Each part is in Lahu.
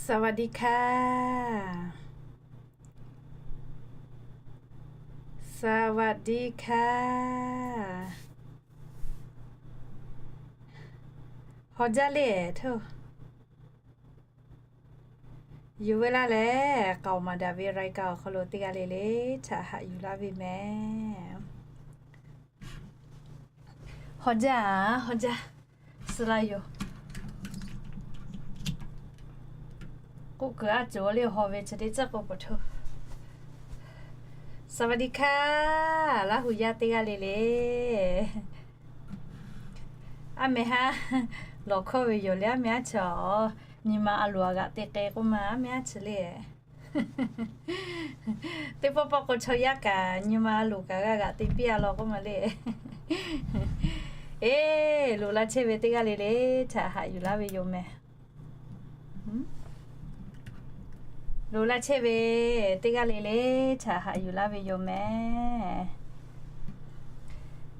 สวัสดีค่ะ สวัสดีค่ะ Hawˬ jaˇ le hteˇ. Yuˬ ve laˇ leh k'aoˍ maˍ daꞈ ve รายการ awˬ hk'aw lo teˇ g'aˇ le le htaꞈ haꞈ yuˬ laˇ ve mehˍ. Hawˬ jaˇ, hawˬ jaˇ. Suh la yoˬ. K'oˆ kuiˬ aˉ cawˬ le hawˬ ve chi teˇ caˉ k'o k'oˍ htoˇ. สวัสดีค่ะ Laˇ huˍ yaˇ teˇ g'aˇ le le. Aˉ meh haˉ lawˬ hkawˇ ve yoˬ le, aˉ meh aˉ chi awˬ. Nyi ma a loˍ a g'aꞈ te k'ai k'oˆ ma, aˉ meh aˉ chi le. Teˇ pawˆ pawˆ k'o chaw yaˇ kaꞈ nyi ma a loˍ kaꞈ g'a g'aꞈ te piˇ a law k'oˆ ma le. Eˬ, loꞈ la chehˇ ve teˇ g'aˇ le le htaꞈ haꞈ yuˬ laˇ ve yoˬ mehˍ. Loꞈ la chehˇ ve teˇ g'aˇ le le htaꞈ haꞈ yuˬ laˇ ve yoˬ mehˍ.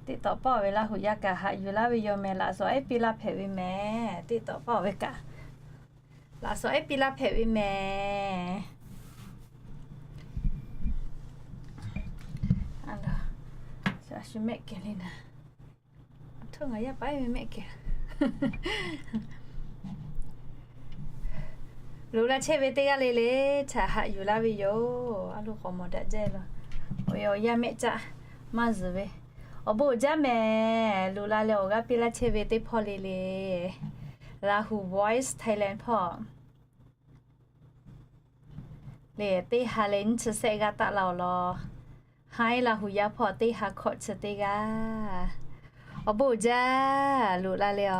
Teˇ tawꞈ pawˆ ve Laˇ huˍ yaˇ kaꞈ haꞈ yuˬ laˇ ve yoˬ mehˍ. Laꞈ shawˍ ehˉ piˇ laˇ hpehꞈ ve mehˍ. Teˇ tawꞈ pawˆ ve kaꞈ laꞈ shawˍ ehˉ piˇ laˇ hpehꞈ ve mehˍ. Shu mehˆ kehˬ le naˍ. Htawˇ ngaˬ yaˇ paˍ ehˉ ve mehˆ kehˬ. Loꞈ la chehˇ ve teˇ g'aˇ le le htaꞈ haꞈ yuˬ laˇ ve yoˬ. A lo k'awꞈ mawˬ daꞈ jaˇ e law. Awˬ e awˬ yaˇ mehˆ caˆ maˇ zuhˬ ve. Awˬ bon uiˍ jaˇ mehˍ. Loꞈ la leh awˬ g'aˇ piˇ laˇ chehˇ ve teˇ hpawˇ le le, Lahu Voice Thailand hpawˇ le teˇ ha leh nyiˇ chi sehˆ g'aˇ taˆ la awˬ lawn. Haiˉ Laˇ huˍ yaˇ hpawˇ teˇ ha hkawꞈ chi teˇ g'aˇ. Awˬ bon uiˍ jaˇ. Loꞈ la leh a,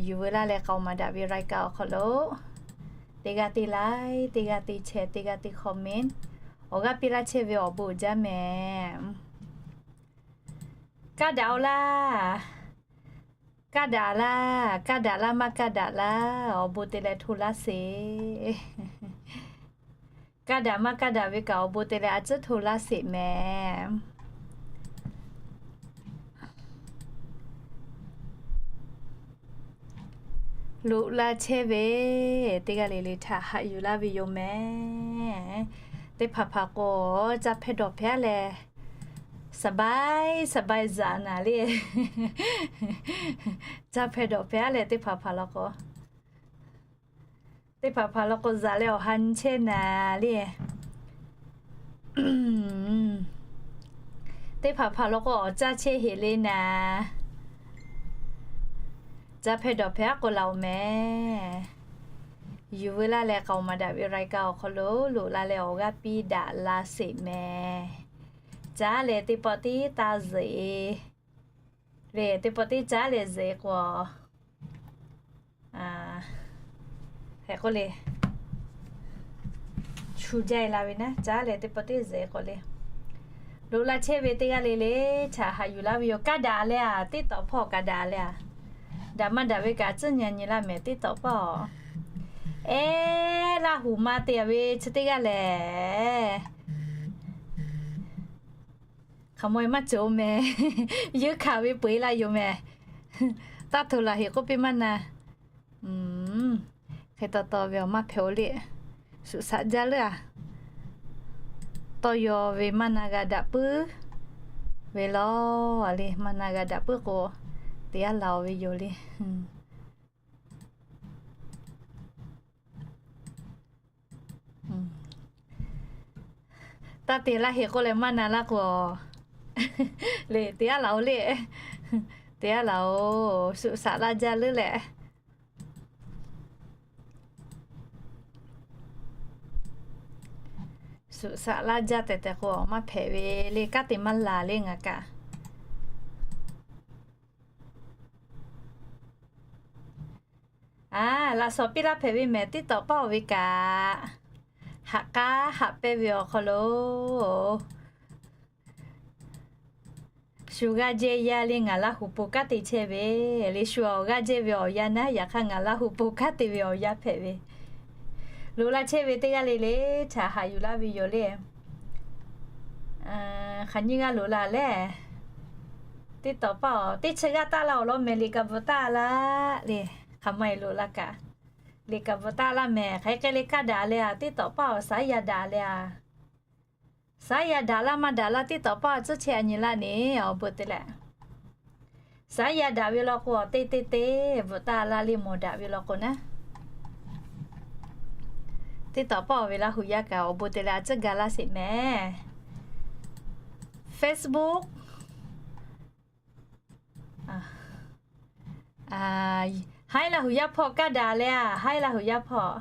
yuˬ veu laˇ leh k'aoˍ maˍ daꞈ ve รายการ awˬ hk'aw lo teˇ g'aˇ te like, teˇ g'aˇ te share, teˇ g'aˇ te comment, awˬ g'aˇ piˇ laˇ chehˇ ve awˬ bon uiˍ jaˇ mehˍ. Kaˇ daꞈ-oˬ laˇ. Kaˇ daꞈ laˇ. Kaˇ daꞈ laˇ maˇ kaˇ daꞈ laˇ, awˬ bon te leh hto laˇ sheˍ. Kaˇ daꞈ maˇ kaˇ daꞈ ve kaꞈ awˬ bon te leh a ciˉ hto laˇ sheˍ mehˍ. Loꞈ la chehˇ ve teˇ g'aˇ le le htaꞈ haꞈ yuˬ laˇ ve yoˬ mehˍ. Teˇ hpaˍ hpaˍ k'o, caˇ hpehˇ dawˬ hpehˇ leh สบาย สบาย zaꞈ naˍ le. Caˇ hpehˇ dawˬ hpehˇ leh teˇ hpaˍ hpaˍ law k'o, teˇ hpaˍ hpaˍ law k'o zaꞈ leh awˬ ha nyi chehˇ naˍ le. Teˇ hpaˍ hpaˍ law k'o awˬ caˇ chehˇ heˍ le naˍ. Caˇ hpehˇ dawˬ hpehˇ aˉ k'o laˬ-oˬ mehˍ. Yuˬ veu laˇ leh k'aoˍ maˍ daꞈ ve รายการ awˬ hk'aw lo loꞈ la leh awˬ g'aˇ piˇ daꞈ la sheˍ mehˍ. Caˉ leh teˇ pawˆ tiˉ taˇ zuhꞈ e le, teˇ pawˆ tiˉ caˉ leh zuhꞈ e k'o, hk'e k'oˆ le, chu jaˇ e la ve naˉ, caˉ leh teˇ pawˆ tiˉ zuhꞈ e k'o le. Loꞈ la chehˇ ve teˇ g'aˇ le le htaꞈ haꞈ yuˬ laˇ ve yoˬ. Kaˇ daꞈ leh a, teˇ tawꞈ hpawˇ kaꞈ daꞈ leh a. Daꞈ maˇ daꞈ ve kaꞈ tcuhˉ nyi nyi laˇ mehˍ teˇ tawꞈ hpawˇ. Eˬ, Laˇ huˍ ma te ve chi teˇ g'aˇ lehˬ, hk'aˬ maw e maˇ cawˬ mehˍ. Yeunˇ hkanˍ ve peu eˬ la yoˬ mehˍ. Taˇ htoꞈ laˬ heˍ k'oˆ piˇ maˇ na. Hk'e taw taw ve awˬ maˇ hpehꞈ-o le. Shuꞈ shaꞈ jaˇ leuˉ a. Tawˇ yaw ve maˇ na g'a daꞈ puiˉ ve law le. Maˇ na g'a daꞈ puiˉ k'o, te aˉ laˬ-oˬ ve yoˬ le. Taˇ te laˇ heˍ k'oˆ leh maˇ na laˇ k'o, le te aˉ laˬ-oˬ le. Te aˉ laˬ-oˬ, shuꞈ shaꞈ laˇ jaˇ leuˉ leh. Shuꞈ shaꞈ laˇ jaˇ tehꞈ tehꞈ k'o, awˬ maˇ hpehꞈ ve le. Kanˉ te maˇ laˬ le ngaˬ kaꞈ. A, laꞈ shawnˍ piˇ laˇ hpehꞈ ve mehˍ. Teˇ tawꞈ paˇ-oˬ ve kaꞈ, haꞈ k'aˉ haꞈ pehnˇ ve awˬ hk'aw lo shu g'aˇ jehˇ yaˇ le ngaˬ Laˇ huˍ po kanˉ te chehˇ ve le. Shu awˬ g'aˇ jehˇ ve awˬ yanˇ naˉ, yaꞈ hk'aˇ ngaˬ Laˇ huˍ po kanˉ te ve awˬ yanˇ hpehꞈ ve. Loꞈ la chehˇ ve teˇ g'aˇ le le htaꞈ haꞈ yuˬ laˇ ve yoˬ le. Hk'aˬ nyiˇ g'aˇ loꞈ la leh, teˇ tawꞈ paˇ-oˬ, teˇ chi g'aˇ taˆ la awˬ lawn mehˍ le, kaꞈ bvuhꞈ taˆ laˇ le. Hk'aˬ ma e loꞈ la kaꞈ Liꞈ kaꞈ bvuhꞈ taˍ laˇ mehˍ. Hk'aˬ hk'e le kaˇ daꞈ leh a, teˇ tawꞈ paˇ awˬ saˉ yaˇ daꞈ leh a, saˉ yaˇ daꞈ laˇ maˇ daꞈ laˇ teˇ tawꞈ paˇ awˬ tcuhˉ chehˇ a nyi laˇ ne, awˬ bon te leh saˉ yaˇ daꞈ ve law k'o, awˬ te te te bvuhꞈ taˍ laˇ le, mawˬ daꞈ ve law k'o naˉ. Teˇ tawꞈ paˇ awˬ ve Laˇ hu yaˇ kaꞈ awˬ bon te leh a tcuhˉ ga laˇ sheˍ mehˍ. Facebook, Haiˉ Laˇ hu yaˇ hpawˇ kaˇ daꞈ leh a, Haiˉ Laˇ hu yaˇ hpawˇ,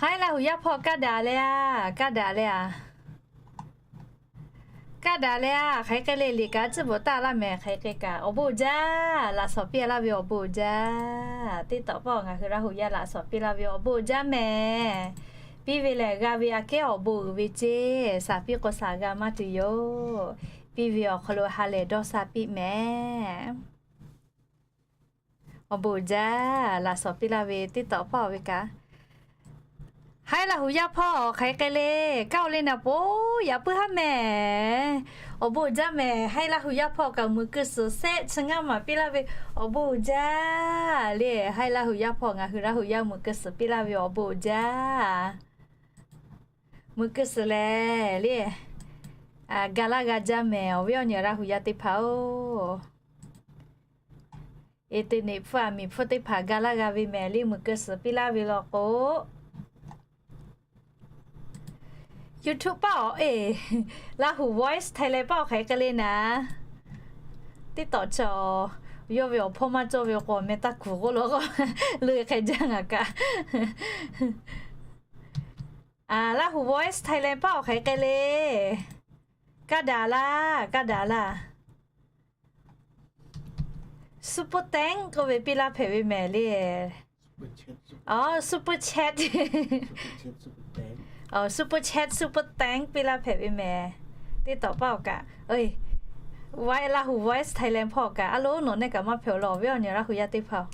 Haiˉ Laˇ hu yaˇ hpawˇ kaˇ daꞈ leh a, kaˇ daꞈ leh a, kaˇ daꞈ leh a. Hk'aˬ hk'e le liꞈ kaꞈ a tcuhˉ bvuhꞈ taˍ laˇ mehˍ. Hk'aˬ hk'e kaꞈ awˬ bon jaˇ, laꞈ shawnˍ piˇ laˇ ve awˬ bon jaˇ. Teˇ tawꞈ paˇ ngaˬ hui Laˇ hu yaˇ laꞈ shawnˍ piˇ laˇ ve awˬ bon jaˇ mehˍ. Piˇ ve lehˬ g'a ve aꞈ kehˉ awˬ bon uiˍ ve ceˇ, shaˍ piˇ k'o shaˍ g'a maˇ tuˬ yoˬ. Piˇ ve awˬ hk'aw lo ha lehˬ dawˇ sha piˇ mehˍ. Awˬ bon jaˇ, laꞈ shawnˍ piˇ laˇ ve teˇ tawꞈ paˇ awˬ ve kaꞈ, Haiˉ Laˇ hu yaˇ hpawˇ hk'aˬ hk'e le, kaˇ oˬ le naˍ po yaꞈ puiˉ haˉ mehˍ. Awˬ bon jaˇ mehˍ. Haiˉ Laˇ hu yaˇ hpawˇ kaꞈ muiˬ keu suhˍ shehˆ chi ngaˇ maˬ piˇ laˇ ve awˬ bon jaˇ le. Haiˉ Laˇ hu yaˇ hpawˇ ngaˬ hui Laˇ hu yaˇ muiˬ keu suhˍ piˇ laˇ ve awˬ bon jaˇ. Muiˬ keu suhˍ lehˬ le, ga laˇ g'a jaˇ mehˍ, awˬ viˉ awˬ nyi Laˇ hu yaˇ teˇ hpaˍ-oˬ. Eˍteˍneˍ hpfuhˇ aˬ miˍ hpfuhˇ teˇ hpaˍ ga laˇ g'a ve mehˍ le, muiˬ keu suhˍ piˇ laˇ ve law k'o, YouTube paˇ awˬ e, Laˇ hu Voice Thailand paˇ awˬ hk'aˬ hk'e le naˍ, teˇ tawꞈ chaw yawˇ ve awˬ hpawˇ maˇ cawˇ ve k'o, meh taˇ kuˬ k'oˆ law k'o, le hk'e jaˇ ngaˬ kaꞈ. Laˇ hu Voice Thailand paˇ awˬ hk'aˬ hk'e le, kaˇ daꞈ laˇ, kaˇ daꞈ laˇ. Super Thanks k'oˆ ve piˇ laˇ hpehꞈ ve mehˍ le. Super Chat, Super Thanks piˇ laˇ hpehꞈ ve mehˍ. Teˇ tawꞈ paˇ awˬ kaꞈ, Laˇ hu Voice Thailand hpawˇ awˬ kaꞈ, a loˉ nawˬ nehˆ kaꞈ maˇ hpehꞈ awˬ lawn, awˬ viˉ awˬ nyi Laˇ hu yaˇ teˇ hpaˍ-oˬ,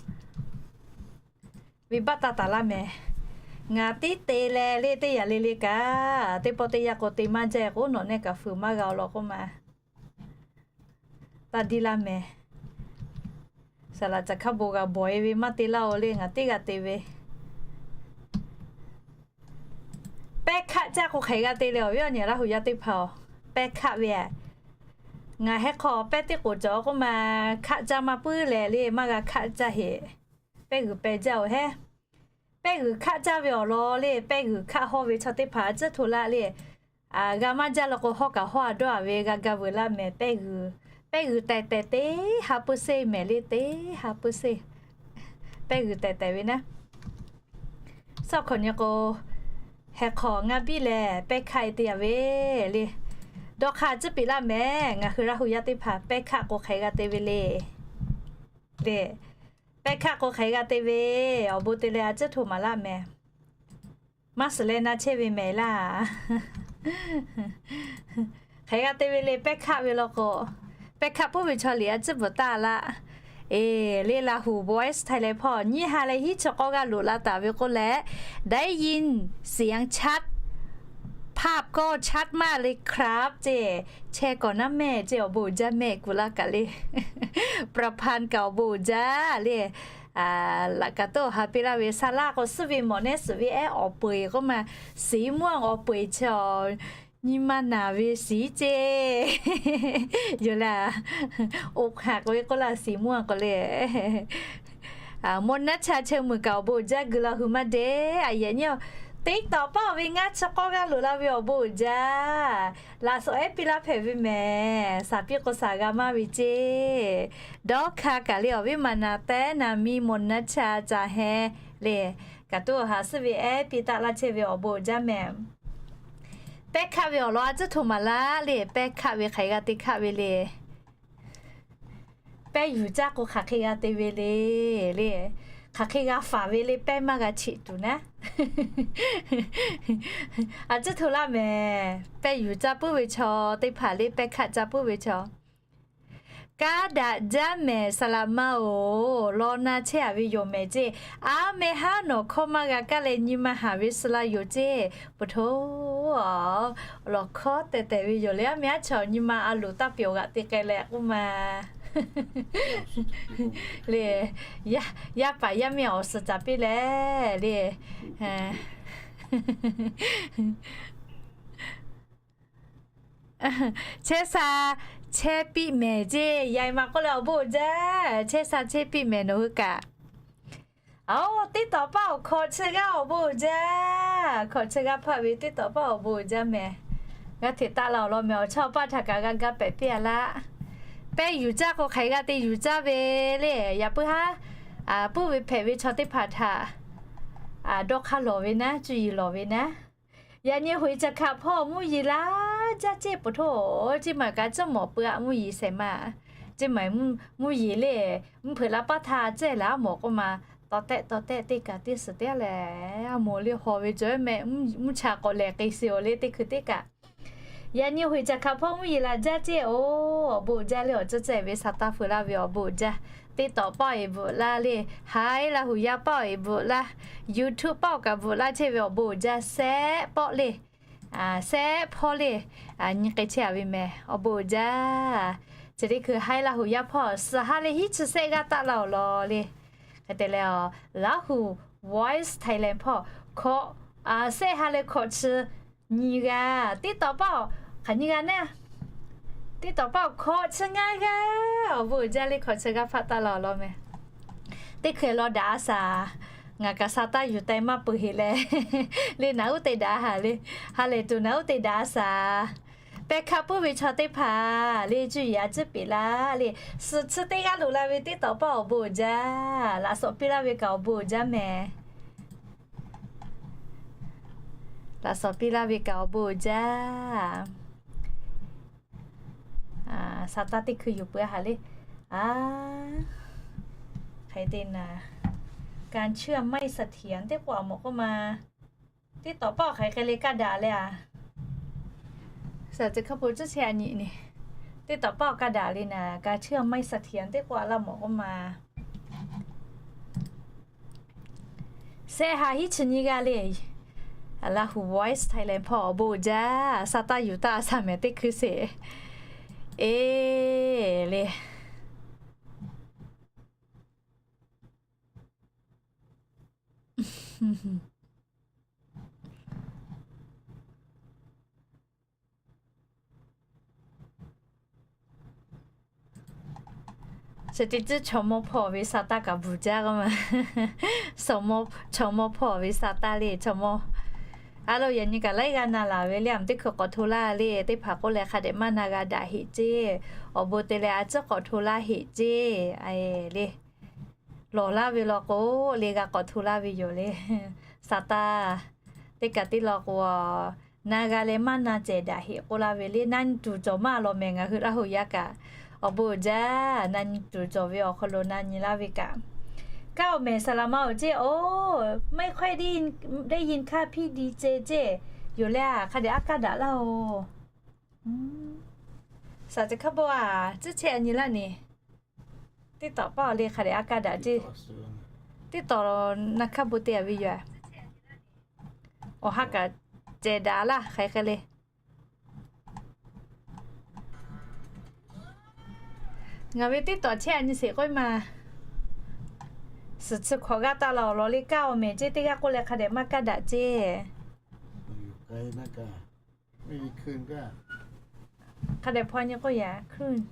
venˇbaˆ taˇ taˍ laˇ mehˍ. Ngaˬ tiˉ te leh le, teˇ yanˇ le le kaꞈ teˇ pawˆ teˇ yanˇ k'o te maˇ jaˇ k'o, nawˬ nehˆ kaꞈ fuiˍ maˇ g'a awˬ lawn k'oˆ ma, taˇ diˇ laˇ mehˍ. Saˍ laꞈ caˬ hkaˉ bon g'a bawˬ e ve maˇ te laˇ-oˬ le, ngaˬ tiˉ g'a te ve. Pehˇ hkaˆ caˇ k'o hk'aˬ hk'e g'a te le, awˬ viˉ awˬ nyi Laˇ hu yaˇ teˇ hpaˍ-oˬ, pehˇ hkaˆ ve a. Ngaˬ heh hk'aw pehˇ teˇ k'oˍ cawˬ k'oˆ ma, hkaˆ caˇ maˇ puiˉ leh le, maˇ g'a hkaˆ caˇ heꞈ. Pehˇ g'uiˬ pehˇ jaˇ-oˬ hehˉ. Pehˇ g'uiˬ hkaˆ caˇ ve awˬ lawn le, pehˇ g'uiˬ hkaˆ hawˇ ve chaw teˇ hpaˍ a tcuhˉ hto laˇ le. G'a maˇ jaˇ law k'o, hawˉ kaꞈ hawˉ a dawˇ a ve g'a gaˇ veuˬ laˇ mehˍ. Pehˇ g'uiˬ, pehˇ g'uiˬ tehˬ tehˬ teˇ ha puiˉ seˇ mehˍ le, teˇ ha puiˉ seˇ. Pehˇ g'uiˬ tehˬ tehˬ ve naˉ, suhˆ hkawꞈ nyi k'o, heh hk'aw ngaˇ biˇ lehˬ pehˇ hkaˆ e te a ve le. Dawˇ hk'aˇ tcuhˉ piˇ laˇ mehˍ. Ngaˬ hui Laˇ hu yaˇ teˇ hpaˍ pehˇ hkaˆ k'o hk'aˬ hk'e g'a te ve le. Le, pehˇ hkaˆ k'o hk'aˬ hk'e g'a te ve, awˬ bon te leh a tcuhˉ hto maˍ laˇ mehˍ. Maˇ suhˍ leh na chehˇ ve mehˍ laˇ. Hk'aˬ hk'e g'a te ve le, pehˇ hkaˆ ve law k'o, pehˇ hkaˆ puiˉ ve chaw liꞈ a tcuhˉ bvuhꞈ taˍ laˇ. Eˬ, le Laˇ hu Voice Thailand hpawˇ nyiˇ ha leh hiˉ chi k'awˇ g'aˇ loꞈ la taˍ ve k'oˆ leh, ได้ยินเสียงชัด ภาพก็ชัดมากเลยครับ ceˇ, chehˇ kawꞈ naˉ mehˆ ceˇ, awˬ bon uiˍ jaˇ mehˆ kuˬ laˇ kaꞈ le. ประพันธ์ kaꞈ awˬ bon uiˍ jaˇ le. Laꞈ ka toˆ ha piˇ laˇ ve saˍ laˇ k'o, suhˉ ve mawˬ nehˉ suhˍ ve ehˉ awˬ peu-eˬ k'oˆ ma, สีม่วง awˬ peu-eˬ chi awˬ, nyi ma naˬ ve shiˍ ceˇ. Yoˬ le, อกหัก ve k'oˆ laˇ, สีม่วง k'o le. Mawˬ naˉ cha cheu muiˬ kaꞈ awˬ bon uiˍ jaˇ, guiˬ la hui maˇ deˇ. A yehˬ nyi-oˬ, TikTok paˇ awˬ ve ngaˇ chi k'awˇ g'aˇ loꞈ la ve awˬ bon uiˍ jaˇ. Laꞈ shawnˍ ehˉ piˇ laˇ hpehꞈ ve mehˍ. Shaˍ piˇ k'o shaˍ g'a maˇ ve ceˇ. Dawˇ hkanˇ kaꞈ le, awˬ viˉ maˍ naˍ tehˉ naˍ miˇ มนต์นัชชา ca heh le, kaꞈ tuˉ awˬ ha suhˉ ve ehˉ piˇ taˆ laˇ chehˇ ve awˬ bon uiˍ jaˇ mehˍ. Pehˇ hkaˆ ve awˬ lawn a tcuhˉ hto maˍ laˇ le. Pehˇ hkaˆ ve hk'aˬ hk'e g'a te hkaˆ ve le. Pehˇ yuˬ caˇ k'o hk'aˬ hk'e g'a te ve le, le, hk'aˬ hk'e g'a faˍ ve le, pehˇ maˇ g'a cheꞈ tuˬ naˉ. A tcuhˉ hto laˇ mehˍ. Pehˇ yuˬ caˇ puiˉ ve chaw teˇ hpaˍ le, pehˇ hkaˆ caˇ puiˉ ve chaw. Kaˇ daꞈ jaˇ mehˍ, saˍ laꞈ ma-oˬ, law na chehˇ a ve yoˬ mehˍ ceˇ. A meh haˉ nawˬ hkawˇ maˇ g'a kaˇ leh nyi ma haˍ ve suh la yoˬ ceˇ. Pu hto, lawˬ hkawˇ tehˬ tehˬ ve yoˬ le. A meh aˉ chaw nyi ma a loˍ taˇ pyawˬ g'aꞈ te k'ai leh k'oˆ ma. Le, yaˇ paˍ yaˇ miˇ awˬ suhˍ caˍ piˇ leh le. Chehˇ sha chehˇ piˇ mehˍ ceˇ, yaꞈ ma k'oˆ leh awˬ bon uiˍ jaˇ. Chehˇ sha chehˇ piˇ mehˍ nawˬ hui kaꞈ. Aoˬ, teˇ tawˍ paˇ awˬ hkawꞈ chi g'aˇ awˬ bon uiˍ jaˇ. Hkawꞈ chi g'aˇ hpaˇ ve teˇ tawˍ paˇ awˬ bon uiˍ jaˇ mehˍ. G'a hteꞈ taˆ la awˬ lawn mehˍ, awˬ chawˇ paˇ htaꞈ kaꞈ g'a ga pehꞈ piˇ a laˇ. Pehˇ yuˬ caˇ k'o hk'aˬ hk'e g'a te yuˬ caˇ ve le. Yaꞈ puiˉ haˉ puiˉ ve hpehꞈ ve chaw teˇ hpaˍ htaꞈ dawˇ hk'aˇ lawˬ ve naˉ, cuˇ yiˍ lawˬ ve naˉ. Yaꞈ nyi hoꞈ e caˬ hkaꞈ hpawˇ mvuhˇ yeˬ laˇ jaˇ ceˇ, poˬ htoˇ ceˇ maˬ kaꞈ cawˇ mawˬ peuˬ a mvuhˇ yeˬ shehˍ ma. Ceˇ maˬ mvuhˇ yeˬ le, mvuhˇ hpeuꞈ la paˇ htaˇ cehˇ laˬ mawˬ k'oˆ ma, tawˍ tehˆ tawˍ tehˆ teˇ kaˬ teˇ suhˍ teˇ leh, a moˍ le hawˬ ve cawˬ mehˆ, mvuhˇ cha k'awꞈ lehˬ k'ai shiˍ awˬ le teˇ hkui teˇ kaꞈ. Yaꞈ nyi hoꞈ e caˬ hkaꞈ hpawˇ mvuhˇ yeˬ laˇ jaˇ ceˇ, oˬ, awˬ bon uiˍ jaˇ le awˬ ceuˬ cehˬ ve sa taˇ feu laˇ ve awˬ bon uiˍ jaˇ. Teˇ tawˍ paˇ awˬ e bvuhꞈ laˇ le, haiˉ laˇ huˍ yaˇ paˇ awˬ e bvuhꞈ laˇ, YouTube paˇ awˬ kaꞈ bvuhꞈ laˇ chehˇ ve awˬ bon uiˍ jaˇ. Sehˆ pawˆ le, sehˆ hpawˇ le, nyi k'ai chehˇ a ve mehˍ, awˬ bon uiˍ jaˇ. Chi teˇ hkui haiˉ laˇ huˍ yaˇ hpawˇ suhˍ ha leh hiˉ chi sehˆ g'aˇ taˆ la awˬ lawn le. Hk'e te leh, Laˇ huˍ Voice Thailand hpawˇ hkawꞈ, sehˆ ha leh hkawꞈ chi nyi g'aˇ, teˇ tawˍ paˇ hk'aˬ nyi g'aˇ naˉ, teˇ tawˍ paˇ hkawꞈ chi ngaˇ g'aˇ, awˬ bon uiˍ jaˇ le hkawꞈ chi g'aˇ hpaˆ taˆ la awˬ lawn mehˍ. Teˇ hkui lawˬ daꞈ a shaˍ, ngaˬ kaꞈ sa taˇ yuˬ teh maˇ peuˬ heꞈ leh, le naˬ uˉ te daꞈ a haˍ le, ha lehˬ tuˬ naˬ uˉ te daꞈ a shaˍ. Pehˇ hkaˆ puiˉ ve chaw teˇ hpaˍ le, cuˇ yiˍ a ciˉ peꞈ laˇ le, suhˍ chi teˇ g'aˇ loꞈ la ve teˇ tawˍ paˇ awˬ bon uiˍ jaˇ. Laꞈ shawˍ piˇ laˇ ve kaꞈ awˬ bon uiˍ jaˇ mehˍ. Laꞈ shawˍ piˇ laˇ ve kaꞈ awˬ bon uiˍ jaˇ. Sa taˇ teˇ hkui yuˬ peuˬ a haˍ le. A, hk'e te naˍ, การเชื่อมไม่เสถียร teˇ k'o a mawˬ k'oˆ ma, teˇ tawˍ paˇ hk'aˬ hk'e le kaˇ daꞈ le a. Suhˍ ceuˬ hk'a peu-eˬ cuˇ chehˇ a nyi ni, teˇ tawˍ paˇ awˬ kaˇ daꞈ le naˍ, การเชื่อมไม่เสถียร teˇ k'o a laˇ mawˬ k'oˆ ma. Sehˆ ha hiˉ chi nyi g'aˇ le. Laˇ huˍ Voice Thailand hpawˇ awˬ bon uiˍ jaˇ. Sa taˇ yuˬ taˇ a shaˍ mehˍ teˇ hkui sheˍ. Eˬ le. Chi teˇ tcuhˉ chaw mawˇ hpawˇ ve sa taˇ kaꞈ bvuhˬ jaˇ k'o ma. Chaw mawˇ hpawˇ ve sa taˇ le, chaw mawˇ. A lo, yaꞈ nyi kaꞈ laiˉ g'aˇ na laˬ ve le, a mvuhˇ teˇ hkui k'awꞈ hto laˇ le, teˇ hpaˍ k'oˆ leh hk'a dehꞈ maˇ na g'a daꞈ heꞈ ceˇ. Awˬ bon te leh a ciˉ k'awꞈ hto laˇ heꞈ ceˇ. A le, lawˬ laˇ ve law k'o, le g'a k'awꞈ hto laˇ ve yoˬ le. Sa taˇ teˇ kaꞈ teˇ law k'o, na g'a leh maˇ na cehˬ daꞈ heꞈ k'oˆ laˇ ve le. Na nyi tuˬ cawˬ maˇ law mehˍ ngaˬ hui Laˇ huˍ yaˇ kaꞈ. Awˬ bon uiˍ jaˇ, na nyi tuˬ cawˬ ve awˬ hk'aw lo na nyi laˇ ve kaꞈ. Kaˇ awˬ mehˍ saˍ laˍ ma awˬ ceˇ, oˬ, ไม่ค่อยได้ยิน ได้ยินค่ะพี่ดีเจ ceˇ. Yoˬ le a, hk'a dehꞈ a kaˇ daꞈ laˇ oˬ. Suhˍ ceuˬ hk'a peu-a, cuˇ chehˇ a nyi laˇ ni. Teˇ tawˍ paˇ awˬ le hk'a dehꞈ a kaˇ daꞈ ceˇ. Teˇ tawˍ na hkaˇ bon te a ve yoˬ a. Awˬ ha kaꞈ cehˬ daꞈ laˇ hk'aˬ hk'e le. Ngaˬ ve teˇ tawˍ chehˇ a nyi sheˍ k'oˆ ma. Suhˍ chi hkawꞈ g'aˇ taˆ la awˬ lawn le, kaˇ awˬ mehˍ ceˇ, teˇ g'aˇ k'oˆ leh hk'a dehꞈ maˇ kaˇ daꞈ ceˇ. Hk'a dehꞈ hpaw nyi k'oˆ yaꞈ hkuiˇ.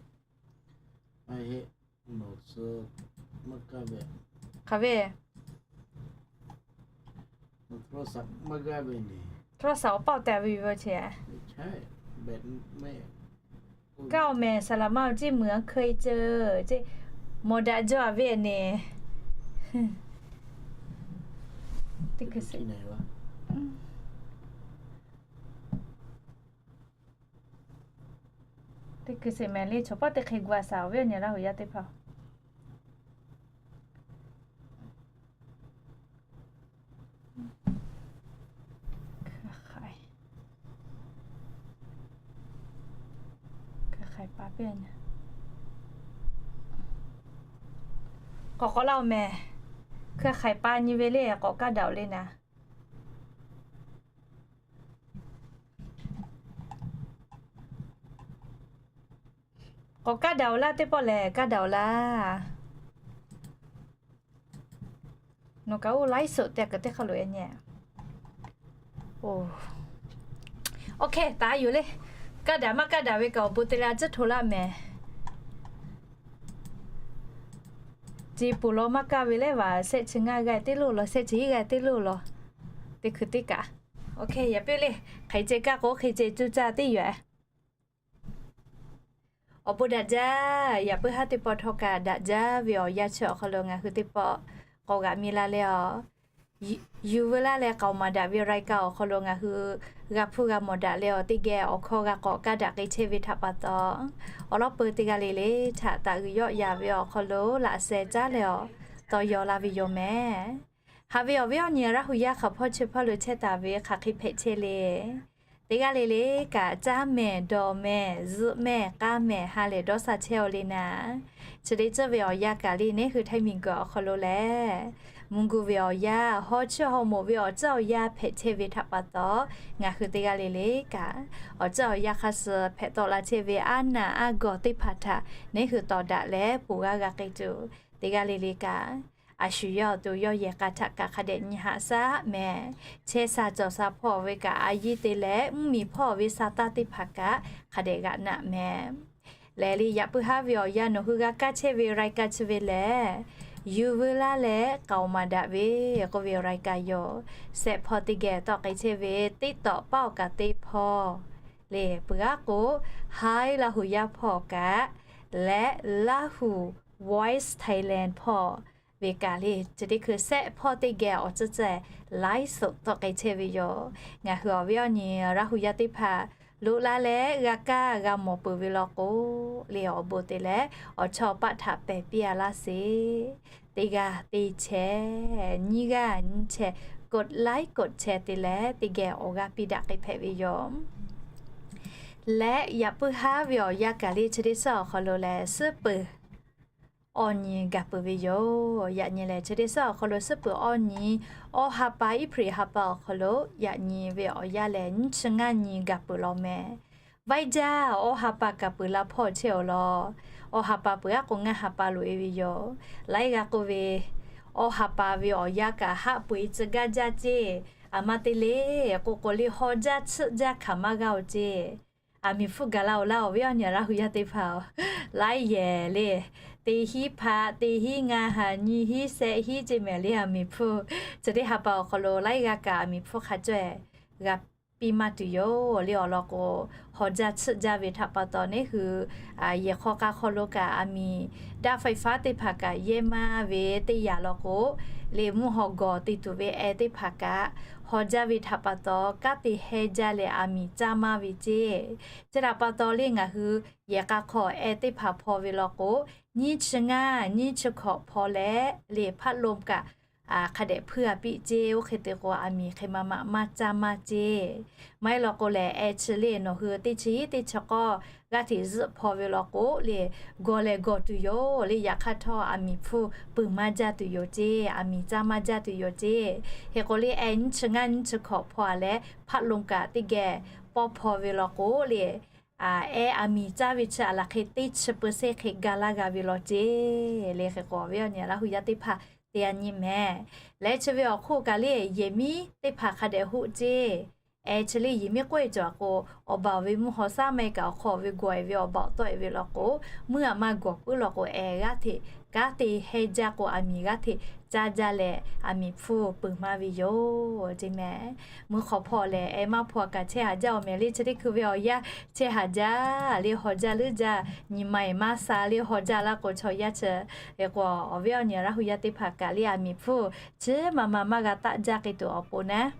Hk'aˬ ve โทรศัพท์ awˬ paˆ awˬ te a ve yoˬ ve che. Kaˇ awˬ mehˍ saˍ laˍ ma awˬ ceˇ, เหมือนเคยเจอ ceˇ. Mawˬ daꞈ jaw a ve ne. Teˇ hkui sheˍ mehˍ le, chaw paˆ teˇ hk'e gu a shaˍ awˬ viˉ awˬ nyi Laˇ huˍ yaˇ teˇ hpaˍ. Hkui hk'aiˍ pa piˇ a nyi. K'awꞈ k'awꞈ laˇ oˬ mehˍ. Hkui hk'aiˍ pa nyi ve le, k'awꞈ kaˇ daꞈ oˬ le naˍ. K'awꞈ kaˇ daꞈ-oˬ laˇ, teˇ pawˆ lehˬ kaˇ daꞈ-oˬ laˇ. Nawˬ kaꞈ oˇ ไลฟ์สด te kaꞈ teˇ hk'a loꞈ e nyi. Oˇ hk'e taˍ yoˬ le. Kaˇ daꞈ maˇ kaˇ daꞈ ve kaꞈ awˬ bon te leh a ciˉ hto laˇ mehˍ. Ceˇ poˬ law maˇ kaˇ ve lehˬ, vaꞈ shehˆ chi ngaˇ g'a teˇ loˇ law, shehˆ chi hiˉ g'a teˇ loˇ law. Teˇ hkui teˇ kaꞈ. Oˇ hk'e yaꞈ piˇ le, hk'e ceh kaˇ k'o hk'e ceh cuˇ caˇ teˇ yoˬ. Awˬ bon daꞈ jaˇ. Yaꞈ puiˉ haˉ teˇ pawˆ htawˇ kaꞈ daꞈ jaˇ ve awˬ yanˇ chi awˬ hk'aw lo ngaˬ hui teˇ pawˆ k'awꞈ g'aꞈ mi la leh a, yuˬ veu laˇ leh k'aoˍ maˍ daꞈ ve รายการ awˬ hk'aw lo ngaˬ hui g'a hpuˇ g'a mawˬ daꞈ leh awˬ teˇ geh awˬ hkawˇ g'a k'awꞈ kaˇ daꞈ k'ai chehˇ ve htaꞈ pa taw, awˬ lawˉ peu teˇ g'aˇ le le htaꞈ taˍ g'uiˬ yawˆ yaˍ ve awˬ hk'aw lo laꞈ sheh caˉ leh awˬ taw yaw la ve yoˬ mehˍ. Haꞈ ve awˬ viˉ awˬ nyi Laˇ hu yaˇ hk'aˬ hpawˇ chi hpawˇ lo chehˇ taˍ ve hk'aˬ hk'e hpehꞈ chehˇ le. Teˇ g'aˇ le le kaꞈ caˇ mehˍ, dawˬ mehˍ, zuhꞈ mehˍ, k'aˇ mehˍ, ha lehˬ dawˇ sha chehˇ-oˬ le naˍ. Chi teˇ ceuˬ ve awˬ yanˇ kaꞈ le neˉ hui Htaiˇ miˬguiˬ awˬ hk'aw lo lehˬ, mvuhˇ guˇ ve awˬ yanˇ, haw chiˇ haw moˍ ve awˬ ceuˬ awˬ yanˇ hpehꞈ chehˇ ve htaꞈ pa taw, ngaˬ hui teˇ g'aˇ le le kaꞈ awˬ ceuˬ awˬ yanˇ hk'a suh hpehꞈ tawˆ la chehˇ ve aˉ naꞈ aˉ gawˬ teˇ hpaˍ htaꞈ neˉ hui tawˍ daꞈ leh ponˬ g'aˇ g'a k'ai tuˬ, teˇ g'aˇ le le kaꞈ a shu yawˇ awˬ to yawˇ yehˬ k'a htaꞈ kaꞈ hk'a dehꞈ nyi haꞈ shaˉ mehˍ. Chehˇ sha cawˬ sha hpawˇ ve kaꞈ a yiˇ te leh mvuhˇmiˬ hpawˇ ve sa taˇ teˇ hpaˍ kaꞈ hk'a dehꞈ g'aꞈ naꞈ mehˍ. Lehˬ le yaꞈ puiˉ haˉ ve awˬ yanˇ nawˬ hui g'a kaˇ chehˇ ve รายการ chi ve lehˬ, yuˬ veu laˇ leh k'aoˍ maˍ daꞈ ve k'oˆ ve รายการ yoˬ. Shehˆ hpawˇ teˇ geh tawˆ k'ai chehˇ ve TikTok paˆ awˬ kaꞈ teˇ hpawˇ le, peuˬ aˉ k'o, Hi Laˇ hu yaˇ hpawˇ kaꞈ leh Laˇ hu Voice Thailand hpawˇ ve kaꞈ le, chi teˇ hkui shehˆ hpawˇ teˇ geh awˬ ceuˬ ceh ไลฟ์สด tawˆ k'ai chehˇ ve yoˬ. Ngaˬ hui awˬ viˉ awˬ nyi Laˇ hu yaˇ teˇ hpaˍ loꞈ la leh g'a kaˇ g'a mawˬ peuˬ ve law k'o, le awˬ bon te leh awˬ chawˇ paˆ htaꞈ pehˬ piˇ a laˇ sheˍ. Teˇ g'aˇ teˇ chehˇ, nyiˇ g'aˇ nyiˇ chehˇ, กดไลค์ กดแชร์ te leh teˇ geh awˬ g'aˇ piˇ daꞈ k'ai hpehꞈ ve yoˬ. Leh yaꞈ puiˉ haˉ ve awˬ yanˇ kaꞈ le chi teˇ suhˉ awˬ hk'aw lo lehˬ suhˉ peuˬ awˬ nyi gaˬ peuˬ ve yoˬ. Yaꞈ nyi lehˬ chi teˇ suhˉ awˬ hk'aw lo suhˉ peuˬ awˬ nyi, awˬ ha pa Iˉhpriˍ ha pa awˬ hk'aw lo yaꞈ nyi ve awˬ yanˇ lehˬ nyiˇ chi ngaˇ nyi gaˬ peuˬ law mehˍ. Vaiˇ jaˇ awˬ ha pa kaꞈ peuˬ la hpawˇ chehˇ-oˬ law. Awˬ ha pa peuˬ aˉ k'o ngaˇ ha pa loꞈ e ve yoˬ. Laiˉ g'aˇ k'oˆ ve, awˬ ha pa ve awˬ yanˇ kaꞈ haˆ peu-eˬ tcuh gaˇ jaˇ ceˇ. Aˬ ma te le k'o k'o le haw jaˇ tsuhˆ jaˇ hkanˍ maˇ g'aˇ-oˬ ceˇ. Aˬ miˍ hpfuhˇ gaˬ la-oˬ laˇ awˬ viˉ awˬ nyi Laˇ hu yaˇ teˇ hpaˍ-oˬ, laiˉ yehˬ le, teˇ hinˉ hpaˆ, teˇ hinˉ ngaˇ ha, nyiˇ hinˉ shehˆ hinˉ ceˇ mehˍ le aˬ miˍ hpfuhˇ. Chi teˇ ha pa awˬ hk'aw lo laiˉ g'aˇ kaꞈ aˬ miˍ hpfuhˇ hk'a cawehˬ g'a piˇ maˇ tuˬ yoˬ le. Awˬ lawn k'o, haw jaˇ tsuhˆ jaˇ ve htaꞈ pa taw neˉ hui yehˬ hk'aw k'a hk'aw lo kaꞈ aˬ miˍ daꞈ ไฟฟ้า teˇ hpaˍ kaꞈ yehˇ maˇ ve teˇ yanˇ law k'o, le mvuhˇ haw gawˬ te tuˬ ve e teˇ hpaˍ kaꞈ haw jaˇ ve htaꞈ pa taw kanˉ te heh jaˇ leh aˬ miˍ caˇ maˇ ve ceˇ. Chi htaꞈ pa taw le ngaˬ hui yehˬ k'a hk'aw e teˇ hpaˍ hpaw ve law k'o, nyiˇ chi ngaˇ nyiˇ chi hkawꞈ hpaw leh le พัดลม kaꞈ hk'a dehꞈ hpuiˇ a piˇ ceˇ. Oˇ hk'e te k'o aˬ miˍ hk'e ma ma maˇ caˇ maˇ ceˇ. Maˇ heˆ law k'o lehˬ, e chi le nawˬ hui teˇ chi hiˉ teˇ chi k'awˇ g'aˇ hteꞈ zuhˆ hpaw ve law k'o le, gawˬ lehˬ gawˬ tuˬ yoˬ le. Yaꞈ hk'aˇ htawˇ aˬ miˍ hpfuhˇ peuˬ maˇ jaˇ tuˬ yoˬ ceˇ. Aˬ miˍ caˇ maˇ jaˇ tuˬ yoˬ ceˇ. Hk'e k'o le e nyiˇ chi ngaˇ nyiˇ chi hkawꞈ hpaw a leh พัดลม kaꞈ teˇ geh pawˇ hpaw ve law k'o le, e aˬ miˍ caˇ ve chi aˬ laˬ hk'e teˇ chi เปอร์เซ็นต์ hk'e ga laˇ g'a ve law ceˇ le. Hk'e k'o awˬ viˉ awˬ nyi Laˇ hu yaˇ teˇ hpaˍ te a nyi mehˍ. Leh chi ve awˬ hk'oˆ kaꞈ le yehˬ miˉ teˇ hpaˍ hk'a dehꞈ hoˆ ceˇ. E chi le yehˬ miˉ k'oˆ e cawˬ k'o, awˬ baˬ awˬ ve mvuhˇ haw shaˉ maˇ e kaꞈ awˬ hk'aw awˬ ve gawˬ e ve awˬ baˬ awˬ tawˆ e ve law k'o, muiˉ aꞈ maˇ gawˬ puiˉ law k'o e g'aˇ hteꞈ kanˉ te heh jaˇ k'o aˬ miˍ g'aˇ hteꞈ caˇ jaˇ leh aˬ miˍ hpfuhˇ peuˬ maˇ ve yoˬ ceˇ mehˍ. Mvuhˇ hk'awꞈ hpawˇ lehˬ e maˇ hpu a kaꞈ chehˇ haˍ jaˇ awˬ mehˍ le. Chi teˇ hkui ve awˬ yanˇ chehˇ haˍ jaˇ le, haw jaˇ leuˉ jaˇ, nyi ma eˬ maˇ sha le, haw jaˇ laˇ k'o chaw yaˇ chi. Hk'e k'o awˬ viˉ awˬ nyi Laˇ hu yaˇ teˇ hpaˍ kaꞈ le aˬ miˍ hpfuhˇ chi ma ma maˇ g'a taˆ jaˇ k'ai tuˬ awˬ pon naˉ,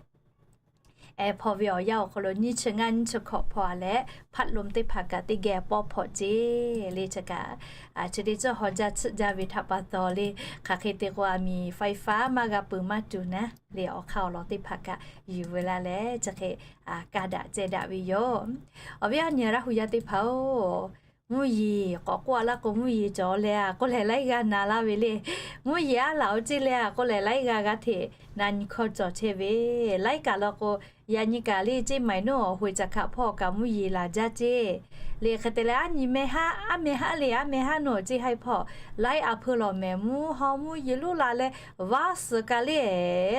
e hpaw ve awˬ yanˇ awˬ hk'aw lo nyiˇ chi ngaˇ nyiˇ chi hkawꞈ hpaw a leh พัดลม teˇ hpaˍ kaꞈ teˇ geh pawˇ hpaw ceˇ le. Chi kaꞈ chi teˇ ceuˬ haw jaˇ tsuhˆ jaˇ ve htaꞈ pa taw le, hk'aˬ hk'e te k'o aˬ miˍ ไฟฟ้า maˇ g'a peuˬ maˇ tuˬ naˉ le, awˬ hk'aˇ awˬ lawn teˇ hpaˍ kaꞈ yuˬ veu laˇ leh chi hk'e kaˇ daꞈ ceh daꞈ ve yoˬ. Awˬ viˉ awˬ nyi Laˇ hu yaˇ teˇ hpaˍ-oˬ, mvuhˇ yeˬ k'awꞈ k'oˆ a laˇ k'o, mvuhˇ yeˬ cawˬ leh a k'oˆ lehˬ, laiˉ g'aˇ na laˇ ve le. Mvuhˇ yeˬ aˉ laꞈ oˇ ceˇ leh a k'oˆ lehˬ, laiˉ g'aˇ g'aˇ hteꞈ na nyi hkawˇ cawˬ chehˇ ve. Laiˉ kaꞈ law k'o, yaꞈ nyi kaꞈ le ceˇ maiˍ nuˇ awˬ hoꞈ caˬ hkaꞈ hpawˇ kaꞈ mvuhˇ yeˬ laˬ jaˇ ceˇ. Le hk'e te leh, aˉ nyi mehˆ haˉ, aˉ mehˆ haˉ le, aˉ mehˆ haˉ nuˇ awˬ ceˇ haiˉ hpawˇ laiˉ a hpeuˇ lawˬ mehˍ, mvuhˇ haw mvuhˇ yeˬ lonˉ la leh, vaˇ suhˍ kaꞈ le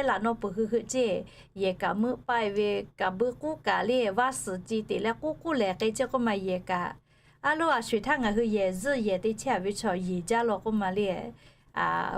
laꞈ nawˇ peuˬ heuˆ heuˆ ceˇ. Yehˬ kaꞈ meuˆ paˆ e ve kaꞈ, beuꞈ k'uˉ kaꞈ le vaˇ suhˍ ce teꞈ leh k'uˉ k'uˉ lehˬ k'e ceˇ k'oˆ ma yehˬ kaꞈ, aˉ loˉ a sho eˬ htaˇ ngaˬ hui yehˬ zuhˆ yehˬ te chehˇ a ve chaw yeˬ jaˇ law k'oˆ ma le.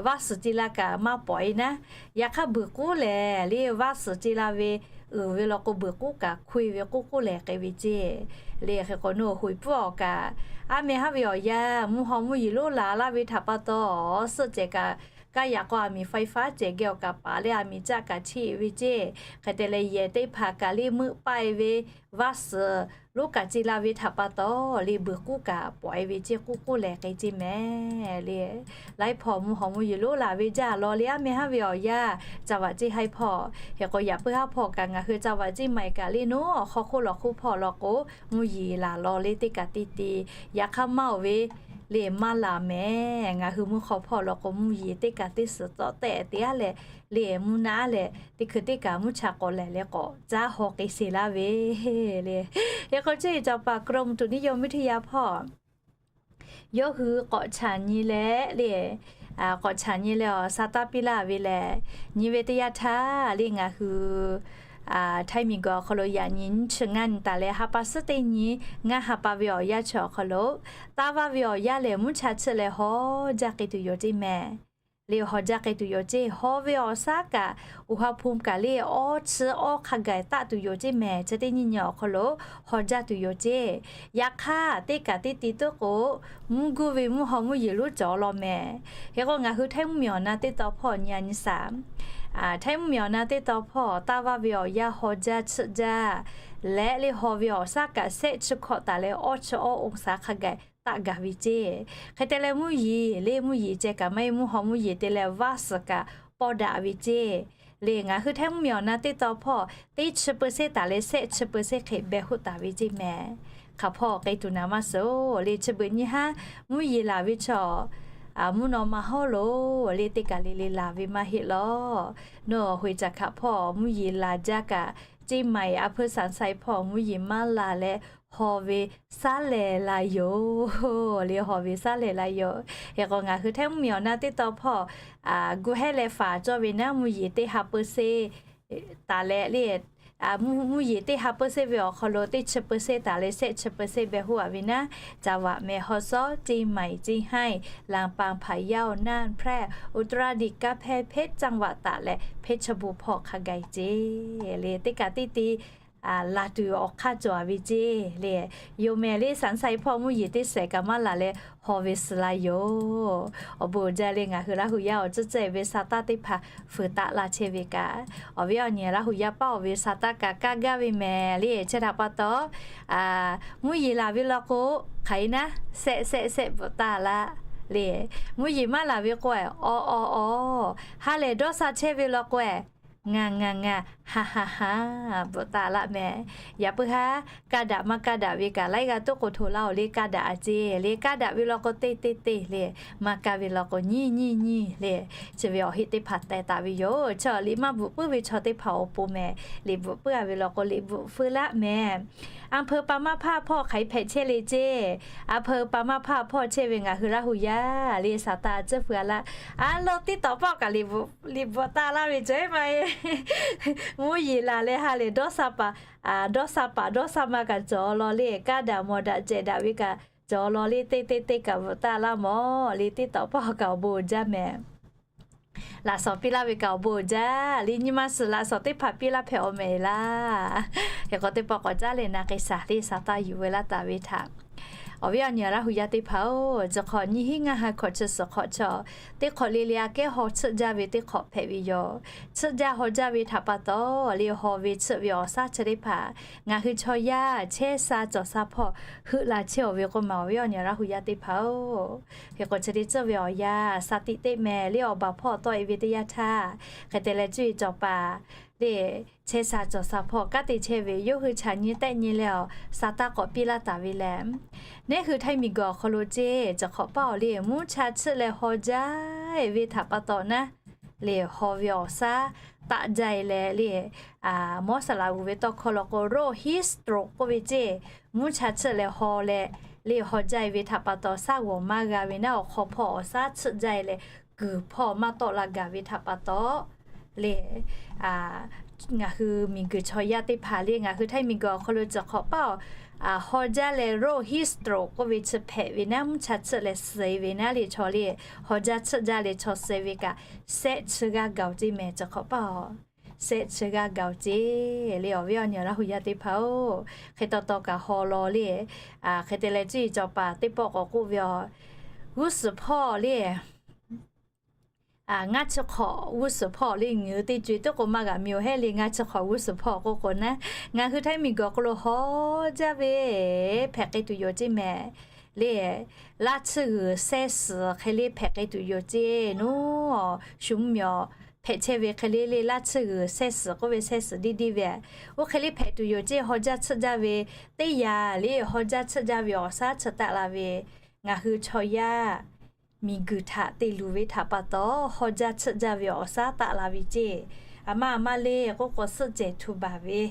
Vaˇ suhˍ ce la kaꞈ maˇ pawˍ e naˉ. Yaꞈ hk'aˇ beuꞈ k'uˉ lehˬ le vaˇ suhˍ ce la ve uiˍ ve law k'o, beuꞈ k'uˉ kaꞈ hkoˇ e ve k'uˉ k'uˉ lehˬ k'e ve ceˇ. Le hk'e k'o, nuˇ hoꞈ puiˉ awˬ kaꞈ, aˉ mehˆ haˉ ve awˬ yanˇ mvuhˇ haw mvuhˇ yeˬ lonˉ la laˇ ve htaꞈ pa taw, suhˆ cehˬ kaꞈ kaˇ yaꞈ k'aw aˬ miˍ faiˇ faˉ cehˬ geh awˬ kaꞈ paˍ leh aˬ miˍ caˆ kaꞈ cheˇ e ve ceˇ. Hk'e te leh, yehˬ teˇ hpaˍ kaꞈ le meuˆ paˆ e ve vaˇ suhˍ lonˉ kaꞈ ce la ve htaꞈ pa taw, le beuꞈ k'uˉ kaꞈ pawˍ e ve ceˇ, k'uˉ k'uˉ lehˬ k'e ceˇ mehˍ le. Laiˉ hpawˇ mvuhˇ haw mvuhˇ yeˬ lonˉ la ve jaˇ law le, aˉ mehˆ haˉ ve awˬ yanˇ, ca vaꞈ ceˇ haiˉ hpawˇ. Hk'e k'o, yaꞈ puiˉ haˉ hpawˇ kaꞈ ngaˬ hui ca vaꞈ ceˇ maiˍ kaꞈ le, nuˇ awˬ hk'aw hk'oˆ lawˬ hk'oˆ hpawˇ law k'o, mvuhˇ yeˬ laˬ law le teˇ kaꞈ teˇ te. Yaꞈ hk'aˇ maˇ oˬ ve le maˇ laˬ mehˍ. Ngaˬ hui mvuhˇ hk'aw hpawˇ law k'o, mvuhˇ yeˬ teˇ kaꞈ teˇ suhˍ tawˆ tehˆ te aˉ leh, le mvuhˇ naˆ aˉ leh teˇ hkui teˇ kaꞈ mvuhˇ cha k'awꞈ lehˬ leh k'awꞈ caˉ haw k'e sheˍ laˇ ve le. Hk'e k'o, ceˇ cawˬ paˍ กรมอุตุนิยมวิทยา hpawˇ yawˇ hui k'awꞈ chaꞈ nyi leh le, k'awꞈ chaꞈ nyi leh awˬ sha taˇ piˇ laˇ ve lehˬ, nyi ve teˇ yanˇ htaˇ le ngaˬ hui Htaiˇ miˬ guiˬ awˬ hk'aw lo yaꞈ nyi nyiˇ chi ngaˇ nyi taˍ leh, ha pa suhˉ teˇ nyi ngaˇ ha pa ve awˬ yanˇ chi awˬ hk'aw lo, taˇ vaˇ ve awˬ yanˇ lehˬ mvuhˇ cha chiˆ leh haw jaˇ k'e tuˬ yoˬ ceˇ mehˍ. Le haw jaˇ k'e tuˬ yoˬ ceˇ. Haw ve awˬ shaˉ kaꞈ, อุณหภูมิ kaꞈ le awˇ chi awˇ hk'a gaˬ taˆ tuˬ yoˬ ceˇ mehˍ. Chi teˇ nyiˇ nyi awˬ hk'aw lo haw jaˇ tuˬ yoˬ ceˇ. Yaꞈ hk'aˇ, teˇ kaꞈ teˇ ti tuˉ k'o, mvuhˇ guˇ ve mvuhˇ haw mvuhˇ yeˬ lonˉ cawˬ law mehˍ. Hk'e k'o, ngaˬ hui Htaiˇ mvuhˇ miˬ awˬ na teˇ taw hpawˇ nyi a nyi shaˍ. Htaiˇ mvuhˇ miˬ awˬ na teˇ taw hpawˇ taˇ vaˇ ve awˬ yanˇ haw jaˇ chiˆ jaˇ leh le, haw ve awˬ shaˉ kaꞈ sehˆ chi hkawꞈ taˍ leh awˇ chi awˇ องศา hk'a gaˬ taˆ gaˬ ve ceˇ. Hk'e te leh mvuhˇ yeˬ le, mvuhˇ yeˬ ceh kaꞈ maˇ heˆ, mvuhˇ haw mvuhˇ yeˬ te leh vaˇ suhˍ kaꞈ pawˇ daꞈ ve ceˇ. Le ngaˬ hui Htaiˇ mvuhˇ miˬ awˬ na teˇ taw hpawˇ teˇ chi เปอร์เซ็นต์ taˍ leh sehˆ chi เปอร์เซ็นต์ hk'e beh hoˆ taˍ ve ceˇ mehˍ. Hk'aˬ hpawˇ k'ai tuˬ naˍ maˇ suhˍ le. Chi beuꞈ nyi haˉ mvuhˇ yeˬ laˬ ve chaw mvuhˇ naw ma hawˉ lo le teˇ kaˬ le le laˬ ve maˇ heˆ law. Nuˇ awˬ hoꞈ caˬ hkaꞈ hpawˇ mvuhˇ yeˬ laˬ jaˇ kaꞈ, ceˇ maiˍ a hpeuˇ สามไซ hpawˇ mvuhˇ yeˬ maˇ laˬ leh haw ve saˉ lehˍ la yoˬ le, haw ve saˉ lehˍ la yoˬ. Hk'e k'o, ngaˬ hui Htaiˇ mvuhˇ miˬ awˬ na teˇ taw hpawˇ gu hehˉ leh faˍ cawˇ ve naˉ, mvuhˇ yeˬ teˇ ha เปอร์เซ็นต์ taˍ leh le, mvuhˇ yeˬ teˇ ha เปอร์เซ็นต์ ve awˬ hk'aw lo teˇ chi เปอร์เซ็นต์ taˍ leh sehˆ chi เปอร์เซ็นต์ beh hoˆ a ve naˉ, Caˇ vaꞈ meh haw sawˉ, ceˇ maiˍ ceˇ haiˇ, Laˍ paˍ hpaˍ yaˇ oˬ naˇ hpehˇ, อุตรดิตถ์ gaˇ hpehˇ เพชร จังหวัด taˍ leh เพชรบูรณ์ hpawˇ hk'a gaˬ e ceˇ. Le teˇ kaꞈ teˇ ti laˬ tuˬ awˬ hk'aˇ cawˬ a ve ceˇ le. Yoˬ mehˍ le, สามไซ hpawˇ mvuhˇ yeˬ teˇ shehˍ kaꞈ maˇ laˬ leh haw ve suhˍ la yoˬ. Awˬ bon uiˍ jaˇ le, ngaˬ hui Laˇ hu yaˇ awˬ tcuhˉ cehˇ ve sa taˇ teˇ hpaˍ fuiˍ taˆ la chehˇ ve kaꞈ, awˬ viˉ awˬ nyi Laˇ hu yaˇ paˉ oˬ ve sa taˇ kaꞈ kaˇ gaˇ ve mehˍ le. Chi htaꞈ pa taw, mvuhˇ yeˬ laˬ ve law k'o, hk'aˬ e naˉ, sehˆ sehˆ sehˆ bvuhꞈ taˍ laˇ le. Mvuhˇ yeˬ maˇ laˬ ve k'o, aw aw aw, ha lehˬ dawˇ sha chehˇ ve law k'o, ngaˬ ngaˬ ngaˬ, ha ha ha, bvuhꞈ taˍ laˇ mehˍ. Yaꞈ puiˉ haˉ, kaˇ daꞈ maˇ kaˇ daꞈ ve kaꞈ laiˉ g'aˇ tuˉ k'oˍ htoꞈ laˇ oˬ le, kaˇ daꞈ a ceˇ le. Kaˇ daꞈ ve law k'o, teˇ teˇ teˇ le, maˇ kaˇ ve law k'o, nyiˇ nyiˇ nyiˇ le. Chi ve awˬ heˆ teˇ hpaˍ teh taˍ ve yoˬ. Chaw liꞈ maˇ bvuhꞈ puiˉ ve chaw teˇ hpaˍ awˬ pon mehˍ. Liꞈ bvuhꞈ puiˉ a ve law k'o, liꞈ bvuhꞈ feu laˇ mehˍ. A hpeu pa maˇ hpaˇ hpawˇ hk'aˬ hk'e hpehꞈ chehˇ le ceˇ. A hpeu pa maˇ hpaˇ hpawˇ chehˇ ve ngaˬ hui Laˇ hu yaˇ le, sa taˇ tcuhˉ feu a laˇ. A lo teˇ tawꞈ pawˆ kaꞈ liꞈ bvuhꞈ taˍ laˇ ve cawˬ e maˇ e. Mvuhˇ yeˬ laˬ leh ha lehˬ dawˇ sha paˍ, dawˇ sha paˍ dawˇ sha ma kaꞈ cawˬ law le. Kaˇ daꞈ mawˬ daꞈ cehˬ daꞈ ve kaꞈ cawˬ law le. Teˇ teˇ teˇ kaꞈ bvuhꞈ taˍ laˇ mawˬ le. Teˇ tawꞈ pawˆ kaꞈ awˬ bon uiˍ jaˇ mehˍ. Laꞈ shawnˍ piˇ laˇ ve kaꞈ awˬ bon uiˍ jaˇ le. Nyi ma suhˍ laꞈ shawnˍ teˇ hpaˍ piˇ laˇ hpehꞈ awˬ mehˍ laˇ. Hk'e k'o, teˇ pawˆ k'awꞈ caˉ leh na k'ai shaˍ le, sa taˇ yuˬ ve laˇ taˍ ve htaꞈ. Awˬ viˉ awˬ nyi Laˇ hu yaˇ teˇ hpaˍ oˬ, chi hk'awꞈ nyiˇ hinˉ ngaˇ ha hkawꞈ chi suhˍ hk'awꞈ chaw, teˇ hk'awꞈ le le aꞈ kehˉ haw chiˆ jaˇ ve teˇ hk'awꞈ hpehꞈ ve yoˬ. Chiˆ jaˇ haw jaˇ ve htaꞈ pa taw le, haw ve chiˆ ve awˬ shaˉ chi teˇ hpaˍ ngaˬ hui chaw yaˇ chehˇ sha cawˬ sha hpawˇ heuˆ la chehˇ awˬ ve k'oˆ ma, awˬ viˉ awˬ nyi Laˇ hu yaˇ teˇ hpaˍ oˬ. Hk'e k'o, chi teˇ tcuhˇ ve awˬ yanˇ sa tiꞈ teˇ mehˍ le, awˬ baˬ hpawˇ tawˆ e ve teˇ yanˇ htaˇ, hk'e te leh cuˇ yiˍ cawˬ paˍ le, chehˇ sha cawˬ sha hpawˇ kanˉ te chehˇ ve yawˇ hui chaꞈ nyi tehˆ nyi leh awˬ, sa taˇ k'awꞈ piˇ laˇ taˍ ve lehˬ, nehˉ hui Htaiˇ miˬguiˬ awˬ hk'aw lo ceˇ, ciˬ hk'awꞈ paˇ awˬ le, mvuhˇ cha chiˆ leh haw jaˇ ve htaꞈ pa taw naˉ, le, haw ve awˬ shaˉ taˆ jaˇ e leh le, mawˇ saˍ laꞈ g'uˬ ve tawˇ hkawˇ law k'o, row heat stroke k'oˆ ve ceˇ, mvuhˇ cha chiˆ leh haw leh, le, haw jaˇ e ve htaꞈ pa taw shaˉ g'awˬ maˇ g'a ve naˉ, awˬ hk'aw hpawˇ awˬ shaˉ chiˆ jaˇ e leh, kuiˬ hpawˇ maˇ tawˆ la gaˬ ve htaꞈ pa taw, le, ngaˬ hui miˬguiˬ chaw yaˇ teˇ hpaˍ le, ngaˬ hui Htaiˇ miˬguiˬ awˬ hk'aw lo ciˬ hk'awꞈ paˇ awˬ, haw jaˇ leh row heat stroke k'oˆ ve chi hpehꞈ ve naˉ, mvuhˇ cha chiˆ leh suh e ve naˉ le, chaw le, haw jaˇ chiˆ jaˇ leh chaw suh e ve kaꞈ, sehˆ chi g'aˇ gaˬ-oˬ ceˇ mehˍ, ciˬ hk'awꞈ paˇ awˬ, sehˆ chi g'aˇ gaˬ-oˬ ceˇ le. Awˬ viˉ awˬ nyi Laˇ hu yaˇ teˇ hpaˍ-oˬ, hk'e taw taw kaꞈ haw law le. Hk'e te leh cuˇ yiˍ cawˬ paˍ teˇ pawˆ k'awꞈ k'oˆ ve awˬ, g'uˇ suhˍ hpawˇ le, ngaˇ chi hk'awꞈ g'uˇ suhˍ hpawˇ le, ngaˬ hui teˇ co-e teˇ k'o maˇ g'a miˬ-oˬ heˆ le. Ngaˇ chi hk'awꞈ g'uˇ suhˍ hpawˇ k'oˆ k'o naˉ, ngaˬ hui Htaiˇ miˬguiˬ awˬ hk'aw lo haw jaˇ ve hpehꞈ k'ai tuˬ yoˬ ceˇ mehˍ le. Laˇ chiˇ g'uiˬ sehˆ suhˍ hk'e le hpehꞈ k'ai tuˬ yoˬ ceˇ. Nuˉ, shu mvuhˇ miˬ awˬ hpehꞈ chehˇ ve hk'e le le, laˇ chiˇ g'uiˬ sehˆ suhˍ k'oˆ ve sehˆ suhˍ diˇ diˇ ve, oˇ hk'e le hpehꞈ tuˬ yoˬ ceˇ. Haw jaˇ chiˆ jaˇ ve teˇ yanˇ le, haw jaˇ chiˆ jaˇ ve awˬ shaˉ chi taˆ la ve, ngaˬ hui chaw yaˇ miˬguiˬ htaꞈ te luˬ ve htaꞈ pa taw, haw jaˇ chiˆ jaˇ ve awˬ shaˉ taˆ la ve ceˇ. Aˬ ma aˬ ma le k'oˆ k'o, suhˆ cehˬ htu baˬ ve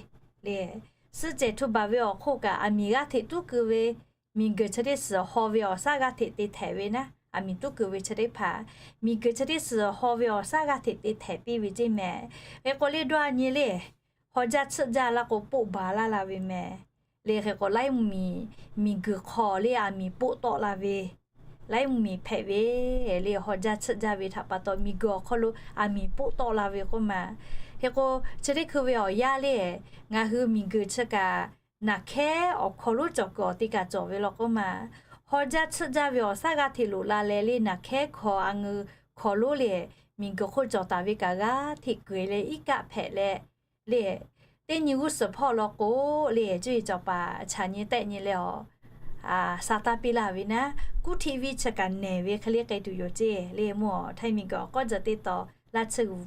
le. Suhˆ cehˬ htu baˬ ve awˬ hk'oˆ kaꞈ, aˬ miˍ g'aˇ hteꞈ tuˉ keu ve, miˬguiˬ chi teˇ suhˍ haw ve awˬ shaˉ g'aˇ hteꞈ te htehꞈ ve naˉ, aˬ miˍ tuˉ keu ve chi teˇ hpaˍ, miˬguiˬ chi teˇ suhˍ haw ve awˬ shaˉ g'aˇ hteꞈ te htehꞈ piˇ ve ceˇ mehˍ. Hk'e k'o le, dawˇ a nyi le, haw jaˇ chiˆ jaˇ laˇ k'o, poˆ baˬ laˇ la ve mehˍ. Le hk'e k'o, laiˉ mvuhˇ miˬ, miˬguiˬ hk'aw le aˬ miˍ poˆ tawˆ la ve, laiˉ mvuhˇ miˬ hpehꞈ ve le, haw jaˇ chiˆ jaˇ ve htaꞈ pa taw, miˬguiˬ awˬ hk'aw lo aˬ miˍ poˆ tawˆ la ve k'oˆ ma. Hk'e k'o, chi teˇ hkui ve awˬ yanˇ le, ngaˬ hui miˬguiˬ chi kaꞈ naˬ hkehˉ awˬ hkaw lonˉ cawˬ kuiˬ awˬ te kaꞈ cawˬ ve law k'oˆ ma. Haw jaˇ chiˆ jaˇ ve awˬ shaˉ g'aˇ hteꞈ loꞈ la leh le, naˬ hkehˉ hkaw a ngeu hkaw lonˉ le, miˬguiˬ hk'oˆ cawˬ taˍ ve kaꞈ g'aˇ hteꞈ kuˬ e leh iˉ kaˆ hpehꞈ leh le, teˇ nyi g'uˇ suhˍ hpawˇ law k'o le, cuˇ yiˍ cawˬ paˍ chaꞈ nyi tehˆ nyi leh awˬ, sa taˇ piˇ laˇ ve naˉ, kuˉ htiˆ viˇ chi kaꞈ nehˬ ve hk'e le k'ai tuˬ yoˬ ceˇ le. Mvuhˇ awˬ Htaiˇ miˬguiˬ awˬ k'awˇ jaˇ teˇ taw laˇ chiˇ g'uiˬ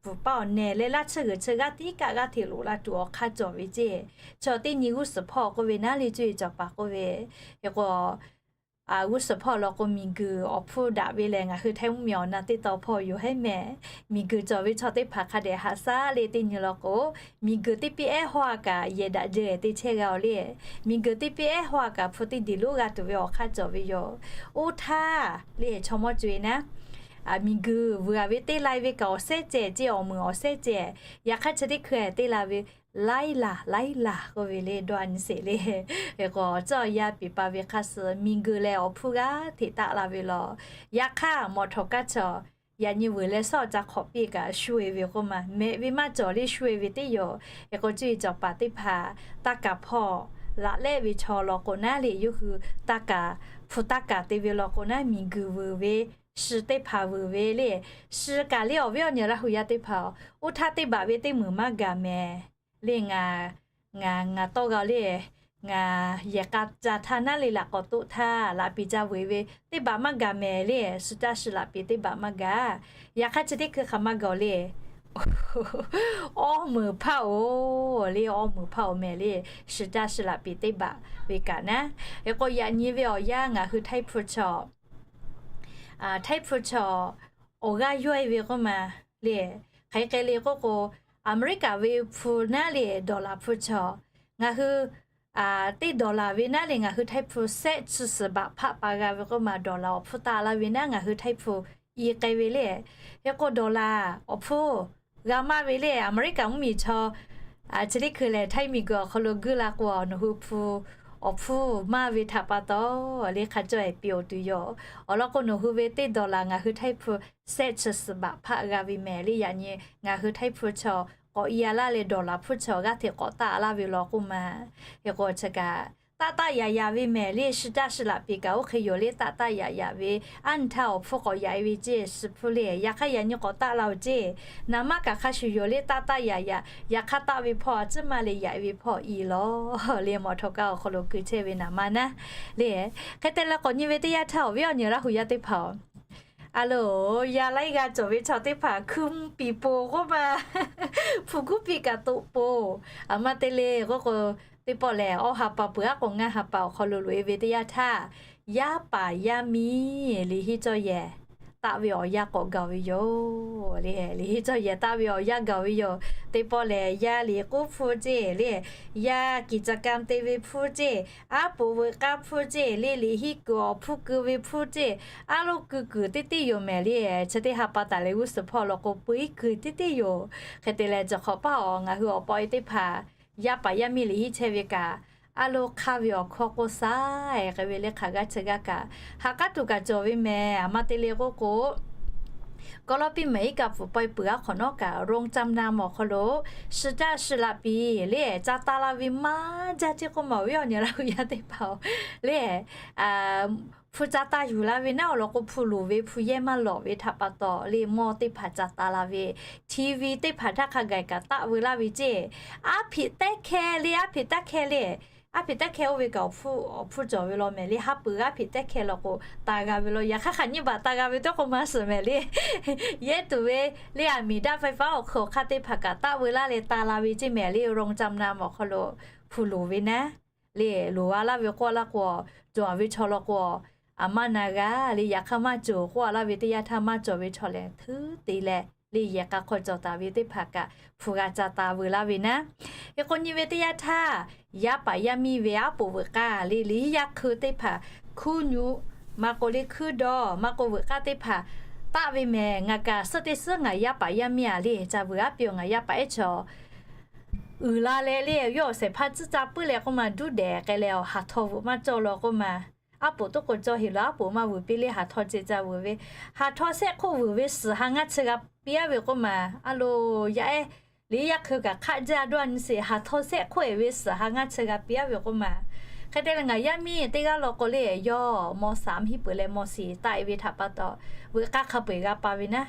bvuhˬ paˆ awˬ nehˬ leh, laˇ chiˇ g'uiˬ chi g'aˇ tiˉ kaˆ g'aˇ hteꞈ loꞈ la tuˬ awˬ hk'aˇ cawˬ ve ceˇ. Chi teˇ nyi g'uˇ suhˍ hpawˇ k'oˆ ve naˉ le, cuˇ yiˍ cawˬ paˍ k'oˆ ve, hk'e k'o, g'uˇ suhˍ hpawˇ law k'o, miˬguiˬ awˬ hpfuhˇ daꞈ ve lehˬ, ngaˬ hui Htaiˇ mvuhˇ miˬ awˬ na teˇ taw hpawˇ yoˬ heˉ mehˍ. Miˬguiˬ cawˬ ve chaw teˇ hpaˍ hk'a dehꞈ haꞈ shaˉ le. Teˇ nyi law k'o, miˬguiˬ teˇ piˇ ehˉ hawˇ a kaꞈ yehˬ daꞈ jehˬ te chehˇ g'a-oˬ le. Miˬguiˬ teˇ piˇ ehˉ hawˇ a kaꞈ hpu teˇ diˬ lonˉ g'a tuˬ ve awˬ hk'aˇ cawˬ ve yoˬ. Oˇ htaˇ le, chaw mawˇ co-e naˉ, miˬguiˬ vuiˬ a ve teˇ lai ve kaꞈ awˬ sehˉ cehˬ ceˇ, awˬ meuˍ awˬ sehˉ cehˬ. Yaꞈ hk'aˇ chi teˇ hkui teˇ la ve, laiˉ laˬ laiˉ laˬ k'oˆ ve le, dawˇ a nyi sheˍ le. Hk'e k'o, tcuh yaˇ piˍ pa ve hk'aˇ suh miˬguiˬ lehˬ awˬ hpfuhˇ g'aˇ hteꞈ taˆ la ve law. Yaꞈ hk'aˇ mawˬ htawꞈ kaˇ chaw, yaꞈ nyi vuiˬ leh shawˉ ca hk'awꞈ piˇ kaꞈ shu e ve k'oˆ ma, mehꞈ ve maˇ cawˬ le, shu e ve teˇ yoˬ. Hk'e k'o, cuˇ yiˍ cawˬ paˍ teˇ hpaˍ taˇ kaˍ hpawˇ laꞈ lehˆ ve chaw law k'o naˉ le, yawˇ hui taˇ kaˍ, hpu taˇ kaˍ te ve law k'o naˉ, miˬguiˬ vuiˬ ve, shi teˇ hpaˍ vuiˬ ve le. Shi kaꞈ le, awˬ viˉ awˬ nyi Laˇ hu yaˇ teˇ hpaˍ-oˬ, oˇ htaˇ teˇ baꞈ ve teˇ meunˍ maˇ gaˬ mehˍ le. Ngaˬ, ngaˬ, ngaˬ tawˇ g'a le. Ngaˬ yehˬ k'a ca htaˇ naˉ le, laꞈ k'awꞈ toˆ htaˇ laꞈ piˍ ca vuiˬ ve teˇ baꞈ maˇ gaˬ mehˍ le. Shi caˇ shi laꞈ piˍ teˇ baꞈ maˇ gaˬ. Yaꞈ hk'aˇ chi teˇ hkui hk'aˬ maˇ gaˬ-oˬ le. Awˇ meunˍ hpaˇ-oˬ le, awˇ meunˍ hpaˇ-oˬ mehˍ le. Shi caˇ shi laꞈ piˍ teˇ baꞈ ve kaꞈ naˉ. Hk'e k'o, yaꞈ nyi ve awˬ yanˇ ngaˬ hui Htaiˇ hpu chaw, Htaiˇ hpu chaw awˬ g'aˇ yawˇ e ve k'oˆ ma le. Hk'aˬ hk'e le k'oˆ k'o, Aˍmeˍriˆkaˍ ve hpu naˉ le, dollar hpu chaw, ngaˬ hui teˇ dollar ve naˉ le, ngaˬ hui Htaiˇ hpu sehˆ chi suhˍ baꞈ hpaˆ pa g'a ve k'oˆ ma, dollar awˬ hpfuhˇ taˆ laˇ ve naˉ, ngaˬ hui Htaiˇ hpu i k'ai ve le. Hk'e k'o, dollar awˬ hpfuhˇ g'a maˇ ve le. Aˍmeˍriˆkaˍ mvuhˇmiˬ chaw chi teˇ hkui lehˬ, Htaiˇ miˬguiˬ awˬ hk'aw lo guiˇ la k'o, nawˬ hui hpu awˬ hpfuhˇ maˇ ve htaꞈ pa taw, le hk'a cawˇ ehˍ piˇ-oˬ tuˬ yoˬ. Awˬ lawn k'o, nawˬ hui ve teˇ dollar ngaˬ hui Htaiˇ hpu sehˆ chi suhˍ baꞈ hpaˆ g'a ve mehˍ le. Yaꞈ nyi ngaˬ hui Htaiˇ hpu chaw k'awꞈ i a laˇ leh, dollar hpu chaw g'aˇ hteꞈ k'awꞈ taˆ laˇ ve law k'oˆ ma. Hk'e k'o, chi kaꞈ taˆ taˆ yaꞈ yaꞈ ve mehˍ le. Shi caˇ shi laꞈ piˍ kaꞈ oˇ hk'e yoˬ le, taˆ taˆ yaꞈ yaꞈ ve. Aˉ nyi htaˇ awˬ hpfuhˇ k'awꞈ yaꞈ e ve ceˇ, shi hpfuhˇ le. Yaꞈ hk'aˇ yaꞈ nyi k'awꞈ taˆ la-oˬ ceˇ. Naˍ manˇ kaꞈ hk'a shuˍ yoˬ le, taˆ taˆ yaꞈ yaꞈ. Yaꞈ hk'aˇ taˆ ve hpawˇ a ciˉ maˇ le, yaꞈ e ve hpawˇ i lawˬ le. Mawˬ htawꞈ kaˇ awˬ hk'aw lo keu chehˇ ve naˍ manˇ naˉ le. Hk'e te leh, k'awꞈ nyi ve teˇ yanˇ htaˇ, awˬ viˉ awˬ nyi Laˇ hu yaˇ teˇ hpaˍ-oˬ, A loˬ, yaˇ laiˉ g'aˇ cawˬ ve chaw teˇ hpaˍ hkui mvuh piˍ poˬ k'oˆ ma, hpu kuˉ piˇ kaꞈ toꞈ poˬ. Aˬ ma te le k'oˆ k'o, teˇ pawˆ lehˬ, awˇ ha pa peuˬ aˉ k'o ngaˇ ha pa awˬ hk'aw lo loꞈ e ve teˇ yanˇ htaˇ, yaˇ paˍ yaˇ miˇ liꞈ henˇ cawˇ yehˬ taˆ ve awˬ yanˇ k'awꞈ gaˬ ve yoˬ le. Liꞈ henˇ cawˇ yehˬ taˆ ve awˬ yanˇ gaˬ ve yoˬ. Teˇ pawˆ lehˬ, yaˇ liꞈ k'oˆ hpfuhˇ ceˇ le, yaˇ กิจกรรม te ve hpfuhˇ ceˇ, aˉ poꞈ veuꞈ k'aˇ hpfuhˇ ceˇ le, liꞈ henˇ kuiˬ awˬ hpfuhˇ keu ve hpfuhˇ ceˇ, aˉ lo kuiˬ kuiˬ teˇ teˇ yoˬ mehˍ le. Chi teˇ ha pa taˍ leh g'uˇ suhˍ hpawˇ law k'o, peu iˉ kuiˬ teˇ teˇ yoˬ. Hk'e te leh, cawˬ hk'awꞈ paˇ awˬ ngaˬ hui awˬ pa e teˇ hpaˍ yaˇ paˍ yaˇ miˇ liꞈ henˇ chehˇ ve kaꞈ, aˉ lo hk'aˇ ve awˬ hkawˇ k'oˆ saˉ e k'ai ve le hk'aˬ g'aˇ chi g'aˇ kaꞈ, ha k'aˉ tuˬ kaꞈ cawˬ ve mehˍ. Aˬ ma te le k'oˆ k'o, Kawˇlawˇpiˆ mehˍ iˉ kaˆ pfuhˍ pawehˇ peuˬ aˉ hk'awꞈ nawˉ kaꞈ, Rome caˇ na mawˬ hk'aw lo, shi caˇ shi laꞈ piˍ le ca ta la ve maˇ jaˇ ceˇ k'oˆ ma, awˬ viˉ awˬ nyi Laˇ hu yaˇ teˇ hpaˍ-oˬ le, hpu ca ta yuˬ la ve naˉ awˬ lawn k'o, hpu loˍ ve hpu yehˇ maˇ lawꞈ ve htaꞈ pa taw le, mawˇ teˇ hpaˍ ca ta la ve, TV teˇ hpaˍ htaˇ hk'a gaˬ kaꞈ taˆ veu laˇ ve ceˇ. Aˉ hpeꞈ tehˉ hkeh le, aˉ hpeꞈ tehˉ hkeh le, aˉ hpeꞈ tehˉ hkeh oˇ ve kaꞈ awˬ hpfuhˇ cawˬ ve law mehˍ le. Haˉ pui aˉ hpeꞈ tehˉ hkeh law k'o, ta g'a ve law. Yaꞈ hk'aˇ hk'aˬ nyiˇ baꞈ ta g'a ve teˇ k'oˆ ma suhˍ mehˍ le. Yehˇ tuˬ ve le, อเมริกาไฟฟ้า awˬ hk'aw hk'aˇ teˇ hpaˍ kaꞈ taˆ veu laˇ leh ta la ve ceˇ mehˍ le. Rome caˇ na mawˬ hk'aw lo hpu loˍ ve naˉ le, loˍ a laˇ ve k'oˆ laˇ k'o, cawˬ ve chaw law k'o, aˬ maˇ na g'a le. Yaꞈ hk'aˇ maˇ cawˬ k'oˆ a laˇ ve teˇ yanˇ htaˇ, maˇ cawˬ ve chaw lehˬ htuˉ te leh le, yehˬ k'a hk'aw cawˬ taˍ ve teˇ hpaˍ kaꞈ hpu g'a ca ta veu laˇ ve naˉ. Hk'e k'o nyi ve teˇ yanˇ htaˇ, yaˇ paˍ yaˇ miˇ ve aˉ poꞈ veuꞈ k'aˇ le, liꞈ henˇ yaˇ hk'eu teˇ hpaˍ hkuˇ nyu, maˇ k'o le hkuiˉ dawˇ, maˇ k'o veuꞈ k'aˇ teˇ hpaˍ taˆ ve mehˍ. Ngaˬ kaꞈ suhˉ teˇ suhˉ ngaˬ yaˇ paˍ yaˇ miˇ a le, ca veuꞈ aˉ piˇ-oˬ, ngaˬ yaˇ paˍ ehˉ chaw uiˍ la leh le, yawˇ awˬ shehˍ hpaˇ tcuhˉ ca puiˉ leh k'oˆ ma, duˉ dehꞈ k'ai leh awˬ haˍ htaw veuꞈ maˇ cawˇ law k'oˆ ma. Aˉ poꞈ toˉ k'o cawˇ heˍ law, aˉ poꞈ maˇ veuꞈ piˇ le, haˍ htaw ceh ca veuꞈ ve. Haˍ htaw shehˆ hk'oˆ veuꞈ ve suhˍ ha ngaˇ chi g'a piˇ aˉ ve k'oˆ ma. A loˬ, yaˇ ehˉ liꞈ henˇ yaˇ hk'eu kaꞈ hk'aˆ jaˇ dawˇ a nyi sheˍ, haˍ htaw shehˆ hk'oˆ eˬ ve suhˍ ha ngaˇ chi g'a piˇ aˉ ve k'oˆ ma. Hk'e te leh ngaˬ yaˇ miˇ teˇ g'aˇ law k'o le, yawˇ mawˇ saˍ mvuhˇ hiˉ peuˬ leh mawˇ shiˍ taˆ e ve htaꞈ pa taw, veuꞈ k'aˇ hk'a peu eˬ g'a pa ve naˉ.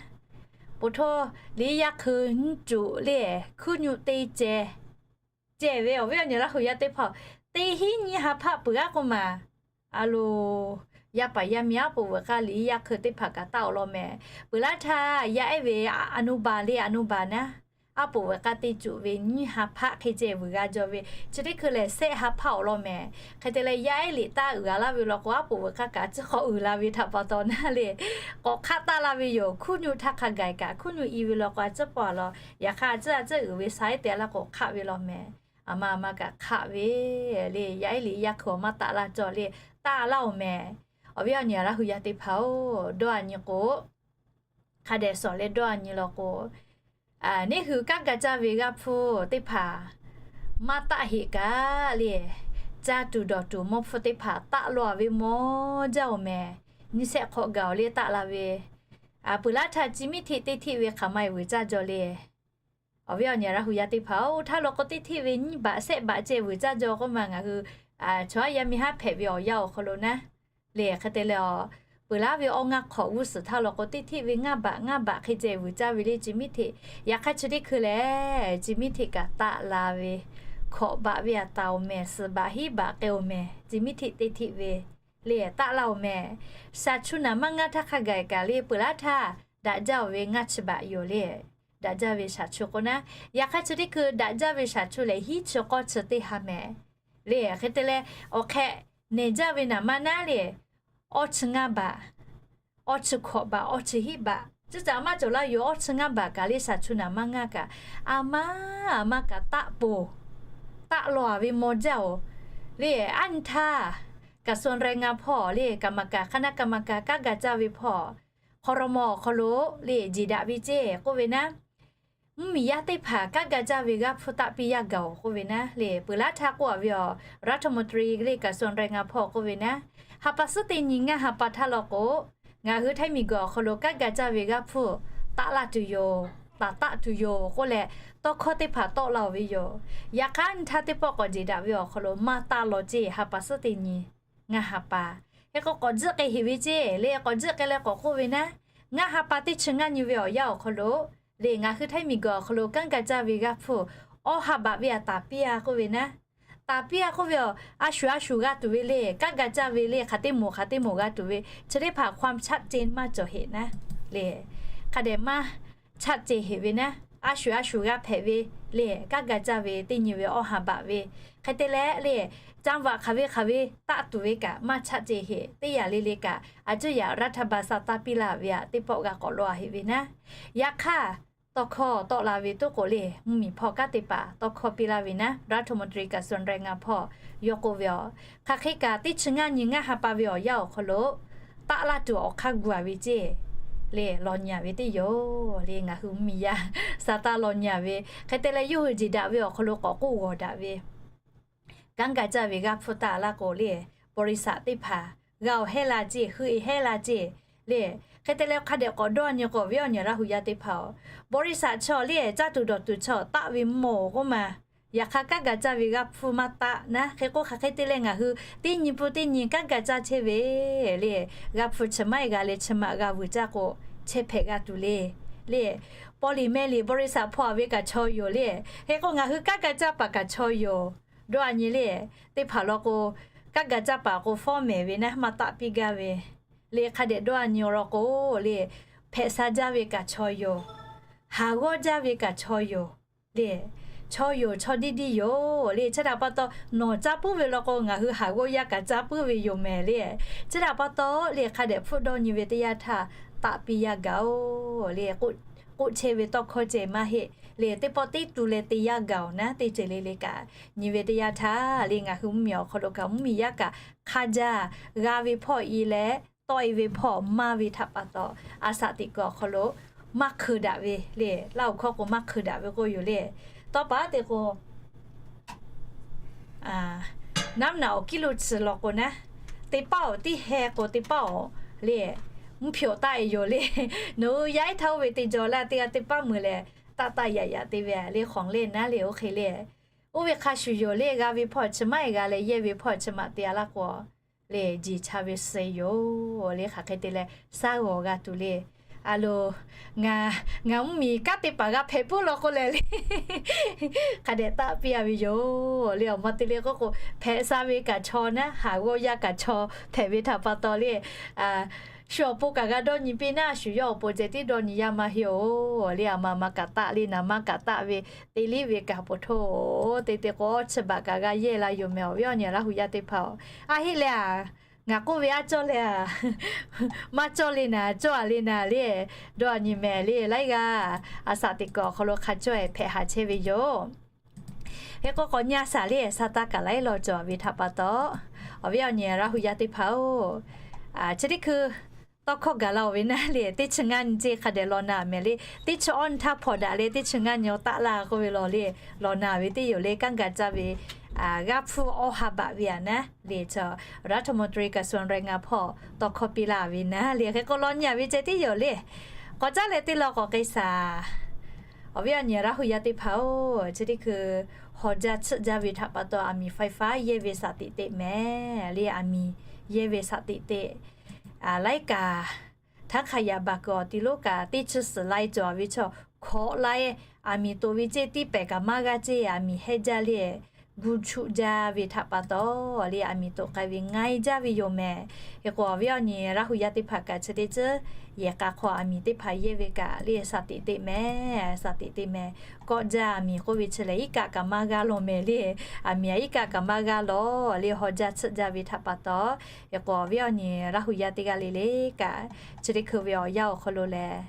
Poˬ htoˇ liꞈ henˇ yaˇ hk'eu nyiˇ cuꞈ le, hkuiˉ nyu te ceh ceh ve, awˬ viˉ awˬ nyi Laˇ hu yaˇ teˇ hpaˍ-oˬ, teˇ hinˉ nyiˇ ha hpaˆ peuˬ aˉ k'oˆ ma. A loˬ, yaˇ paˍ yaˇ miˇ aˉ poꞈ veuꞈ k'aˇ liꞈ henˇ yaˇ hk'eu teˇ hpaˍ kaꞈ taˆ awˬ lawn mehˍ. Peuˬ laˇ htaˇ, yaˇ ehˉ ve อนุบาล le, อนุบาล naˉ, aˉ poꞈ veuꞈ k'aˇ teˇ cuꞈ ve nyiˇ ha hpaˆ hk'e ceh veuꞈ g'a jaw ve, chi teˇ hkui lehˬ shehˆ ha hpaˆ awˬ lawn mehˍ. Hk'e te leh, yaˇ ehˉ liꞈ taˇ uiˍ a laˇ ve law k'o, aˉ poꞈ veuꞈ k'aˇ kaꞈ a ciˉ hk'aw uiˍ la ve htaꞈ pa taw naˉ le, k'awꞈ hk'aˆ taˆ la ve yoˬ. Hkuiˉ nyu htaˇ hk'a gaˬ kaꞈ, hkuiˉ nyu i ve law k'o a ciˉ pawˆ a law, yaꞈ hk'aˇ a ciˉ a ciˉ uiˍ ve sha ehˉ te laˇ k'o hk'aˆ ve law mehˍ. Aˬ ma aˬ ma kaꞈ hk'aˆ ve le, yaˇ ehˉ liꞈ henˇ yaˇ hk'eu awˬ maˇ taˆ laˇ cawˬ le, taˆ laˇ-oˬ mehˍ. Awˬ viˉ awˬ nyi Laˇ hu yaˇ teˇ hpaˍ-oˬ, dawˇ a nyi k'o, hk'a dehꞈ shawˍ leh dawˇ a nyi law k'o, neˇ hui kanˉ ga caˇ ve g'aˇ hpfuhˇ teˇ hpaˍ maˇ taˆ heꞈ kaꞈ le, caˇ tuˬ dawˬ tuˬ mawˇ hpfuhˇ teˇ hpaˍ taˆ law ve mawˇ jaˇ-oˬ mehˍ. Nyiˇ shehˆ hk'awꞈ gaˬ-oˬ le taˆ la ve, peuˬ laˇ htaˇ chi miˉ hteꞈ teˇ hteˆ ve hk'aˬ ma e vuiˬ caˇ jaw le. Awˬ viˉ awˬ nyi Laˇ hu yaˇ teˇ hpaˍ-oˬ, htaˇ law k'o teˇ hteˆ ve nyiˇ baꞈ shehˆ baꞈ ceh vuiˬ caˇ jaw k'oˆ ma, ngaˬ hui chaw aˉ yaˇ miˇ haˉ hpehꞈ ve awˬ yanˇ awˬ hk'aw lo naˉ le. Hk'e te leh, peuˬ laˇ ve awˇ ngaˇ hk'awꞈ g'uˇ suhˍ htaˇ law k'o teˇ hteˆ ve ngaˇ baꞈ ngaˇ baꞈ hk'e ceh vuiˬ caˇ ve le, chi miˉ hteꞈ. Yaꞈ hk'aˇ chi teˇ hkui lehˬ, chi miˉ hteꞈ kaꞈ taˆ la ve, hkawꞈ baꞈ ve a taˍ-oˬ mehˍ, suhˍ baꞈ hiˉ baꞈ k'ai-oˬ mehˍ, chi miˉ hteꞈ teˇ hteˆ ve le taˆ laˇ-oˬ mehˍ. Shaˍ chu naˍ maˇ ngaˇ htaˇ hk'a gaˬ kaꞈ le, peuˬ laˇ htaˇ daꞈ jaˇ-oˬ ve ngaˇ chi baꞈ yoˬ le. Daꞈ jaˇ ve shaˍ chu k'o naˉ, yaꞈ hk'aˇ chi teˇ hkui daꞈ jaˇ ve shaˍ chu lehˬ, hiˉ chi k'awˇ chi teˇ ha mehˍ le. Hk'e te leh, awˬ hk'e nehˬ jaˇ ve naˍ ma naˉ le, awˇ chi ngaˇ baꞈ, awˇ chi hkawꞈ baꞈ, awˇ chi hiˉ baꞈ, ciˉ caꞈ maˇ cawˬ laˇ yoˬ. Awˇ chi ngaˇ baꞈ kaꞈ le shaˍ chu naˍ maˇ ngaˇ kaꞈ, aˬ ma aˬ ma kaꞈ taˆ poˬ, taˆ law a ve mawˇ jaˇ-oˬ le. Aˉ nyi htaˇ, กระทรวงแรงงาน hpawˇ le, กรรมการ คณะกรรมการ kanˉ ga caˇ ve hpawˇ คอรมอ awˬ hk'aw lo le jeˬ daꞈ ve ceˇ k'oˆ ve naˉ, mvuhˇmiˬ yaˇ teˇ hpaˍ kanˉ ga caˇ ve g'aˇ hpfuhˇ taˆ piˇ yaˇ gaˬ-oˬ k'oˆ ve naˉ le. Peuˬ laˇ htaˇ k'oˆ a ve awˬ รัฐมนตรี le กระทรวงแรงงาน hpawˇ k'oˆ ve naˉ, ha pa suhˉ teˇ nyi ngaˇ ha pa htaˇ law k'o, ngaˬ hui Htaiˇ miˬ guiˬ awˬ hk'aw lo kanˉ ga caˇ ve g'aˇ hpfuhˇ taˆ laˇ tuˬ yoˬ, taˍ taˆ tuˬ yoˬ k'oˆ leh, tawˇ hkawˇ teˇ hpaˍ tawˆ la-oˬ ve yoˬ. Yaꞈ hk'aˇ nyi htaˇ teˇ pawˆ k'awꞈ jeˬ daꞈ ve awˬ hk'aw lo maˇ taˆ law ceˇ, ha pa suhˉ teˇ nyi ngaˇ ha pa. Hk'e k'o k'awꞈ tzuhˆ k'ai heꞈ ve ceˇ le. K'awꞈ tzuhˆ k'ai leh k'awꞈ k'oˆ ve naˉ, ngaˇ ha pa teˇ chi ngaˇ nyi ve awˬ yanˇ awˬ hk'aw lo le, ngaˬ hui Htaiˇ miˬ guiˬ awˬ hk'aw lo kanˉ ga caˇ ve g'aˇ hpfuhˇ awˇ ha baꞈ ve a taˍ piˇ a k'oˆ ve naˉ, Taˍ piˇ-a k'oˆ ve awˬ, a shuˍ a shuˍ g'a tuˬ ve le, kanˉ ga caˇ ve le, hk'aˬ teˇ moˍ hk'aˬ teˇ moˍ g'a tuˬ ve, chi teˇ hpaˍ ความชัดเจน maˇ cawˬ heˆ naˉ le. Hk'a dehꞈ maˇ ชัดเจน heˆ ve naˉ, a shuˍ a shuˍ g'a hpehꞈ ve le, kanˉ ga caˇ ve teˇ nyi ve awˇ ha baꞈ ve, hk'e te leh le, จังหวัด hk'aˬ ve hk'aˬ ve taˆ tuˬ ve kaꞈ maˇ ชัดเจน heˆ. Teˇ yanˇ le le kaꞈ a cuˇ yaꞈ รัฐบาล sa taˇ piˇ laˇ ve aꞈ teˇ pawˆ g'a k'awꞈ law-a heˆ ve naˉ. Yaꞈ hk'aˇ, tawˇ hkawˇ tawˆ la ve toˉ k'o le, mvuhˇmiˬ hpawˇ kanˉ te paˍ tawˇ hkawˇ piˇ laˇ ve naˉ, รัฐมนตรีกระทรวงแรงงาน hpawˇ yawˇ k'oˆ ve awˬ, hk'aˬ hk'e kaꞈ teˇ chi ngaˇ nyi ngaˇ ha pa ve awˬ yanˇ awˬ hk'aw lo taˆ laˇ tuˬ awˬ hk'aˇ gu-a ve ceˇ le, law nyi-a ve teˇ yoˬ le. Ngaˬ hui mvuhˇmiˬ yaˇ sa taˇ law nyi-a ve, hk'e te leh yawˇ hui jeˬ daꞈ ve awˬ hk'aw lo k'awꞈ k'oˆ g'awˬ daꞈ ve, kanˉ ga caˇ ve g'aˇ hpfuhˇ taˆ laˇ k'o le, บริษัท teˇ hpaˍ g'a awˬ hehˉ la ceˇ, hui-e hehˉ la ceˇ le. Hk'e te leh hk'a dehꞈ k'awꞈ dawˇ nyi k'o, awˬ viˉ awˬ nyi Laˇ hu yaˇ teˇ hpaˍ-oˬ, บริษัท chaw le, caˇ tuˬ dawˬ tuˬ chaw taˆ ve mawˬ k'oˆ ma, yaꞈ hk'aˇ kanˉ ga caˇ ve g'aˇ hpfuhˇ maˇ taˆ naˉ. Hk'e k'o hk'aˬ hk'e te leh ngaˬ hui teˇ nyi pun teˇ nyi kanˉ ga caˇ chehˇ ve le, g'aˇ hpfuhˇ chi maˇ-e g'a leh chi maꞈ g'a vuiˬ caˇ k'o, chehˇ hpehꞈ g'a tuˬ le. Le, paw liꞈ meh liꞈ บริษัท hpawˇ-a ve kaꞈ chaw yoˬ le. Hk'e k'o ngaˬ hui kanˉ ga caˇ paˍ kaꞈ chaw yoˬ. Dawˇ-a nyi le, teˇ hpaˍ law k'o, kanˉ ga caˇ paˍ k'o fawˉ mehˍ ve naˉ, maˇ taˆ piˇ gaˇ ve le. Hk'a dehꞈ dawˇ-a nyi law k'o le, hpehꞈ sha jaˇ ve kaꞈ chaw yoˬ, haˍ g'awˇ jaˇ ve kaꞈ chaw yoˬ le. Chaw yoˬ, chaw diˇ diˇ yoˬ le. Chi htaꞈ pa taw nawˬ caˇ puiˉ ve law k'o, ngaˬ hui haˍ g'awˇ yaˇ kaꞈ caˇ puiˉ ve yoˬ mehˍ le. Chi htaꞈ pa taw le, hk'a dehꞈ hpfuhˆ dawˇ nyi ve teˇ yanˇ htaˇ taˆ piˇ yaˇ gaˬ-oˬ le. K'oˆ chehˇ ve tawˇ hkawˇ ceh maˇ heˆ le. Teˇ pawˆ teˇ tu leh te yaˇ gaˬ-oˬ naˉ, teˇ ceuˬ le le kaꞈ nyi ve teˇ yanˇ htaˇ le, ngaˬ hui mvuhˇmiˬ awˬ hk'aw lo kaꞈ mvuhˇmiˬ yaˇ kaꞈ hk'a jaˇ g'a ve hpawˇ-e leh, tawˆ-e ve hpawˇ maˇ ve htaꞈ pa taw, a shaꞈ teꞈ kuiˬ awˬ hk'aw lo maˇ hkeu daꞈ ve le. Laˇ awˬ hkawˇ k'o maˇ hkeu daꞈ ve k'oˆ yoˬ le. Tawˇ pa te k'o, naˉ naꞈ awˬ kiˉ lo chi law k'o naˉ, teˇ paˉ awˬ tiˉ heh k'o teˇ paˉ awˬ le, mvuhˇ hpyeˬ awˬ taˆ-e yoˬ le. Nawˬ hui yaˇ iˉ htaˇ oˇ ve te jaw laˇ, teˇ g'aˇ teˇ paˉ meuˬ lehˬ, taˆ taˆ yaꞈ yaꞈ te ve le, hk'awˍ le naˉ le, oˇ hk'e le. Oˇ ve hk'a shuˍ yoˬ le. G'a ve hpawˇ chi maˇ-e g'a leh, yehˇ ve hpawˇ chi maꞈ te-a laˇ k'o le, jeˬ cha ve suh yoˬ le. Hk'aˬ hk'e te leh shaˉ g'awˬ g'a tuˬ le. A lo, ngaˬ, ngaˬ mvuhˇmiˬ kanˉ te paˍ g'a hpehꞈ puiˉ law k'o lehˬ le, hk'a dehꞈ taˆ piˇ-a ve yoˬ le. Awˬ ma te le k'oˆ k'o, hpehꞈ sha ve kaꞈ chaw naˉ, haˍ g'awˇ yaˇ kaꞈ chaw hpehꞈ ve htaꞈ pa taw le, shu awˬ pon kaꞈ g'a dawˇ nyi piˇ naˉ, shu yawˇ awˬ pon ceh tiˉ dawˇ nyi yaˇ maˇ heˆ-oˬ le. A ma ma kaꞈ taˆ le, naˍ ma kaꞈ taˆ ve, te liˇ ve kaꞈ po htoˇ, te te k'o chi baꞈ kaꞈ g'a yehˇ la yoˬ mehˍ, awˬ viˉ awˬ nyi Laˇ hu yaˇ teˇ hpaˍ-oˬ. A heˆ leh a, ngaˬ k'oˆ ve aˉ cawˇ leh a, maˇ cawˇ le naˍ, cawˇ-a le naˍ le, dawˇ-a nyi mehˍ le. Laiˉ g'aˇ a shaꞈ teꞈ kuiˬ awˬ hk'aw lo hk'a cawˇ-e hpehꞈ haˍ chehˇ ve yoˬ. Hk'e k'o k'awꞈ nyi a shaˍ le, sa taˇ kaꞈ laiˉ law cawˬ ve htaꞈ pa taw, awˬ viˉ awˬ nyi Laˇ hu yaˇ teˇ hpaˍ-oˬ, chi teˇ hkui tawˇ hkawˇ gaˬ la-oˬ ve naˉ le, teˇ chi ngaˇ nyi ceˇ hk'a dehꞈ law na mehˍ le. Teˇ chi awˇ nyi htaˇ hpawnˬ daꞈ leh, teˇ chi ngaˇ nyi awˬ taˆ laˇ k'oˆ ve law le, law na ve teˇ yoˬ le. Kanˉ ga caˇ ve g'aˇ hpfuhˇ awˇ ha baꞈ ve aꞈ naˉ le, chaw รัฐมนตรีกระทรวงแรงงาน hpawˇ tawˇ hkawˇ piˇ laˇ ve naˉ le. Hk'e k'o law nyi-a ve ceh tiˉ yoˬ le. K'awꞈ caˉ leh teˇ law k'awꞈ k'ai shaˍ. Awˬ viˉ awˬ nyi Laˇ hu yaˇ teˇ hpaˍ-oˬ, chi teˇ hkui haw jaˇ tsuhˆ jaˇ ve htaꞈ pa taw, aˬ miˍ ไฟฟ้า yehˇ ve shaˍ tiꞈ teꞈ mehˍ le. Aˬ miˍ yehˇ ve shaˍ tiꞈ teꞈ laiˉ kaꞈ, htaˇ hk'a yaꞈ baˬ kuiˬ awˬ ti lonˉ kaꞈ teˇ chi suhˍ lai cawˬ ve chaw hkawꞈ lai, aˬ miˍ toꞈ ve ceˇ tiˉ pehˍ kaꞈ maˇ g'aˇ ceˇ, aˬ miˍ hehˇ jaˇ le, gu chuˆ jaˇ ve htaꞈ pa taw le, aˬ miˍ toꞈ k'ai ve nga-e jaˇ ve yoˬ mehˍ. Hk'e k'o awˬ viˉ awˬ nyi Laˇ hu yaˇ teˇ hpaˍ kaꞈ chi teˇ ceuˬ yehˬ k'a hk'aw aˬ miˍ teˇ hpaˍ yehˇ ve kaꞈ le, shaˍ tiꞈ teꞈ mehˍ, shaˍ tiꞈ teꞈ mehˍ. Kawˆ jaˇ aˬ miˍ k'oˆ ve chi lehˬ, iˉ kaˆ kaꞈ maˇ g'aˇ law mehˍ le. Aˬ miˍ aꞈ iˉ kaˆ kaꞈ maˇ g'aˇ law le, haw jaˇ tsuhˆ jaˇ ve htaꞈ pa taw. Hk'e k'o awˬ viˉ awˬ nyi Laˇ hu yaˇ teˇ g'aˇ le le kaꞈ, chi teˇ hkui ve awˬ yanˇ awˬ hk'aw lo lehˬ,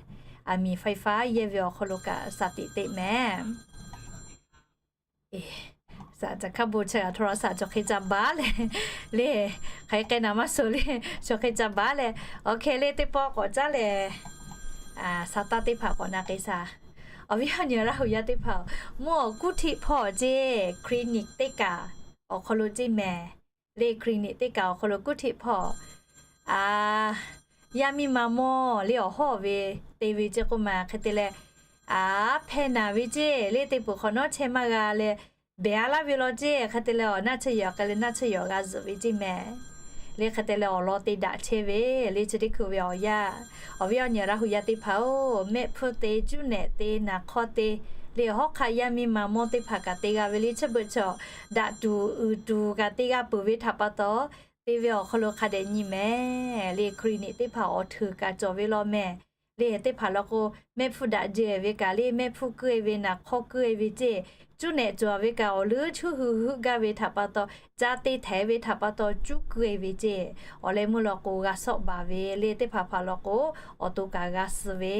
aˬ miˍ ไฟฟ้า yehˇ ve awˬ hk'aw lo kaꞈ shaˍ tiꞈ teꞈ mehˍ. Shaˍ caˬ hkaˇ bon chi g'a htaw la shaˍ cawˬ hk'e ca baˉ leh le, hk'aˬ hk'e k'ai naˍ maˇ suh le, cawˬ hk'e ca baˉ leh, awˬ hk'e le teˇ pawˆ k'awꞈ caˉ leh, shaˍ taˇ teˇ hpaˍ k'awꞈ na k'ai shaˍ. Awˬ viˉ awˬ nyi Laˇ hu yaˇ teˇ hpaˍ, mvuhˇ awˬ kuˉ htiˆ hpawˇ ceˇ, clinic teˇ kaꞈ awˬ hk'aw lo ceˇ mehˍ le, clinic teˇ kaꞈ awˬ hk'aw lo kuˉ htiˆ hpawˇ, a, yaˇ miˇ ma mawˇ le awˬ hawˉ ve te ve ceˇ k'oˆ ma. Hk'e te leh, a, hpehˇ naˍ ve ceˇ le, teˇ peuˬ hk'awꞈ nawˉ chehˇ maˇ g'a leh, behˬ-a laˇ ve law ceˇ. Hk'e te leh awˬ naˆ tsuhˇ yehˬ awˬ k'ai leh naˆ tsuhˇ yehˬ awˬ g'a zuhꞈ ve ceˇ mehˍ. le hk'e te leh awˬ lawn te daꞈ chehˇ ve le. Chi teˇ hkui ve awˬ yanˇ, awˬ viˉ awˬ nyi Laˇ hu yaˇ teˇ hpaˍ-oˬ, mehˆ hpfuhˇ te, cuˉ nehꞈ te, naˍ hk'awˇ te, le hawˉ hk'aˆ yaˇ miˇ ma mawˇ teˇ hpaˍ kaꞈ te g'a ve le. Chi beuꞈ chaw daꞈ tuˬ uiˍ tuˬ kaꞈ te g'a peuˬ ve htaꞈ pa taw, te ve awˬ hk'aw lo hk'a dehꞈ nyi mehˍ le. Hkriꞈ niꞈ teˇ hpaˍ awˬ hteuˍ kaꞈ cawˬ ve law mehˍ le. Teˇ hpaˍ law k'o, mehˆ hpfuhˇ daꞈ jehˬ ve kaꞈ le, mehˆ hpfuhˇ keuˆ e ve, naˍ hk'awˇ keuˆ e ve ceˇ, cuˉ nehꞈ cawˬ ve kaꞈ awˬ leuˉ chuˉ hui huˆ gaˇ ve htaꞈ pa taw, ca te htehˍ ve htaꞈ pa taw cuˉ keuˆ e ve ceˇ, awˬ leh meuˇ law k'o g'a shawˆ baˬ ve le. Teˇ hpaˍ hpaˍ law k'o, awˬ to kaꞈ g'a suh ve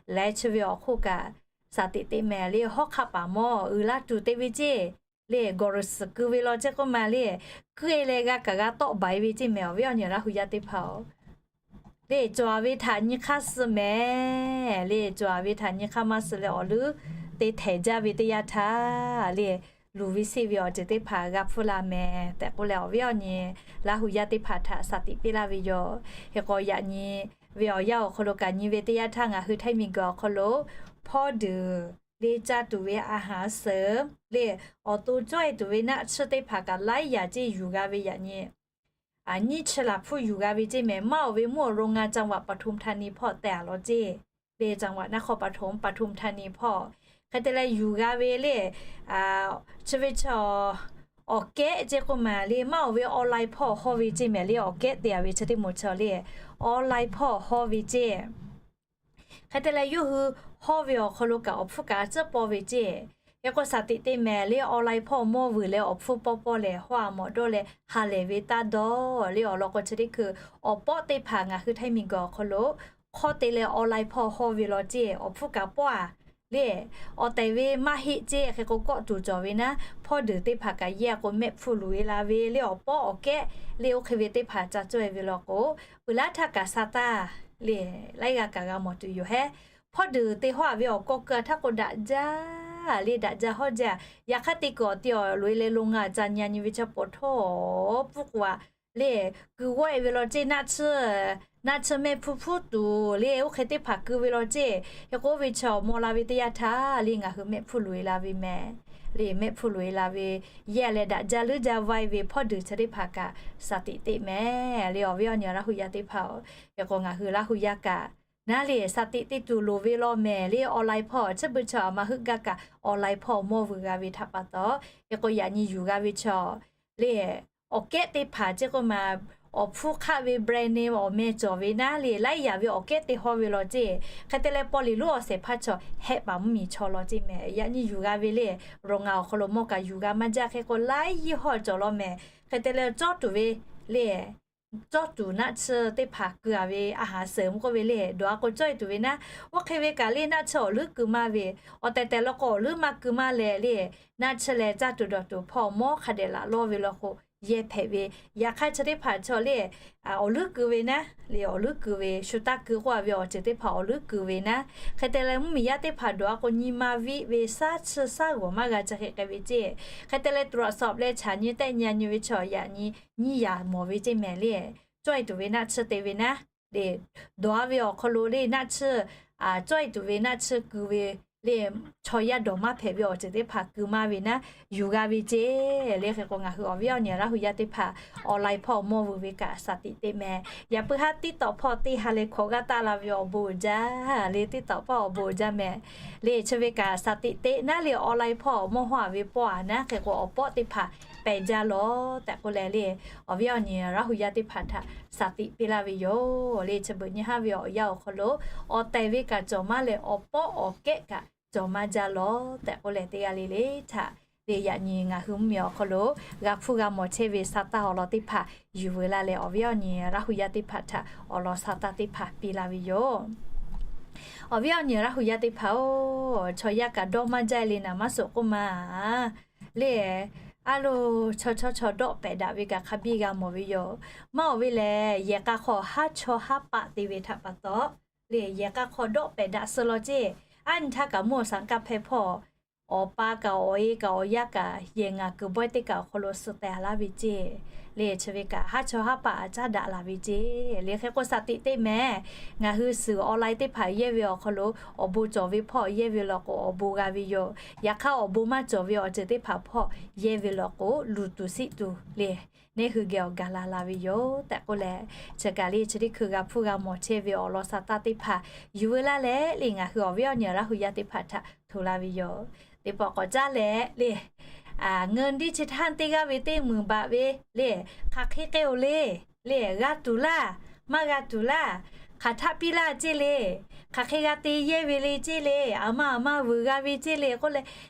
leh, chi ve awˬ hk'oˆ kaꞈ shaˍ tiꞈ teˇ mehˍ le. Hawˉ hk'aˆ paˍ mawˇ uiˍ la tuˬ te ve ceˇ le. Gawˬ ruˍ suhˍ keu ve law ceˇ k'oˆ ma le, keuˆ e leh g'a kaꞈ g'a tawˆ baˬ e ve ceˇ mehˍ, awˬ viˉ awˬ nyi Laˇ hu yaˇ teˇ hpaˍ-oˬ. Le cawˬ ve htaꞈ nyi hk'aˇ suh mehˍ le. Cawˬ ve htaꞈ nyi hk'aˇ maˇ suh leh awˬ leuˉ te htehˍ jaˇ ve teˇ yanˇ htaˇ le, luˬ ve seˆ ve awˬ ceuˬ teˇ hpaˍ g'a hpfuhˇ la mehˍ tehꞈ k'oˆ leh, awˬ viˉ awˬ nyi Laˇ hu yaˇ teˇ hpaˍ htaꞈ shaˍ tiꞈ piˇ laˇ ve yoˬ. Hk'e k'o, yaꞈ nyi ve awˬ yanˇ awˬ hk'aw lo kaꞈ nyi ve teˇ yanˇ htaˇ, ngaˬ hui Htaiˇ miˬguiˬ awˬ hk'aw lo hpawˇ deuˬ le caˇ tuˬ ve a haˍ suhˍ le, awˬ to cawehˇ tuˬ ve naˆ tsuhˇ teˇ hpaˍ kaꞈ laiˉ yaꞈ ceˇ yuˬ g'a ve yaꞈ nyi nyiˇ chi laˬ hpfuhˇ yuˬ g'a ve ceˇ mehˍ. Maˇ oˬ ve mvuhˇ awˬ ro ngaˇ จังหวัดปทุมธานี hpawˇ tehꞈ a law ceˇ le, จังหวัดนครปฐม ปทุมธานี hpawˇ hk'e te leh yuˬ g'a ve le. Chi ve chaw awˬ kehˉ ceˇ k'oˆ ma le, maˇ oˬ ve online hpawˇ hawˇ ve ceˇ mehˍ le. Awˬ kehˉ te a ve chi teˇ moˍ chaw le, online hpawˇ hawˇ ve ceˇ. Hk'e te leh yawˇ hui hawˇ ve awˬ hk'aw lo kaꞈ awˬ hpfuhˇ kaꞈ tcuhˉ paw ve ceˇ. Hk'e k'o, shaˍ tiꞈ te mehˍ le, online hpawˇ mawˇ vuiˬ leh awˬ hpfuhˇ paw paw lehˬ, haw a mawˬ dawˇ leh ha lehˬ ve taˇ dawˇ le. Awˬ lawn k'o, chi teˇ hkui awˬ pawˆ teˇ hpaˍ ngaˬ hui Htaiˇ miˬguiˬ awˬ hk'aw lo hk'awˇ te leh online hpawˇ hawˇ ve law ceˇ, awˬ hpfuhˇ kaꞈ pawˆ a le. Awˬ tehˬ ve maˇ heˆ ceˇ. Hk'e k'o, kawˆ tuˬ cawˬ ve naˉ, hpawˇ deuˬ teˇ hpaˍ kaꞈ yehˇ k'o mehˆ hpfuhˇ loꞈ e la ve le. Awˬ pawˆ awˬ kehˉ le, oˇ hk'e ve teˇ hpaˍ ca cawˇ e ve law k'o, peuˬ laˇ htaˇ kaꞈ sa taˇ le, laiˉ g'aˇ kaꞈ g'a mawˬ tuˬ yoˬ hehˉ. Hpawˇ deuˬ te hawˇ a ve awˬ kawˆ keu a htaˇ k'o, daꞈ jaˇ le, daꞈ jaˇ hawˇ jaˇ. Yaꞈ hk'aˇ, teˇ kuiˬ awˬ ti awˬ loꞈ e leh lo ngaˬ ca nyi a nyi ve chaw pawˍ htawˇ pfuhˇ k'o a le, keu g'awˆ e ve law ceˇ, naˆ tsuhˇ, naˆ tsuhˇ mehˆ hpfuhˇ hpfuhˇ tuˬ le, oˇ hk'e teˇ hpaˍ keu ve law ceˇ. Hk'e k'o, oˇ ve chaw maw la ve teˇ yanˇ htaˇ le, ngaˬ hui mehˆ hpfuhˇ loꞈ e la ve mehˍ le. Mehˆ hpfuhˇ loꞈ e la ve yehˇ leh daꞈ jaˇ leuˉ jaˇ vaˇ e ve hpawˇ deuˬ chi teˇ hpaˍ kaꞈ shaˍ tiꞈ teˇ mehˍ le. Awˬ viˉ awˬ nyi Laˇ hu yaˇ teˇ hpaˍ-oˬ, hk'e k'o ngaˬ hui Laˇ hu yaˇ kaꞈ naˉ le shaˍ tiꞈ teˇ tuˬ loˍ ve law mehˍ le. Online hpawˇ chi beuꞈ chaw a ma heuˆ gaˇ kaꞈ online hpawˇ mawˇ vuiˬ g'a ve htaꞈ pa taw, hk'e k'o yaꞈ nyi yuˬ g'a ve chaw le, awˬ kehˉ teˇ hpaˍ ceˇ k'oˆ ma, awˬ hpfuhˇ hk'aˆ ve brand name awˬ meh cawˬ ve naˉ le, laiˉ yaꞈ ve awˬ kehˉ te hawˇ ve law ceˇ. Hk'e te leh, paw liꞈ lonˉ awˬ shehˍ hpaˇ chaw hehˆ paˍ mvuhˇmiˬ chaw law ceˇ mehˍ. Yaꞈ nyi yuˬ g'a ve le, rawˬ ngaˬ awˬ hk'aw lo mawˇ kaꞈ yuˬ g'a maˇ jaˇ. Hk'e k'o, laiˉ yiˇ hawˇ cawˬ law mehˍ. Hk'e te leh, cawˇ tuˬ ve le, cawˇ tuˬ naˆ tsuhˇ teˇ hpaˍ keu a ve a haˍ suhˍ mvuhˇ k'oˆ ve le, dawˬ a k'o cawˇ e tuˬ ve naˉ, oˇ hk'e ve kaꞈ le, naˆ tsuhˇ awˬ leuˉ keu maˇ ve, awˬ tehˬ tehˬ law k'o awˬ leuˉ maˇ keu maˇ leh le, naˆ tsuhˇ leh caˇ tuˬ dawˬ tuˬ hpawˇ mawˇ hk'a dehꞈ laꞈ lawˇ ve law k'o, yehˇ hpehꞈ ve. Yaꞈ hk'aˇ, chi teˇ hpaˍ chaw le, awˬ leuˉ keu ve naˉ le, awˬ leuˉ keu ve, shu taˇ keu k'oˆ a ve awˬ ceuˬ teˇ hpaˍ awˬ leuˉ keu ve naˉ. Hk'e te leh, mvuhˇmiˬ yaˇ teˇ hpaˍ dawˬ a k'o nyi ma viˆ ve, shaˉ tsuhˇ shaˉ g'awˬ maˇ g'a ca hk'e k'ai ve ceˇ. Hk'e te leh, ตรวจสอบ leh chaꞈ nyi tehˆ nyi a nyi ve chaw yaꞈ nyi nyiˇ yaꞈ mawˬ ve ceˇ mehˍ le. Cawˇ e tuˬ ve naˆ tsuhˇ te ve naˉ le, dawˬ a ve awˬ hk'aw lo le naˆ tsuhˇ, cawˇ e tuˬ ve naˆ tsuhˇ keu ve le, chaw yaˇ dawˬ maˇ hpehꞈ ve awˬ ceuˬ teˇ hpaˍ keu maˇ ve naˉ, yuˬ g'a ve ceˇ le. Hk'e k'o, ngaˬ hui awˬ viˉ awˬ nyi Laˇ hu yaˇ teˇ hpaˍ online hpawˇ mawˇ vuiˬ ve kaꞈ shaˍ tiꞈ teˇ mehˍ. Yaꞈ puiˉ haˉ TikTok hpawˇ teˇ ha leh hkawꞈ g'aˇ taˆ la ve awˬ bon uiˍ jaˇ le, TikTok hpawˇ awˬ bon uiˍ jaˇ mehˍ le. Chi ve kaꞈ shaˍ tiꞈ teˇ naˉ le, online hpawˇ mawˇ hawˇ a ve pawˆ a naˉ, hk'e k'o awˬ pawˆ teˇ hpaˍ pehˬ jaˇ lawˬ tehꞈ k'oˆ leh le, awˬ viˉ awˬ nyi Laˇ hu yaˇ teˇ hpaˍ htaꞈ shaˍ tiꞈ piˇ laˇ ve yoˬ le. Chi beuꞈ nyi haˉ ve awˬ yanˇ awˬ hk'aw lo awˬ tehˬ ve kaꞈ cawˬ maˇ leh, awˬ pawˆ awˬ kehˉ kaꞈ cawˬ maˇ jaˇ lawˬ tehꞈ k'oˆ leh, teˇ g'aˇ le le htaꞈ le yaꞈ nyi ngaˬ hui mvuhˇmiˬ awˬ hk'aw lo g'a hpfuhˇ g'a mawˬ chehˇ ve sa taˇ awˬ lawn teˇ hpaˍ yuˬ veu laˇ leh, awˬ viˉ awˬ nyi Laˇ hu yaˇ teˇ hpaˍ htaꞈ awˬ lawn sa taˇ teˇ hpaˍ piˇ laˇ ve yoˬ. Awˬ viˉ awˬ nyi Laˇ hu yaˇ teˇ hpaˍ-oˬ, chaw yaˇ kaꞈ dawˇ maˇ jaˇ le, naˍ maˇ suhˍ k'oˆ ma le. A lo, chaw chaw chaw dawˆ pehꞈ daꞈ ve kaꞈ hk'a biˇ g'a mawˬ ve yoˬ. Maˇ oˬ ve lehˬ, yehˬ k'a hk'aw haˉ chawˇ haˉ paˆ te ve htaꞈ pa taw le, yehˬ k'a hk'aw dawˆ pehꞈ daꞈ suh law ceˇ. A nyi htaˇ kaꞈ mvuhˇ awˬ shaˍ kaˇ hpehˇ hpawˇ awˬ pa kaꞈ awˬ e kaꞈ awˬ yaˇ kaꞈ yehˬ ngaˬ kuiˬ bawehˇ teˇ kaꞈ awˬ hk'aw lo suh teh laˇ ve ceˇ. Le chi ve kaꞈ haˉ chaw haˉ paˍ caˉ daꞈ la ve ceˇ. Le hk'e k'o shaˍ tiꞈ teˇ mehˍ. Ngaˬ hui suhˍ online teˇ hpaˍ yehˇ ve awˬ hk'aw lo awˬ bon cawˬ ve hpawˇ yehˇ ve law k'o awˬ bon g'a ve yoˬ. Yaꞈ hk'aˇ awˬ bon maˇ cawˬ ve awˬ ceuˬ teˇ hpaˍ hpawˇ yehˇ ve law k'o luˬ tuˬ siˆ tuˬ le neˇ hui geh awˬ gaˬ la la ve yoˬ tehꞈ k'oˆ leh, chi kaꞈ le chi teˇ hkui g'a hpuˇ g'a mawˬ chehˇ ve awˬ lawn sha taˇ teˇ hpaˍ yuˬ veu laˇ leh le ngaˬ hui awˬ viˉ awˬ nyi Laˇ hu yaˇ teˇ hpaˍ htaꞈ hto laˇ ve yoˬ. Teˇ pawˆ k'awꞈ caˇ leh le เงินดิจิทัล teˇ g'aˇ ve teˇ meunˍ baꞈ ve le hk'aˬ hk'e k'ai-oˬ le, le g'a tuˬ laˇ, maˇ g'a tuˬ laˇ, hk'aˬ htaˆ piˇ laˇ ceˇ le, hk'aˬ hk'e g'a te yehˇ ve le ceˇ le, aˬ ma aˬ ma vuiˬ g'a ve ceˇ le k'oˆ leh,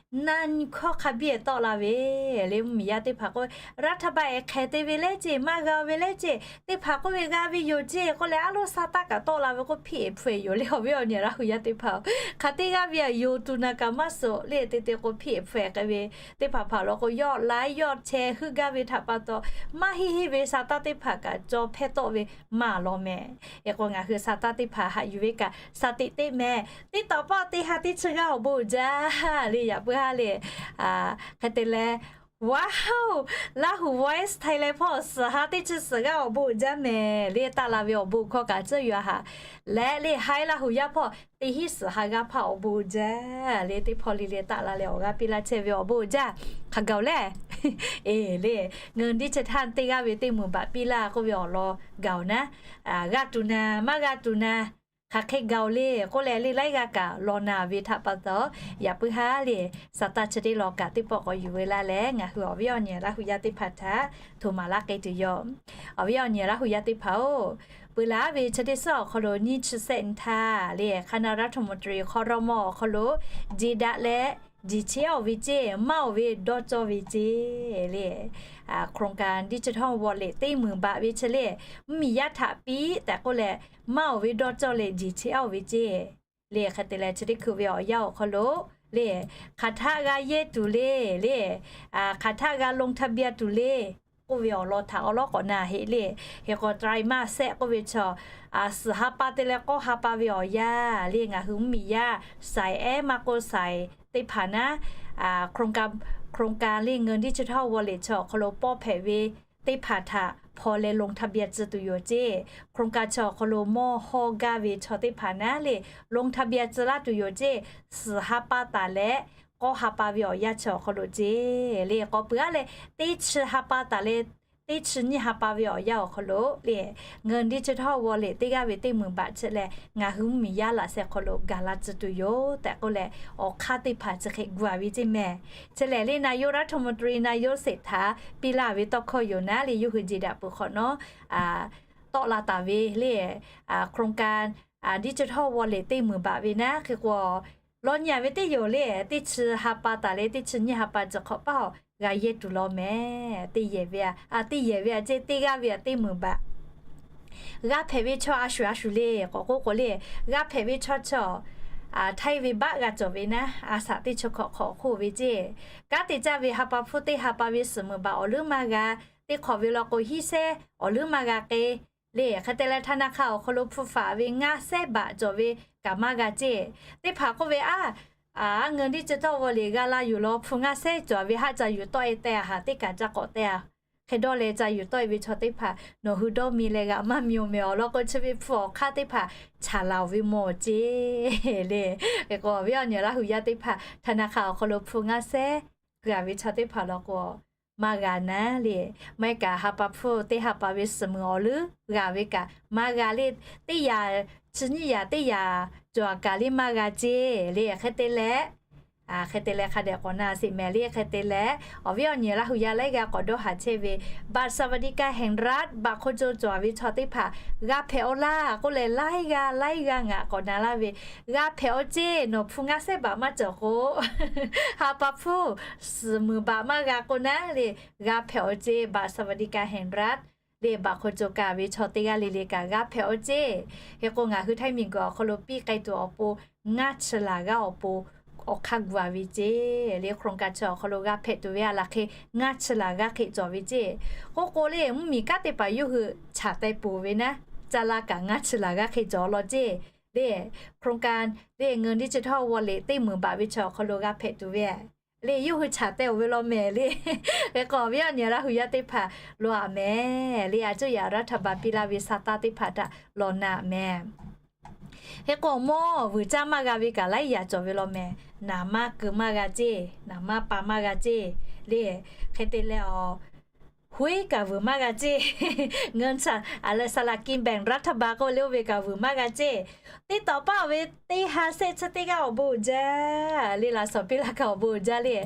na nyi hkawˇ hk'a biˇ tawˆ la ve le mvuhˇmiˬ yaˇ teˇ hpaˍ k'oˆ ve, รัฐบาล hk'e te ve leh ceˇ, maˇ g'a ve leh ceˇ, teˇ hpaˍ k'oˆ ve g'a ve yoˬ ceˇ k'oˆ leh, a loˇ sha taˇ kaꞈ tawˆ la ve k'oˆ hpiˇ-eˍ hpu-eˍ yoˬ le awˬ viˉ awˬ nyi Laˇ hu yaˇ teˇ hpaˍ-oˬ. Hk'aˬ teˇ g'aˇ ve aꞈ yonˍ tuˬ naˬ kaꞈ maˇ suhˍ le te te k'o hpiˇ-eˍ hpu-eˍ k'ai ve teˇ hpaˍ hpaˍ law k'o, yawˇ laiˉ yawˇ chehˇ heuˆ gaˇ ve htaꞈ pa taw, maˇ heˆ heˆ ve sha taˇ teˇ hpaˍ kaꞈ caw hpehˇ tawˆ ve maˇ lawˬ mehˍ. Hk'e k'o ngaˬ hui sha taˇ teˇ hpaˍ haꞈ yuˬ ve kaꞈ shaˍ tiꞈ teˇ mehˍ. Teˇ tawꞈ pawˆ teˇ ha teˇ chi g'aˇ awˬ bon uiˍ jaˇ le yaꞈ puiˉ haˉ le. Hk'e te leh, wow, Laˇ hu Voice Thailand hpawˇ suhˍ ha teˇ chi suhˍ g'aˇ awˬ bon uiˍ jaˇ mehˍ le taˆ la ve awˬ bon hkawˇ kaꞈ tcuhˇ yuˬ a haꞈ leh le Haiˉ Laˇ hu yaˇ hpawˇ teˇ hinˉ suhˍ ha g'aˇ hpaˇ awˬ bon uiˍ jaˇ le teˇ hpawˇ le le taˆ la leh awˬ g'aˇ piˇ laˇ chehˇ ve awˬ bon uiˍ jaˇ. Hk'a gaˬ-oˬ le, eˬ le, เงินดิจิทัล teˇ g'aˇ ve teˇ meunˍ baꞈ piˇ laˇ k'oˆ ve awˬ lawn gaˬ-oˬ naˉ, g'a tuˬ naˬ maˇ g'a tuˬ naˬ, hk'aˬ hk'e gaˬ-oˬ le k'oˆ leh le laiˉ g'aˇ kaꞈ law naˬ ve htaꞈ pa taw, yaꞈ puiˉ haˉ le, sha taˇ chi teˇ law kaꞈ teˇ pawˆ k'awꞈ yuˬ ve laˇ leh ngaˬ hui awˬ viˉ awˬ nyi Laˇ hu yaˇ teˇ hpaˍ htaꞈ htoꞈ maˍ laˇ k'ai tuˬ yoˬ. Awˬ viˉ awˬ nyi Laˇ hu yaˇ teˇ hpaˍ-oˬ, peuˬ laˬ ve chi teˇ suhˉ awˬ hk'aw lo nyiˇ chi sehˆ nyi htaˇ le คณะรัฐมนตรี ครม. awˬ hk'aw lo jeˬ daꞈ leh jeˬ chehˇ-oˬ ve ceˇ, maˇ-oˬ ve dawˇ cawˇ ve ceˇ le. โครงการดิจิทัลวอลเล็ต teˇ meunˍ baꞈ ve chi le mvuhˇmiˬ yaˇ htaꞈ piˇ tehꞈ k'oˆ leh, maˇ-oˬ ve dawˇ cawˇ leh jeˬ chehˇ-oˬ ve ceˇ le. Hk'e te leh chi teˇ hkui ve awˬ yanˇ awˬ hk'aw lo le hk'aˬ htaˆ g'a yehˇ tuˬ le, le hk'aˬ htaˆ g'a ลงทะเบียน tuˬ le k'oˆ ve awˬ lawn htaꞈ awˉ lawˉ k'awꞈ na heˆ le. Hk'e k'o ไตรมาส sehˆ k'oˆ ve chaw, suhˍ ha pa te leh k'awˇ ha pa ve awˬ yanˇ le ngaˬ hui mvuhˇmiˬ yaˇ สายแอด maˇ k'o สาย teˇ hpaˍ naˉ, โครงการ le เงินดิจิทัลวอลเล็ต chaw awˬ hk'aw lo pawˇ hpehꞈ ve teˇ hpaˍ htaꞈ hpaw leh ลงทะเบียน tcuh tuˬ yoˬ ceˇ. โครงการ chaw awˬ hk'aw lo mawˇ hawˇ gaˇ ve chaw teˇ hpaˍ naˉ le ลงทะเบียน tcuh laˇ tuˬ yoˬ ceˇ. Suhˍ ha pa taˍ leh k'awˇ ha pa ve awˬ yanˇ chi awˬ hk'aw lo ceˇ le k'awꞈ peuˬ-a leh, teˇ chi ha pa taˍ leh teˇ chi nyiˇ ha pa ve awˬ yanˇ awˬ hk'aw lo le เงินดิจิทัลวอลเล็ต teˇ g'aˇ ve teˇ meunˍ baꞈ chi leh ngaˬ hui mvuhˇmiˬ yaˇ laꞈ sheh hk'aw lo gaˬ la tcuh tuˬ yoˬ tehꞈ k'oˆ leh, awˬ hk'aˇ teˇ hpaˍ chi hk'e gu-a ve ceˇ mehˍ. Chi lehˬ le นายกรัฐมนตรี นายกเศรษฐา piˇ laˇ ve tawˇ hkawˇ yoˬ naˉ le yawˇ hui jeˬ daꞈ peuˬ hk'awꞈ nawˉ tawˆ la taˍ ve le โครงการ ดิจิทัลวอลเล็ต teˇ meunˍ baꞈ ve naˉ hk'e k'o, law nyi-a ve teˇ yoˬ le teˇ chi ha pa taˍ leh teˇ chi nyiˇ ha pa ceuˬ hk'awꞈ paˇ awˬ g'a yehˇ tuˬ law mehˍ. Teˇ yehˬ ve a, teˇ yehˬ ve a ceˇ teˇ g'aˇ ve a teˇ meunˍ baꞈ g'a hpehꞈ ve chaw a shuˍ a shuˍ le k'awꞈ k'oˆ k'o le, g'a hpehꞈ ve chaw chi htaiˇ ve baˆ g'a cawˬ ve naˉ, a shaꞈ teˇ chi hk'awꞈ hk'awꞈ hk'oˆ ve ceˇ. Kanˉ te caˇ ve ha pa hpfuhˇ teˇ ha pa ve suhˍ meunˍ baꞈ awˬ leuˉ maˇ g'a, teˇ hk'awꞈ ve law k'o hiˉ sehˉ awˬ leuˉ maˇ g'a k'e le. Hk'e te leh ธนาคาร awˬ hk'aw lo hpu faˍ ve ngaˇ sehˉ baꞈ cawˬ ve kaꞈ maˇ g'a ceˇ. Teˇ hpaˍ k'oˆ ve a, a, เงินดิจิทัลวอลเล็ต g'a la yoˬ law hpu ngaˇ sehˉ cawˬ ve haˆ ca yuˬ tawˆ-e teh a haꞈ teˇ kaꞈ ca k'awꞈ teh a. Hk'e dawˇ leh ca yuˬ tawˆ-e ve chaw teˇ hpaˍ nawˬ hui dawˇ mi leh g'a maˇ mi-oˬ mehˍ awˬ lawn k'o chi ve hpu awˬ hk'aˇ teˇ hpaˍ chaˍ laˬ-oˬ ve mawˬ ceˇ le. Hk'e k'o awˬ viˉ awˬ nyi Laˇ hu yaˇ teˇ hpaˍ ธนาคาร awˬ hk'aw lo hpu ngaˇ sehˉ g'a ve chaw teˇ hpaˍ law k'o maˇ g'a naˉ le. Maˇ heˆ kaꞈ ha pa hpfuhˇ teˇ ha pa ve suhˍ meunˍ awˬ leuˉ g'a ve kaꞈ maˇ g'a le. Teˇ yaꞈ chi nyiˇ yaꞈ teˇ yaꞈ cawˬ a kaꞈ le maˇ g'a ceˇ le. Hk'e te leh, hk'e te leh hk'a dehꞈ k'awꞈ na sheˍ mehˍ le. Hk'e te leh awˬ viˉ awˬ nyi Laˇ hu yaˇ laiˉ g'aˇ k'awꞈ dawˇ haꞈ chehˇ ve บัตรสวัสดิการแห่งรัฐ baꞈ hk'aw co cawˬ ve chaw teˇ hpaˍ g'a hpehꞈ-aw laˇ k'oˆ leh laiˉ g'aˇ laiˉ g'aˇ ngaˬ k'awꞈ na laˇ ve, g'a hpehꞈ-aw ceˇ nawˬ hpu ngaˇ sehˉ baꞈ maˇ cawˬ k'o ha pa hpfuhˇ suhˍ meunˍ baꞈ maˇ g'a k'o naˉ le, g'a hpehꞈ-aw ceˇ บัตรสวัสดิการแห่งรัฐ le baꞈ hk'aw co kaˬ ve chaw teˇ g'aˇ le le kaꞈ g'a hpehꞈ-aw ceˇ. Hk'e k'o ngaˬ hui Htaiˇ miˬguiˬ awˬ hk'aw lo piˇ k'ai tuˬ awˬ pon ngaˇ chi laˬ g'aˇ awˬ pon awˬ hk'aˇ gu-a ve ceˇ le. โครงการ chi awˬ hk'aw lo g'a hpehꞈ tuˬ ve a laˬ hk'e ngaˇ chi laˬ g'aˇ hk'e cawˬ ve ceˇ. K'oˆ k'o le mvuhˇmiˬ kanˉ teˇ hpaˍ yawˇ hui chaꞈ teh peuˬ ve naˉ, caˇ laˇ kaꞈ ngaˇ chi laˬ g'aˇ hk'e cawˬ law ceˇ. le โครงการ le เงินดิจิทัลวอลเล็ต teˇ meunˍ baꞈ ve chaw awˬ hk'aw lo g'a hpehꞈ tuˬ ve le, yawˇ hui chaꞈ te-oˬ ve law mehˍ le. Hk'e k'o awˬ viˉ awˬ nyi Laˇ hu yaˇ teˇ hpaˍ law aꞈ mehˍ le, a cuˇ yaꞈ รัฐบาล piˇ laˇ ve sa taˇ teˇ hpaˍ htaꞈ law na mehˍ. Hk'e k'o mawˇ vuiˬ caˇ maˇ g'a ve kaꞈ laiˉ yaꞈ cawˬ ve law mehˍ. Naˍ maˇ keu maˇ g'a ceˇ, naˍ maˇ pa maˇ g'a ceˇ le. Hk'e te leh awˬ, hoiˉ kaꞈ vuiˬ maˇ g'a ceˇ. เงินสลากกินแบ่งรัฐบาล k'oˆ le oˇ ve kaꞈ vuiˬ maˇ g'a ceˇ. Teˇ tawꞈ paˆ ve teˇ ha sehˆ chi teˇ g'aˇ awˬ bon uiˍ jaˇ le, laꞈ shawnˍ piˇ laˇ kaꞈ awˬ bon uiˍ jaˇ le.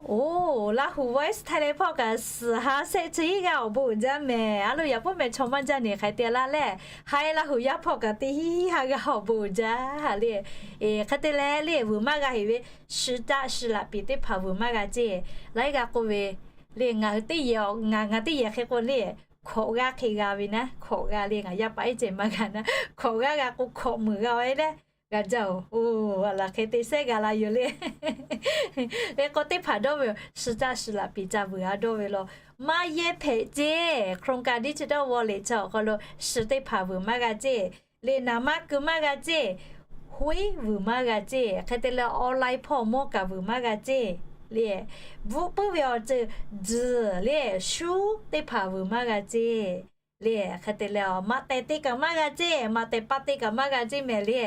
Oˬ, Laˇ hu Voice Thailand hpawˇ kaꞈ suhˍ ha sehˆ chi hiˉ g'aˇ awˬ bon uiˍ jaˇ mehˍ. A lo yaꞈ puiˉ mehˍ chaw maˇ jaˇ ne hk'aˬ hk'e te laˇ leh, haiˉ Laˇ hu yaˇ hpawˇ kaꞈ teˇ hiˉ ha g'aˇ awˬ bon uiˍ jaˇ le. Hk'e te leh le vuiˬ maˇ g'a heꞈ ve 市长 市长 laꞈ piˍ teˇ hpaˍ vuiˬ maˇ g'a ceˇ. Laiˉ g'aˇ k'oˆ ve le, ngaˬ hui teˇ yehˬ, ngaˬ ngaˬ teˇ yehˬ hk'e k'o le, hkawꞈ g'aˇ hk'e g'a ve naˉ, hkawꞈ g'aˇ le ngaˬ yaˇ paˍ ehˉ ceh maˇ g'a naˉ, hkawꞈ g'aˇ g'a k'o hkawꞈ meunˍ g'a ve le g'a jaˇ-oˬ. Oˬ, a laˬ hk'e te sehˉ g'a la yoˬ le. Hk'e k'o teˇ hpaˍ dawˇ ve 市长 市长 laꞈ piˍ ca vuiˬ g'a dawˇ ve law, maˇ yehˇ hpehꞈ ceˇ. โครงการดิจิทัลวอลเล็ต chaw awˬ hk'aw lo suhˍ teˇ hpaˍ vuiˬ maˇ g'a ceˇ le, naˍ maˇ keu maˇ g'a ceˇ, hoiˉ vuiˬ maˇ g'a ceˇ. Hk'e te leh online hpawˇ mawˇ kaꞈ vuiˬ maˇ g'a ceˇ le. Bvuhꞈ puiˉ ve awˬ ceuˬ tzuhˬ le, shuˉ teˇ hpaˍ vuiˬ maˇ g'a ceˇ le. Hk'e te leh awˬ, maꞈ tehˬ te kaꞈ maˇ g'a ceˇ, maꞈ tehˬ pa te kaꞈ maˇ g'a ceˇ mehˍ le.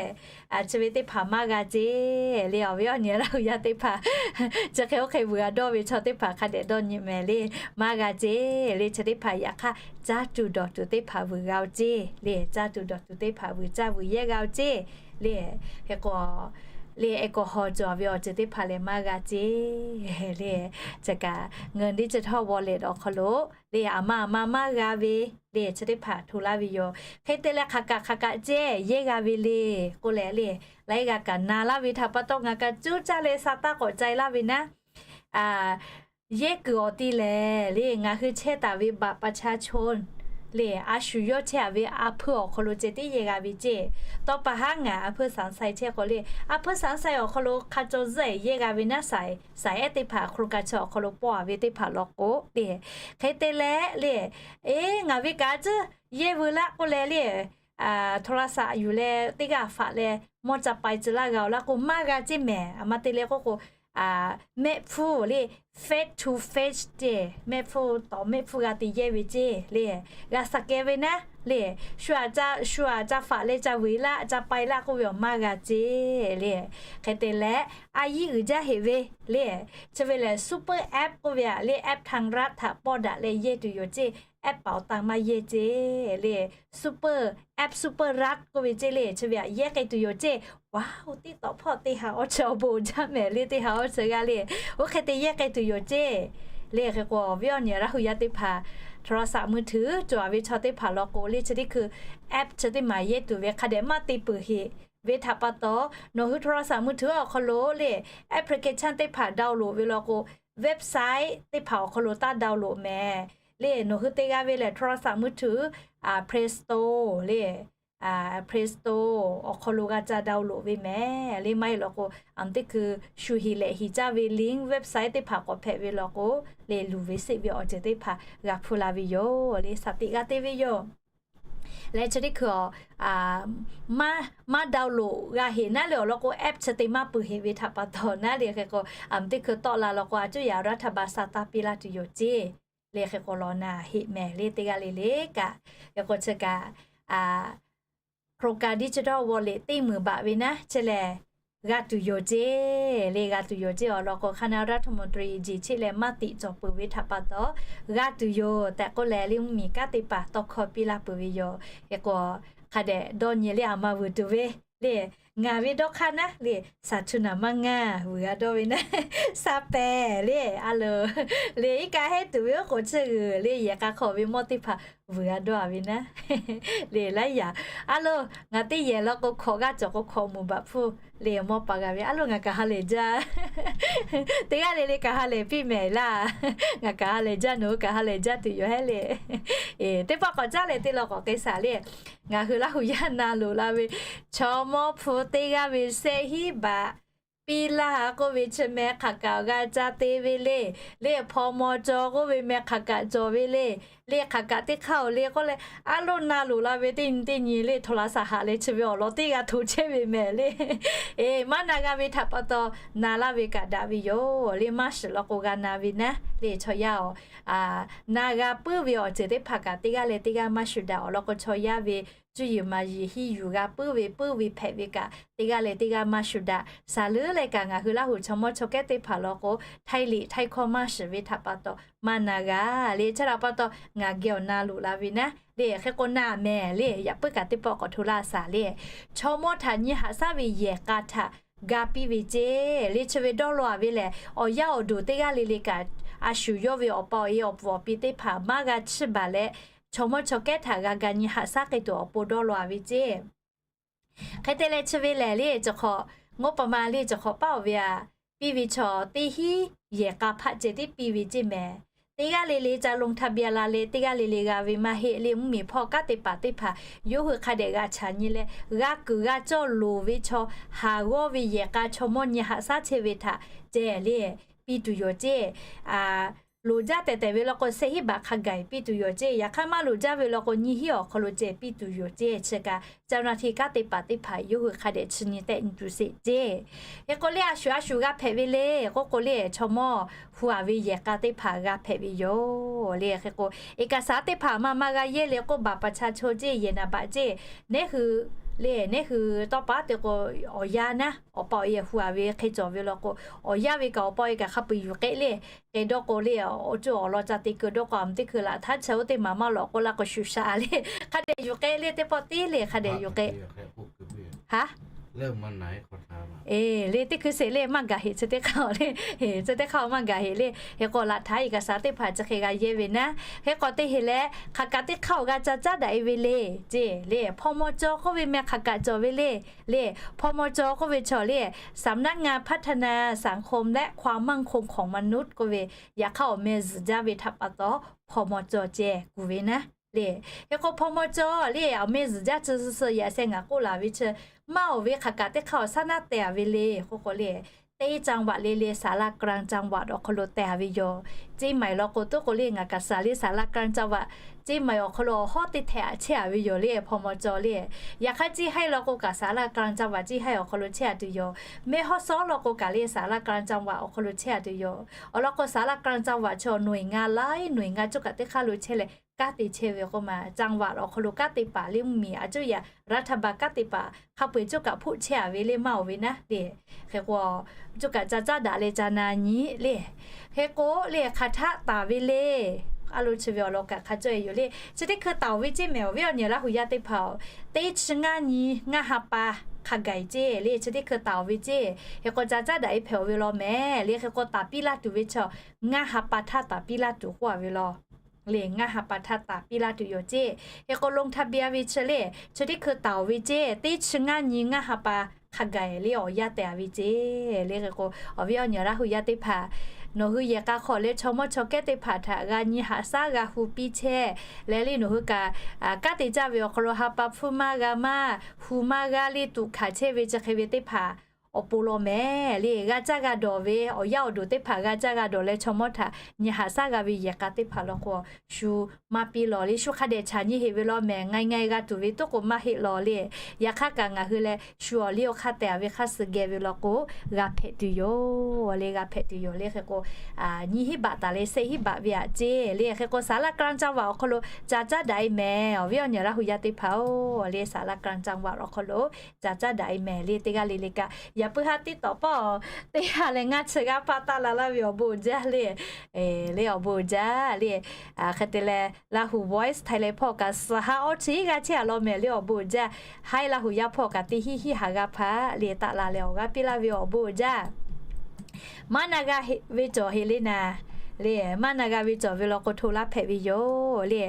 Chi ve teˇ hpaˍ maˇ g'a ceˇ le. Awˬ viˉ awˬ nyi Laˇ hu yaˇ teˇ hpaˍ, chi hk'e oˇ hk'e vuiˬ g'a dawˇ ve chaw teˇ hpaˍ hk'a dehꞈ dawˇ nyi mehˍ le. Maˇ g'a ceˇ le. Chi teˇ hpaˍ yaꞈ hk'aˇ caˇ tuˬ dawˬ tuˬ teˇ hpaˍ vuiˬ g'a-oˬ ceˇ le. Caˇ tuˬ dawˬ tuˬ teˇ hpaˍ vuiˬ caˇ vuiˬ yehˇ g'a-oˬ ceˇ le. Hk'e k'o le, แอลกอฮอล์ cawˬ ve awˬ ceuˬ teˇ hpaˍ lehˬ maˇ g'a ceˇ le. Chi kaꞈ เงินดิจิทัลวอลเล็ต awˬ hk'aw lo le, aˬ ma aˬ ma maˇ g'a ve le, chi teˇ hpaˍ hto laˇ ve yoˬ. Hk'e te leh hk'aˬ kaꞈ hk'aˬ kaꞈ ceh yehˇ g'a ve le k'oˆ leh le, laiˉ g'aˇ kaꞈ na laˇ ve htaꞈ pa taw ngaˬ kaꞈ cuˇ caˇ leh sa taˇ k'awꞈ ca-e laˇ ve naˉ, yehˇ kuiˬ awˬ ti lehˬ le, ngaˬ hui chehˇ taˍ ve บัตรประชาชน le, a shu yawˇ chehˇ-a ve a hpeuˇ awˬ hk'aw lo ceh tiˉ yehˇ g'a ve ceˇ. Tawˇ pa haˉ ngaˬ a hpeuˇ สามสิบ chehˇ k'o le, a hpeuˇ สามสิบ awˬ hk'aw lo hk'a caw zuhˆ-e yehˇ g'a ve naˉ, สามสิบเอ็ด teˇ hpaˍ โครงการ chi awˬ hk'aw lo pawˆ-a ve teˇ hpaˍ law k'o le. Hk'e te leh le, eˬ, ngaˬ ve kaꞈ a cuˇ yehˇ veu laˇ k'oˆ leh le, โทรศัพท์ yuˬ leh teˇ g'aˇ faꞈ leh mawˇ ca pai tcuh laˇ g'a-oˬ laˇ k'o maˇ g'a ceˇ mehˍ. Aˬ ma te leh k'oˆ k'o, mehˆ hpfuhˇ le, face to face ceˇ, mehˆ hpfuhˇ tawˍ mehˆ hpfuhˇ g'a te yehˇ ve ceˇ le. G'a สแกน ve naˉ le, shu aꞈ ca, shu aꞈ ca faꞈ leh ca vuiˬ laˇ ca pai laˇ k'oˆ ve awˬ maˇ g'a ceˇ le. Hk'e te leh a yiˉ uiˍ jaˇ heꞈ ve le, chi ve lehˬ super app k'oˆ ve aꞈ le, app ทางรัฐ htaꞈ pawˆ daꞈ leh yehˇ tuˬ yoˬ ceˇ. App เป๋าตัง maˇ yehˇ ceˇ le, super app, super app k'oˆ ve ceˇ le, chi ve aꞈ yehˇ k'ai tuˬ yoˬ ceˇ. Wa-oˬ, teˇ tawꞈ hpawˇ teˇ ha awˇ chi awˬ bon uiˍ jaˇ mehˍ le, teˇ ha awˇ chi g'aˇ le. Oˇ hk'e te yehˇ k'ai tuˬ yoˬ ceˇ le. Hk'e k'o awˬ viˉ awˬ nyi Laˇ hu yaˇ teˇ hpaˍ โทรศัพท์มือถือ cawˬ-a ve chaw teˇ hpaˍ law k'o le, chi teˇ hkui app chi teˇ maˬ yehˇ tuˬ ve hk'a dehꞈ maˇ te peuˬ heꞈ ve htaꞈ pa taw, nawˬ hui โทรศัพท์มือถือ awˬ hk'aw lo le, application teˇ hpaˍ download ve law k'o, website teˇ hpaˍ awˬ hk'aw lo taˇ download mehˍ le. Nawˬ hui te g'a ve lehˬ โทรศัพท์มือถือ Play Store le, Play Store awˬ hk'aw lo g'a ca download ve mehˍ le. Maˇ heˆ law k'o, aˬ teˇ hkui shu heˍ lehꞈ heˍ caˇ ve link website teˇ hpaˍ k'awꞈ hpehꞈ ve law k'o le, luˬ ve seˆ ve awˬ ceuˬ teˇ hpaˍ g'a hpuˇ la ve yoˬ le, shaˍ tiꞈ g'a te ve yoˬ. Leh chi teˇ hkui awˬ, maˇ download g'a heꞈ naˉ le awˬ lawn k'o, app chi te maˇ peuˬ heꞈ ve htaꞈ pa taw naˉ le. Hk'e k'o aˬ teˇ hkui tawˆ la law k'o, a cuˇ yaꞈ รัฐบาล sa taˇ piˇ laˇ tuˬ yoˬ ceˇ le. Hk'e k'o law na heꞈ mehˍ le, teˇ g'aˇ le le kaꞈ. Hk'e k'o chi kaꞈ โครงการดิจิทัลวอลเล็ต teˇ meunˍ baꞈ ve naˉ, chi lehˬ g'a tuˬ yoˬ ceˇ le, g'a tuˬ yoˬ ceˇ. Awˬ lawn k'o, คณะรัฐมนตรี jeˬ cheˆ leh maˇ tiꞈ cawˬ peuˬ ve htaꞈ pa taw g'a tuˬ yoˬ tehꞈ k'oˆ leh, le mvuhˇmiˬ kanˉ teˇ hpaˍ tawˇ hkawˇ piˇ laˇ peuˬ ve yoˬ. Hk'e k'o hk'a dehꞈ dawˇ nyi le, aˬ ma vuiˬ tuˬ ve le. Ngaˬ ve dawˇ hk'aˇ naˉ le, shaˍ htu naˍ maˇ ngaˇ vuiˬ g'a dawˇ ve naˉ, sha pehˍ le. A lo le, iˉ kaˆ hehˉ tuˬ ve oˉ k'oˍ chi g'uiˬ le, yehˬ k'a hk'aw ve mawˇ teˇ hpaˍ vuiˬ g'a dawˇ-a ve naˉ le. Laiˉ yaꞈ, a lo, ngaˬ teˇ yehˬ law k'o hkawꞈ g'aˇ cawˬ k'o hkawꞈ muˍ baꞈ hpfuhˇ le, mawˇ pa g'a ve. A lo, ngaˬ kaꞈ ha lehˬ jaˇ. Teˇ g'aˇ le le kaꞈ ha lehˬ piˇ mehˍ laˇ. Ngaˬ kaꞈ ha lehˬ jaˇ, nawˬ hui kaꞈ ha lehˬ jaˇ tuˬ yoˬ hehˉ le. Teˇ pawˆ k'awꞈ caˉ leh teˇ law k'awꞈ k'ai shaˍ le. Ngaˬ hui Laˇ hu yaˇ na loꞈ la ve chaw mawˇ hpu teˇ g'aˇ ve sehˆ hiˉ baꞈ piˇ laˇ k'oˆ ve chi meh hk'aˬ kaꞈ g'a ca te ve le. Le hpaw maw caw k'oˆ ve meh hk'aˬ kaꞈ cawˬ ve le. le hk'aˬ kaꞈ teˇ hk'aˇ-oˬ le k'oˆ leh, a loˇ na loꞈ la ve teˇ nyi teˇ nyi le htaw la saˍ haꞈ leh chi ve awˬ lawn teˇ g'aˇ hto chehˇ ve mehˍ le. Eˬ, maˇ na g'a ve htaꞈ pa taw na laˇ ve kaꞈ daꞈ ve yoˬ le. Maˇ shiˍ law k'o g'a na ve naˉ le chaw yaˇ-oˬ. Na g'a puiˉ ve awˬ ceuˬ teˇ hpaˍ kaꞈ teˇ g'aˇ leh teˇ g'aˇ maˇ shuˍ daꞈ. Awˬ lawn k'o chaw yaˇ ve cuˇ yiˍ maˍ yiˍ hiˇ yuˬ g'a puiˉ ve puiˉ ve hpehꞈ ve kaꞈ teˇ g'aˇ leh teˇ g'aˇ maˇ shuˍ daꞈ. Saˍ leuˉ leh kaꞈ ngaˬ hui Laˇ huˍ chaw mawˇ chaw kehˉ teˇ hpaˍ law k'o, htaiˇ liꞈ htaiˇ hkawˇ maˇ shiˍ ve htaꞈ pa taw maˇ na g'a le. Chi htaꞈ pa taw ngaˬ geh awˬ na loꞈ la ve naˉ le. Hk'e k'o na mehˍ le, yaꞈ puiˉ kaꞈ teˇ pawˆ k'awꞈ hto laˇ saˍ le. Chaw mawˇ htaꞈ nyi haꞈ shaˉ ve yehˬ k'a htaꞈ g'a piˇ ve ceˇ le. Chi ve dawˇ law-a ve lehˬ, awˬ yaˇ awˬ duˬ teˇ g'aˇ le le kaꞈ a shu yawˇ ve awˬ pa awˬ e awˬ pfuhˍ awˬ pi teˇ hpaˍ maˇ g'a chiˇ baˬ leh, chaw mawˇ chaw kehˉ htaꞈ g'a ga nyi haꞈ shaˉ k'ai tuˬ awˬ pon dawˇ law-a ve ceˇ. Hk'e te leh chi ve lehˬ le, cawˬ hk'awꞈ งบประมาณ le cawˬ hk'awꞈ paˉ-oˬ ve aꞈ, piˇ ve chaw teˇ hinˉ yehˬ k'a hpaˆ ceh tiˉ piˇ ve ceˇ mehˍ. Teˇ g'aˇ le le ca ลงทะเบียน la leh teˇ g'aˇ le le g'a ve maˇ heˆ le. Mvuhˇmiˬ hpawˇ kanˉ te paˍ teˇ hpaˍ yawˇ hui hk'a dehꞈ g'a chaꞈ nyi leh, g'a kuiˬ g'a cawˇ loˍ ve chaw haˍ g'awˇ ve yehˬ k'a chaw mawˇ nyi haꞈ shaˉ chehˇ ve htaꞈ ceh le piˇ tuˬ yoˬ ceˇ. Loˍ jaˇ tehꞈ tehꞈ ve law k'o, shehˆ hinˉ baꞈ hk'a gaˬ piˇ tuˬ yoˬ ceˇ. Yaꞈ hk'aˇ maˇ loˍ jaˇ ve law k'o, nyiˇ hinˉ awˬ hk'aw lo ceh piˇ tuˬ yoˬ ceˇ. Chi kaꞈ เจ้าหน้าที่ kanˉ te paˍ teˇ hpaˍ yawˇ hui hk'a dehꞈ chi nyi tehˆ nyi tuˬ sheˍ ceˇ. Hk'e k'o le, a shu a shu g'a hpehꞈ ve le k'oˆ k'o le, chaw mawˇ hu-a ve yehˬ k'a teˇ hpaˍ g'a hpehꞈ ve yoˬ le. Hk'e k'o, eˬ kaˍ saˍ teˇ hpaˍ maˇ maˇ g'a yehˇ le k'oˆ, บัตรประชาชน ceˇ, yehˬ naˍ baꞈ ceˇ, neˉ hui le, neˉ hui tawˇ paˉ te k'o, awˬ yaˇ naˉ awˬ pa awˬ e hu-a ve hk'e cawˬ ve law k'o, awˬ yaˇ ve kaꞈ awˬ pa awˬ e kaꞈ hk'a peu-eˬ yuˬ k'ehˆ le. K'e dawˇ k'o le, awˬ ceuˬ awˬ lawn ca te keu dawˇ k'o, a meuꞈ teˇ hkui laꞈ htaˇ chehˇ-oˬ teˇ maˍ maˇ lawꞈ k'oˆ laˇ k'o shuˍ shaꞈ le. Hk'a dehꞈ yuˬ k'ehˆ le, teˇ pawˆ teˇ le hk'a dehꞈ yuˬ k'ehˆ. Haˉ, eˬ le, teˇ hkui sheˍ le, maˇ gaˬ heꞈ chi teˇ hk'aˇ le. Chi teˇ hk'aˇ maˇ gaˬ heꞈ le. Hk'e k'o laꞈ htaˇ eˬ kaˍ saˍ teˇ hpaˍ chi hk'e g'a yehˇ ve naˉ. Hk'e k'o teˇ heˍ leh hk'aˬ kaꞈ teˇ hk'aˇ awˬ g'a ca caˉ daꞈ e ve le ceˇ le. พม.จ k'oˆ ve meh hk'aˬ kaꞈ cawˬ ve le. Le พม.จ k'oˆ ve chaw le, สำนักงานพัฒนาสังคมและความมั่นคงของมนุษย์ k'oˆ ve, yaꞈ hk'aˇ awˬ meh zuhˬ jaˇ ve htaꞈ pa taw พม.จ ceh kuˬ ve naˉ le. Hk'e k'o พม.จ le awˬ meh zuhˬ jaˇ chi suh suh yaꞈ sheh ngaˬ k'oˆ laˬ ve chi, maˇ oˬ ve hk'aˬ kaꞈ teˇ hk'aˇ awˬ shaˉ naˉ teh-a ve le k'oˆ k'o le, teˇ จังหวัด le le สารากลางจังหวัด awˬ hk'aw lo teh-a ve yoˬ. Ceˇ maiˬ law k'o toˉ k'o le, ngaˬ kaꞈ saˍ le สารากลางจังหวัด Ceˇ maiˬ awˬ hk'aw lo awˬ hawˉ teˇ htehꞈ-a chehˇ-a ve yoˬ le พม.จ le. Yaꞈ hk'aˇ เชียงราย law k'o kaꞈ สารากลางจังหวัด เชียงราย awˬ hk'aw lo chehˇ-a tuˬ yoˬ. Mehˇhawˉsawˉ law k'o kaꞈ le สารากลางจังหวัด awˬ hk'aw lo chehˇ-a tuˬ yoˬ. Awˬ lawn k'o สารากลางจังหวัด chaw หน่วยงาน laiˉ หน่วยงาน coˇ kaꞈ teˇ hk'aˇ lo chehˇ leh kanˉ te chehˇ ve k'oˆ ma, จังหวัด awˬ hk'aw lo kanˉ te paˍ le mvuhˇmiˬ a cuˇ yaꞈ รัฐบาล kanˉ te paˍ hk'a peu-eˬ coˇ kaꞈ hpoˆ chehˇ-a ve le maˇ oˬ ve naˉ le. Hk'e k'o, coˇ kaꞈ ca caˉ daꞈ leh ca na nyi le. Hk'e k'o le hk'aˬ htaˆ taˍ ve le. A lo chi ve awˬ lawn kaꞈ hk'a cawˇ-e yoˬ le. Chi teˇ hkui taˍ-oˬ ve ceˇ mehˍ awˬ viˉ awˬ nyi Laˇ huˍ yaˇ teˇ hpaˍ-oˬ, teˇ chi ngaˇ nyi ngaˇ ha pa hk'a gaˬ-e ceˇ le. Chi teˇ hkui taˍ-oˬ ve ceˇ. Hk'e k'o ca caˉ daꞈ-e hpehꞈ-oˬ ve law mehˍ le. Hk'e k'o taˍ piˇ laˇ tuˬ ve chaw ngaˇ ha pa htaˇ taˍ piˇ laˇ tuˬ k'oˆ-a ve law le. Ngaˇ ha pa htaˇ taˍ piˇ laˇ tuˬ yoˬ ceˇ. Hk'e k'o ลงทะเบียน ve chi le, chi teˇ hkui taˍ-oˬ ve ceˇ, teˇ chi ngaˇ nyi ngaˇ ha pa hk'a gaˬ le awˬ yaˇ teh-a ve ceˇ le. Hk'e k'o awˬ viˉ awˬ nyi Laˇ huˍ yaˇ teˇ hpaˍ, nawˬ hui yehˬ k'a hk'awꞈ leh chaw mawˇ chaw kehˉ teˇ hpaˍ htaꞈ g'a nyi haꞈ shaˉ g'a hu piˇ chehˇ leh le, nawˬ hui kaꞈ kanˉ te caˇ ve awˬ hk'aw lo ha pa hpfuhˇ maˇ g'a maˇ hu maˇ g'a le tuꞈ hkanˍ chehˇ ve chi hk'e ve teˇ hpaˍ awˬ pon law mehˍ le. G'a caˇ g'a dawˬ ve awˬ yaˇ awˬ duˬ teˇ hpaˍ g'a caˇ g'a dawˬ leh chaw mawˇ htaꞈ nyi haꞈ shaˉ g'a ve yehˬ k'a teˇ hpaˍ law k'o, shu maˇ piˇ lawˬ le. Shu hk'a dehꞈ chaꞈ nyi heꞈ ve law mehˍ. Nga nyi nga nyi g'a tuˬ ve toˉ k'o maˇ heˆ lawˬ le. Yaꞈ hk'aˇ kaꞈ ngaˬ hui leh shu awˬ liˇ awˬ hk'aˇ teh-a ve hk'aˇ suh geh ve law k'o, g'a hpehꞈ tuˬ yoˬ le. G'a hpehꞈ tuˬ yoˬ le. Hk'e k'o nyi hinˉ baꞈ taˍ leh shehˆ hinˉ baꞈ ve aꞈ ceˇ le. Hk'e k'o สารากลางจังหวัด awˬ hk'aw lo ca caˉ daꞈ-e mehˍ. Awˬ viˉ awˬ nyi Laˇ huˍ yaˇ teˇ hpaˍ-oˬ le, สารากลางจังหวัด awˬ hk'aw lo ca caˉ daꞈ-e mehˍ le. Teˇ g'aˇ le le kaꞈ yaꞈ puiˉ haˉ tiˉ tawˍ pawˆ teˇ ha leh ngaˇ chi g'aˇ hpaˇ taˆ la laˇ ve awˬ bon jaˇ le. Le awˬ bon jaˇ le. Hk'e te leh Laˇ huˍ Voice Thailand hpawˇ kaꞈ suhˍ ha awˇ chi g'aˇ chehˇ-a law mehˍ le. Awˬ bon jaˇ. Haiˉ Laˇ huˍ yaˇ hpawˇ kaꞈ teˇ hinˉ hinˉ ha g'aˇ hpaˇ le taˆ la leh awˬ g'aˇ piˇ laˇ ve awˬ bon jaˇ. Maˇ na g'a ve cawˬ heꞈ le naˍ le. Maˇ na g'a ve cawˬ ve law k'o hto laˇ hpehꞈ ve yoˬ le.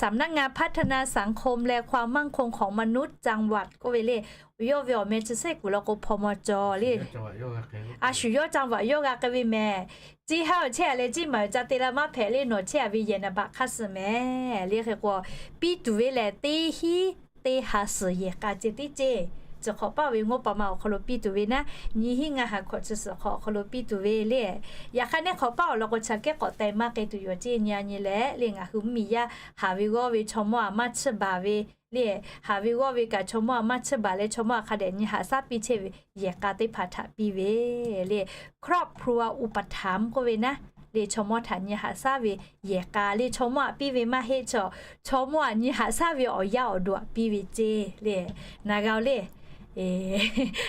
สำนักงานพัฒนาสังคมและความมั่นคงของมนุษย์จังหวัด k'oˆ ve le. Yawˇ ve awˬ meh chi shehˆ kuiˬ law k'o พม.จ le. A shu yawˇ จังหวัด yawˇ g'a k'ai ve mehˍ. Ceˇ haˉ awˬ chehˇ-a leh ceˇ maˬ ca te la maˇ hpehꞈ le, nawˬ chehˇ-a ve yehˬ naˍ baꞈ hk'aˇ suh mehˍ le. Hk'e k'o piˇ tuˬ ve lehˬ teˇ hinˉ teˇ ha suhˍ yehˬ k'a ceh tiˉ ceˇ. suhˍ hk'awꞈ paˆ ve งบประมาณ awˬ hk'aw lo piˇ tuˬ ve naˉ, nyiˇ hinˉ ngaˇ ha hkawꞈ chi suhˍ hk'awꞈ awˬ hk'aw lo piˇ tuˬ ve le. Yaꞈ hk'aˇ neˉ hk'awꞈ paˆ awˬ lawn k'o, chi aꞈ kehˉ k'awꞈ teh maˇ k'ai tuˬ yoˬ ceˇ. Nyi a nyi leh le, ngaˬ hui mvuhˇ miˬ yaˇ haˍ ve g'awˇ ve chaw mawˇ aꞈ maˇ chiˇ baˬ ve le, haˍ ve g'awˇ ve kaꞈ chaw mawˇ aꞈ maˇ chiˇ baˬ leh, chaw mawˇ aꞈ hk'a dehꞈ nyi haꞈ shaˉ piˇ chehˇ ve yehˬ k'a teˇ hpaˍ htaꞈ piˇ ve le. ครอบครัวอุปถัมภ์ k'oˆ ve naˉ le, chaw mawˇ htaꞈ nyi haꞈ shaˉ ve yehˬ k'a le, chaw mawˇ aꞈ piˇ ve maˇ heˆ, chaw, chaw mawˇ aꞈ nyi haꞈ shaˉ ve awˬ yanˇ awˬ duˬ aꞈ piˇ ve ceˇ le. Na g'a-o le.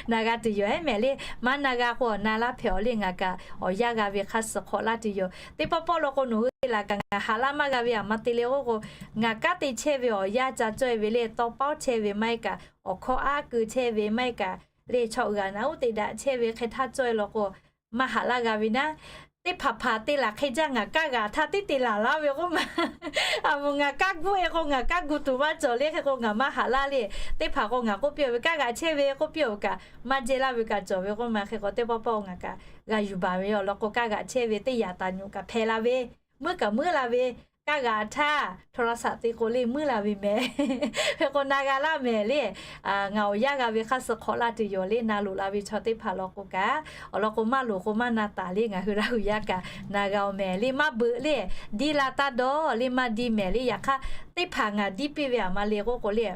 Na g'a tuˬ yoˬ ehˉ mehˍ le. Maˇ na g'a k'o, na laˇ hpehꞈ-aw le. Ngaˬ kaꞈ awˬ yanˇ g'a ve hk'a suhˍ hk'awꞈ laˇ tuˬ yoˬ. Teˇ pawˆ pawˆ law k'o, nawˬ hui te laˬ kaꞈ ngaˬ haꞈ laˇ maˇ g'a ve aꞈ ma te le k'oˆ k'o, ngaˬ kanˉ te chehˇ ve awˬ yanˇ ca cawˇ-e ve le, tawˇ pawˉ chehˇ ve maˇ heˆ kaꞈ, awˬ hkawˇ aˉ keu chehˇ ve maˇ heˆ kaꞈ le, chaw g'aꞈ naꞈ uˉ te daꞈ chehˇ ve hk'e htaˇ cawˇ-e law k'o, maˇ haꞈ laˇ g'a ve naˉ. Teˇ hpaˍ hpaˍ te laˬ hk'e jaˇ, ngaˬ kaˇ g'aꞈ htaˇ tiˉ te laˬ laˇ ve k'oˆ ma. Aˬ moˍ ngaˬ kaˇ gu-e k'o, ngaˬ kaˇ gu tuˬ maˇ cawˬ le hk'e k'o, ngaˬ maˇ haꞈ laˇ le. Teˇ hpaˍ k'o ngaˬ k'oˆ piˇ-oˬ ve, kaˇ g'aꞈ chehˇ ve k'oˆ piˇ-oˬ kaꞈ, maˇ jehˇ laˇ ve kaꞈ cawˬ ve k'oˆ ma. Hk'e k'o teˇ pawˆ pawˆ ngaˬ kaꞈ g'a yuˬ baˬ ve awˬ lawn k'o, kaˇ g'aꞈ chehˇ ve teˇ yaꞈ taˍ nyuꞈ kaꞈ hpehꞈ la ve, muiˉ kaꞈ muiˉ la ve, kaˇ g'aꞈ htaˇ โทรศัพท์ te k'o le muiˉ la ve mehˍ. Hk'e k'o na g'a laˇ mehˍ le. Ngaˬ awˬ yanˇ g'a ve hk'a suhˍ hk'awꞈ laˇ tuˬ yoˬ le. Na loꞈ la ve chaw teˇ hpaˍ law k'o kaꞈ, awˬ lawn k'o maˇ loˍ k'o maˇ na taˍ le. Ngaˬ hui Laˇ huˍ yaˇ kaꞈ na g'a-o mehˍ le. Maˇ beuꞈ le, diˇ la taˇ dawˇ le, maˇ diˇ mehˍ le. Yaꞈ hk'aˇ teˇ hpaˍ ngaˬ diˇ piˇ ve aˬ ma le k'oˆ k'o le,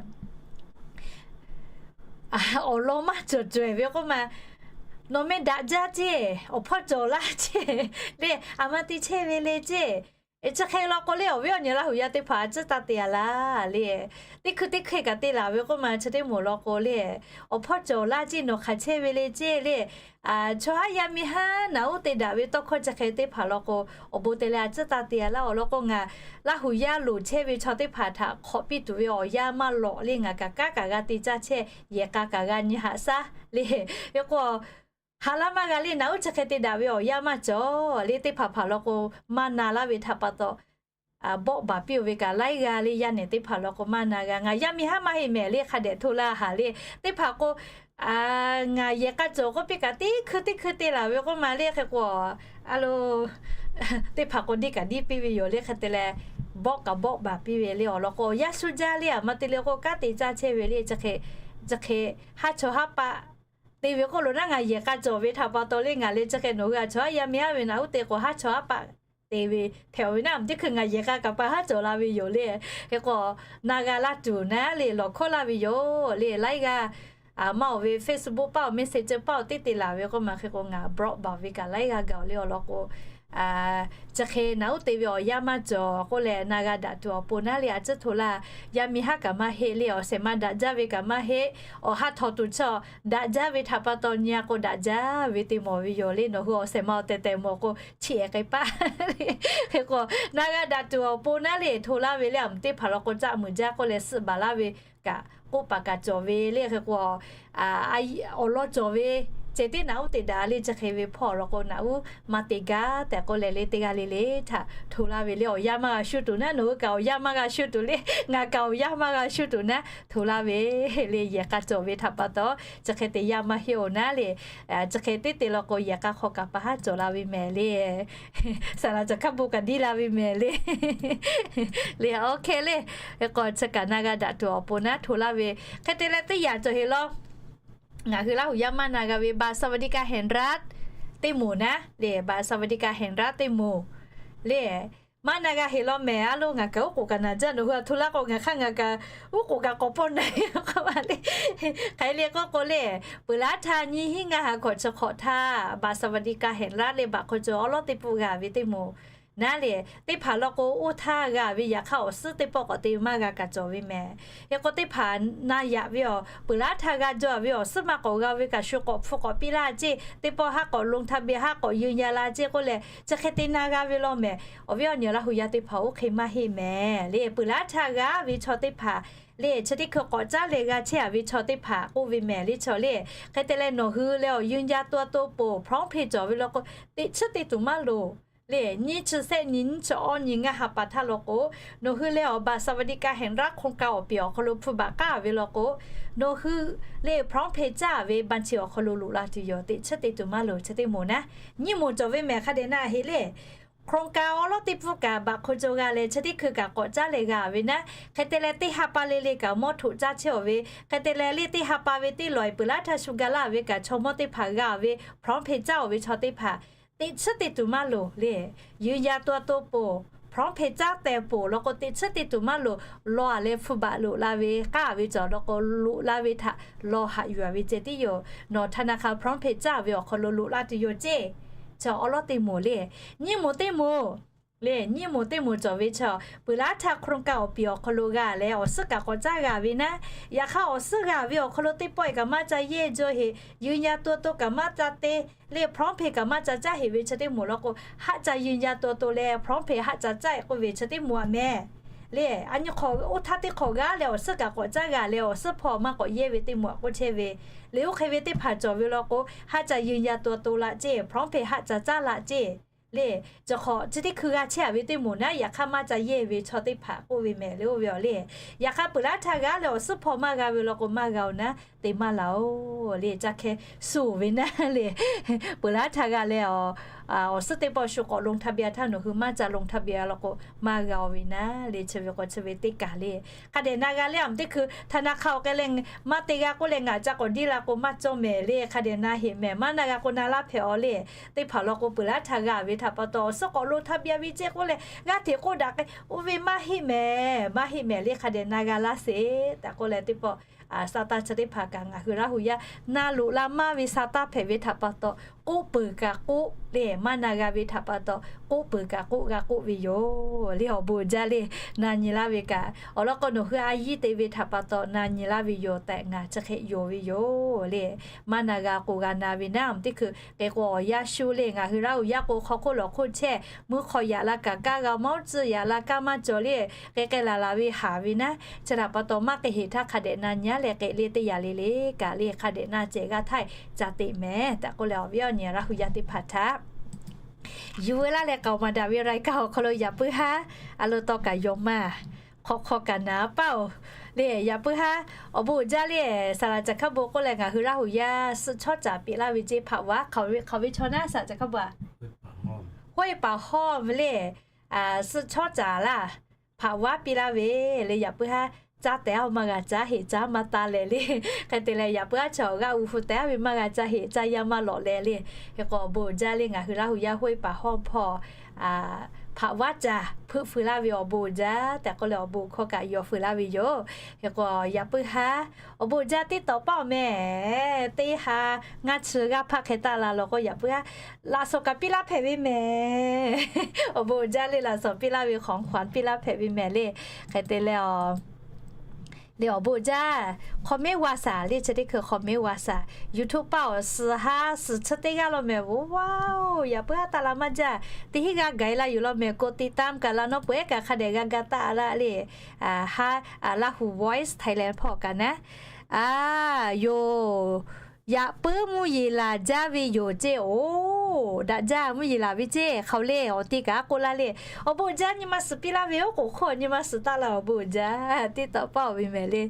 awˬ lawn maˇ cawˬ cawehˬ ve k'oˆ ma. Nawˬ meh daꞈ jaˇ ceˇ, awˬ hpawˇ cawˬ laˇ ceˇ le, aˬ ma te chehˇ ve le ceˇ. Chi hk'e law k'o le, awˬ viˉ awˬ nyi Laˇ huˍ yaˇ teˇ hpaˍ a ciˉ taˇ te-a laˇ le. Teˇ hkui teˇ hkui kaꞈ te laˬ ve k'oˆ ma, chi teˇ moˍ law k'o le, awˬ hpawˇ cawˬ laˇ ceˇ, nawˬ hk'aˬ chehˇ ve le ceˇ le. Chaw haˉ yaˇ miˇ haˉ naꞈ uˉ te daꞈ ve tawˇ hkawˇ chi hk'e teˇ hpaˍ law k'o, awˬ bon te leh a ciˉ taˇ te-a laˇ. Awˬ lawn k'o ngaˬ Laˇ huˍ yaˇ loˍ chehˇ ve chaw teˇ hpaˍ htaꞈ hk'awꞈ piˇ tuˬ ve awˬ yanˇ maˇ lawꞈ le. Ngaˬ kaꞈ kanˉ kaꞈ g'a te caˇ chehˇ, yehˬ k'a kaꞈ g'a nyi haꞈ shaˉ le. Hk'e k'o, haꞈ laˇ maˇ g'a le. Naꞈ uˉ chi hk'e te daꞈ ve awˬ yanˇ maˇ cawˬ le. Teˇ hpaˍ hpaˍ law k'o, maˇ na laˇ ve htaꞈ pa taw, bawˆ baˬ piˇ-oˬ ve kaꞈ laiˉ g'aˇ le. Yaˇ nehˬ teˇ hpaˍ law k'o maˇ na g'a. Ngaˬ yaˇ miˇ haˉ maˇ heˆ mehˍ le, hk'a dehꞈ hto laˇ haˍ le. Teˇ hpaˍ k'o, ngaˬ yehˬ k'a cawˬ k'oˆ piˇ kaꞈ teˇ hkui teˇ hkui te laˬ ve k'oˆ ma le. Hk'e k'o, a lo, teˇ hpaˍ k'o diˇ kaꞈ diˇ piˇ ve yoˬ le. Hk'e te leh, bawˆ kaꞈ bawˆ baˬ piˇ ve le. Awˬ lawn k'o awˬ yanˇ shu jaˇ le. Aˬ ma te le k'o kanˉ te caˇ chehˇ ve le. Chi hk'e, chi hk'e haˉ chawˬ haˉ paˆ te ve k'oˆ lo naˉ, ngaˬ yehˬ k'a cawˬ ve htaꞈ pa taw le. Ngaˬ le chi hk'e nawˬ hui a chaw haˉ yaˇ miˇ haˉ ve naꞈ uˉ te k'o, haˉ chawˬ haˉ paˆ te ve hpehꞈ-aˬ ve naˉ, teˇ hkui ngaˬ yehˬ k'a kaꞈ pa haˉ cawˬ la ve yoˬ le. Hk'e k'o, na g'a laˇ tuˬ naˉ le, lawˬ hkawˇ laˇ ve yoˬ le. Laiˉ g'aˇ maˇ-oˬ ve Facebook paˆ-oˬ, Messenger paˆ-oˬ, teˇ te laˬ ve k'oˆ ma. Hk'e k'o ngaˬ block baˬ ve kaꞈ laiˉ g'aˇ gaˬ-oˬ le. Awˬ lawn k'o, chi hk'e naꞈ uˉ te ve awˬ yanˇ maˇ cawˬ k'oˆ leh na g'a daꞈ tuˬ awˬ pon naˉ le, a ciˉ hto laˇ. Yaˇ miˇ haˉ kaꞈ maˇ heˆ le, awˬ shehˍ ma daꞈ jaˇ ve kaꞈ maˇ heˆ. Awˬ ha htawꞈ tuˬ chaw daꞈ jaˇ ve htaꞈ pa taw nyi-a k'o, daꞈ jaˇ ve te mawˬ ve yoˬ le. Nawˬ hui awˬ shehˍ ma awˬ tehˬ tehˬ mawˬ k'o, chi ehˍ k'ai paˆ. Hk'e k'o, na g'a daꞈ tuˬ awˬ pon naˉ le, hto laˇ ve le. Aˬ mvuhˇ teˇ hpaˍ law k'o caˆ muiˬ jaˇ k'oˆ leh suhˆ baˬ laˇ ve kaꞈ k'oˆ paˍ kaꞈ cawˬ ve le. Hk'e k'o, awˬ lawn cawˬ ve ceh tiˉ naꞈ uˉ te daꞈ le. Chi hk'e ve hpawˇ awˬ lawn k'o naꞈ uˉ maˇ te gaˇ tehꞈ k'oˆ leh le, teˇ g'aˇ le le htaꞈ hto laˇ ve le. Awˬ yanˇ maˇ g'a shu tuˬ naˉ, nawˬ hui kaꞈ awˬ yanˇ maˇ g'a shu tuˬ le, ngaˬ kaꞈ awˬ yanˇ maˇ g'a shu tuˬ naˉ, hto laˇ ve le. Yehˬ k'a cawˬ ve htaꞈ pa taw, chi hk'e te yaˇ maˇ heˆ-oˬ naˉ le. Chi hk'e teˇ te law k'o, yehˬ k'a hk'aw kaꞈ pa haˉ cawˬ la ve mehˍ le. Saˍ laˍ caˬ hkaˇ bon kaꞈ diˇ la ve mehˍ le. Le, OK le. Hk'e k'o, chi kaꞈ na g'a daꞈ tuˬ awˬ pon naˉ hto laˇ ve. Hk'e te leh teˇ yanˇ cawˬ heˆ law. Ngaˬ hui Laˇ huˍ yaˇ maˇ na g'a ve บัตรสวัสดิการแห่งรัฐ teˇ moˍ naˉ le, บัตรสวัสดิการแห่งรัฐ teˇ moˍ le. Maˇ na g'a heˆ law mehˍ. A lo, ngaˬ kaꞈ uˉ k'oˍ kaꞈ naˍ jaˇ. Nawˬ hui a hto laˇ k'o, ngaˬ hk'aˇ ngaˬ kaꞈ uˉ k'oˍ kaꞈ k'awꞈ pawˇ na k'oˆ ma le. Hk'aˬ hk'e le k'oˆ k'o le, peuˬ laˉ htaˇ nyiˇ hinˉ ngaˇ ha hkawꞈ chi hk'awꞈ htaˇ บัตรสวัสดิการแห่งรัฐ le, บัตร hk'aw cawˬ awˉ lawˉ teˇ pawˆ g'a ve teˇ moˍ naˉ le, teˇ hpaˍ law k'o oˇ htaˇ g'a ve yaꞈ hk'aˇ awˬ suhˉ teˇ pawˆ k'awꞈ te maˇ g'a kaꞈ cawˬ ve mehˍ. Hk'e k'o teˇ hpaˍ na yaꞈ ve awˬ, peuˬ laˉ htaˇ g'a jaw ve awˬ suhˉ maˇ k'awꞈ g'a ve kaꞈ shu k'awꞈ hpu k'awꞈ piˇ laˇ ceˇ. Teˇ pawˆ haˉ k'awꞈ ลงทะเบียน haˉ k'awꞈ ยืนยัน la ceˇ k'oˆ leh, chi hk'e te na g'a ve law mehˍ. Awˬ viˉ awˬ nyi Laˇ huˍ yaˇ teˇ hpaˍ oˇ hk'e maˇ heˆ mehˍ le. Peuˬ laˉ htaˇ g'a ve chaw teˇ hpaˍ le, chi teˇ hkui k'awꞈ caˉ leh g'a chehˇ-a ve chaw teˇ hpaˍ k'oˆ ve mehˍ le. Chaw le, hk'e te leh nawˬ hui leh awˬ ยืนยันตัวตน poˬ พร้อมเพย์ cawˬ ve law k'o, teꞈ chiˉ te tuˬ maˇ loˍ le. Nyiˇ chi sehˆ nyi, nyiˇ chi awˇ nyi, ngaˇ ha pa htaˇ law k'o, nawˬ hui leh awˬ บัตรสวัสดิการแห่งรัฐ โครงการ awˬ piˍ awˬ hk'aw lo hpu baꞈ k'aˉ ve law k'o, nawˬ hui le พร้อมเพย์ caˇ ve บัญชี awˬ hk'aw lo loꞈ la tuˬ yoˬ. Teꞈ chiˉ te tuˬ maˇ loˍ. Chi teˇ moˍ naˉ, nyiˇ moˍ cawˬ ve mehˍ hk'a dehꞈ na heˆ le. โครงการ awˉ lawˉ teˇ pfuhˇ kaꞈ baꞈ hk'o jaw g'a leh chi teˇ hkui kaꞈ k'awꞈ caˉ leh g'a ve naˉ. Hk'e te leh teˇ ha pa le le kaꞈ mawˇ htoꞈ caˇ chehˇ-aˬ ve, hk'e te leh le teˇ ha pa ve teˇ lawˬ-e peuˬ laˉ htaˇ shu ga laˇ ve kaꞈ chaw mawˇ teˇ hpaˍ g'a ve พร้อมเพย์ caˇ-aˬ ve chaw teˇ hpaˍ teꞈ chiˉ te tuˬ maˇ loˍ le. ยืนยันตัวตน poˬ, พร้อมเพย์ caˇ tehˬ poˬ law k'o teꞈ chiˉ te tuˬ maˇ loˍ. Lawˬ-aˬ leh hpu baꞈ loꞈ la ve k'aˉ ve cawˬ law k'o loꞈ la ve htaꞈ lawˬ haꞈ yuˬ-a ve ceh tiˉ yoˬ. Nawˬ ธนาคาร พร้อมเพย์ caˇ ve awˬ hk'aw lo loꞈ la tuˬ yoˬ ceˇ. Chi awˉ lawˉ teˇ moˍ le. Nyiˇ moˍ teˇ moˍ le, nyiˇ moˍ teˇ moˍ cawˬ ve chi peuˬ laˉ htaˇ โครงการ awˬ piˍ awˬ hk'aw lo g'a leh awˬ suhˉ kaꞈ k'awꞈ caˉ g'a ve naˉ. Yaꞈ hk'aˇ awˬ suhˉ g'a ve awˬ hk'aw lo teˇ pawˆ-e kaꞈ maˇ ca yehˇ jaw heꞈ, ยืนยันตัวตน kaꞈ maˇ ca te le, พร้อมเพย์ kaꞈ maˇ ca caˇ heꞈ ve chi teˇ moˍ law k'o, haˆ ca ยืนยันตัวตน leh พร้อมเพย์ haˆ ca caˇ-e k'oˆ ve chi teˇ moˍ-aˬ mehˍ le. A nyi hk'awꞈ oˇ htaˇ teˇ hk'awꞈ g'a leh awˬ suhˉ kaꞈ k'awꞈ caˉ g'a leh awˬ suhˉ hpawˇ maˇ k'awꞈ yehˇ ve teˇ moˍ-aꞈ k'oˆ chehˇ ve le. Oˇ hk'e ve teˇ hpaˍ cawˬ ve law k'o, haˆ ca ยืนยันตัวตน laˇ ceˇ, พร้อมเพย์ haˆ ca caˇ laˇ ceˇ le. Chi hk'awꞈ chi teˇ hkui g'a chehˇ-a ve teˇ moˍ naˉ, yaꞈ hk'aˇ maˇ ca yehˇ ve chaw teˇ hpaˍ k'oˆ ve mehˍ le. Oˇ ve awˬ le, yaꞈ hk'aˇ peuˬ laˉ htaˇ g'a leh awˬ suhˉ hpawˇ maˇ g'a ve law k'o maˇ g'a-oˬ naˉ te maˇ laˬ-oˬ le. Caˇ hkeh suh ve naˉ le. Peuˬ laˉ htaˇ g'a leh awˬ suhˉ teˇ pawˆ shu k'awꞈ ลงทะเบียน htaˇ nawˬ hui maˇ ca ลงทะเบียน law k'o maˇ g'a-oˬ ve naˉ le. Chi ve k'o chi ve teˇ kaˬ le. Hk'a dehꞈ na g'a le. Aˬ mvuhˇ teˇ hkui ธนาคาร awˬ k'ai leh maˇ te g'a k'oˆ leh ngaˬ ca k'awꞈ diˇ la k'o maˇ cawˇ mehˍ le. Hk'a dehꞈ na heꞈ mehˍ, maˇ na g'a k'o na laˇ hpehꞈ-aw le. Teˇ hpaˍ law k'o peuˬ laˉ htaˇ g'a ve htaꞈ pa taw awˬ suhˉ k'awꞈ ลงทะเบียน ve ceˇ k'oˆ leh g'aˇ hteꞈ k'oˆ daꞈ k'ai, oˇ ve maˇ heˆ mehˍ, maˇ heˆ mehˍ le. Hk'a dehꞈ na g'a laˇ sheˍ tehꞈ k'oˆ leh teˇ pawˆ สตางค์ chi teˇ hpaˍ kaꞈ ngaˬ hui Laˇ hu yaˇ na loꞈ la maˇ ve สตางค์ hpehꞈ ve htaꞈ pa taw k'oˆ peuˬ kaꞈ k'oˆ le, maˇ na g'a ve htaꞈ pa taw k'oˆ peuˬ kaꞈ k'oˆ g'a k'oˆ ve yoˬ le. Awˬ bon jaˇ le. Na nyi laˇ ve kaꞈ awˬ lawn k'o nawˬ hui a yiˉ te ve htaꞈ pa taw na nyi laˇ ve yoˬ tehꞈ ngaˬ chi hk'e yonˍ ve yoˬ le. Maˇ na g'a k'o g'a na ve naˉ. Aˬ mvuhˇ teˇ hkui k'e k'o awˬ yaˇ shu le, ngaˬ hui Laˇ hu yaˇ k'o hk'aw hk'oˆ lawˬ hk'oˆ chehˇ, mvuhˇ hk'aw yaꞈ la kaꞈ kaˇ g'a mawˇ tcuhˇ yaꞈ la kaˇ maˇ cawˬ le. K'e k'ai laˬ laˬ ve haˍ ve naˉ. Chi htaꞈ pa taw maˇ k'e heˍ htaˇ hk'a dehꞈ na nyi-a leh k'e le teˇ yanˇ le le kaꞈ le hk'a dehꞈ na cehˬ g'a htaˇ ca teꞈ mehˍ tehꞈ k'oˆ leh awˬ viˉ awˬ nyi Laˇ hu yaˇ teˇ hpaˍ htaꞈ yuˬ veu laˇ leh k'aoˍ maˍ daꞈ ve รายการ awˬ hk'aw lo yaꞈ puiˉ haˉ a lo taw kaꞈ yonˍ maˇ hk'aw hk'aw kaꞈ naˍ paˇ-oˬ le. Yaꞈ puiˉ haˉ awˬ bon uiˍ jaˇ le. Saˍ laˍ caˬ hkaˇ bon k'oˆ leh ngaˬ hui Laˇ hu yaˇ suhˆ chawˇ caˍ piˇ laˇ ve ceˇ hpaꞈ vaˉ hk'aw ve hk'aw ve chaw naˉ saˍ caˬ hkaˇ bon-a, ห้วยป่าห้อม ve le. Suhˆ chawˇ caˍ laˇ hpaꞈ vaˉ piˇ laˇ ve le. Yaꞈ puiˉ haˉ caˇ tehꞈ-a maˇ g'a caˇ heꞈ caˇ maˇ taˇ leh le. Hk'e te leh yaꞈ puiˉ haˉ chaw g'a uiˍ hu tehꞈ-a ve maˇ g'a caˇ heꞈ caˇ yaˇ maˇ lawꞈ leh le. Hk'e k'o awˬ bon uiˍ jaˇ le. Ngaˬ hui Laˇ hu yaˇ ห้วยป่าห้อม hpawˇ hpaꞈ vaˉ caˍ hpeuˆ feu laˇ ve awˬ bon uiˍ jaˇ tehꞈ k'oˆ leh awˬ bon hkawˇ kaꞈ yawˬ feu laˇ ve yoˬ. Hk'e k'o yaꞈ puiˉ haˉ awˬ bon uiˍ jaˇ teˇ tawˍ paˇ-oˬ mehˍ. Teˇ ha ngaˇ chi g'aˇ hpaˇ hk'e taˆ la law k'o yaꞈ puiˉ haˉ laꞈ shawnˍ kaꞈ piˇ laˇ hpehꞈ ve mehˍ. Awˬ bon uiˍ jaˇ le. Laꞈ shawnˍ piˇ laˇ ve ของขวัญ piˇ laˇ hpehꞈ ve mehˍ le. Hk'e te leh le awˬ bon uiˍ jaˇ คอมเมนต์ wa saˍ le. Chi teˇ hkui คอมเมนต์ wa saˍ YouTube paˇ-oˬ suhˍ ha suhˍ chi teˇ g'aˇ law mehˍ. Voˬ vaˇ-oˬ, yaꞈ puiˉ haˉ taˆ la maˇ jaˇ. Teˇ hinˉ g'a gaˬ-e la yuˬ law mehˍ. กดติดตาม kaꞈ laꞈ nawˉ peuˬ ehˉ kaꞈ hk'a dehꞈ g'a ga taˆ laˇ le. Haˉ Laˇ hu Voice Thailand hpawˇ kaꞈ naˉ. A, yoˬ. Yaꞈ puiˉ mvuhˇ yeˬ laˬ jaˇ ve yoˬ ceˇ. Oˬ, daꞈ jaˇ mvuhˇ yeˬ laˬ ve ceˇ. Hk'aw le awˬ ti kaꞈ k'oˆ laˇ le. Awˬ bon uiˍ jaˇ nyi ma suhˍ piˇ laˇ ve oˉ k'oˍ hk'oˆ nyi ma suhˍ taˆ la awˬ bon uiˍ jaˇ teˇ tawˍ paˇ-oˬ ve mehˍ le.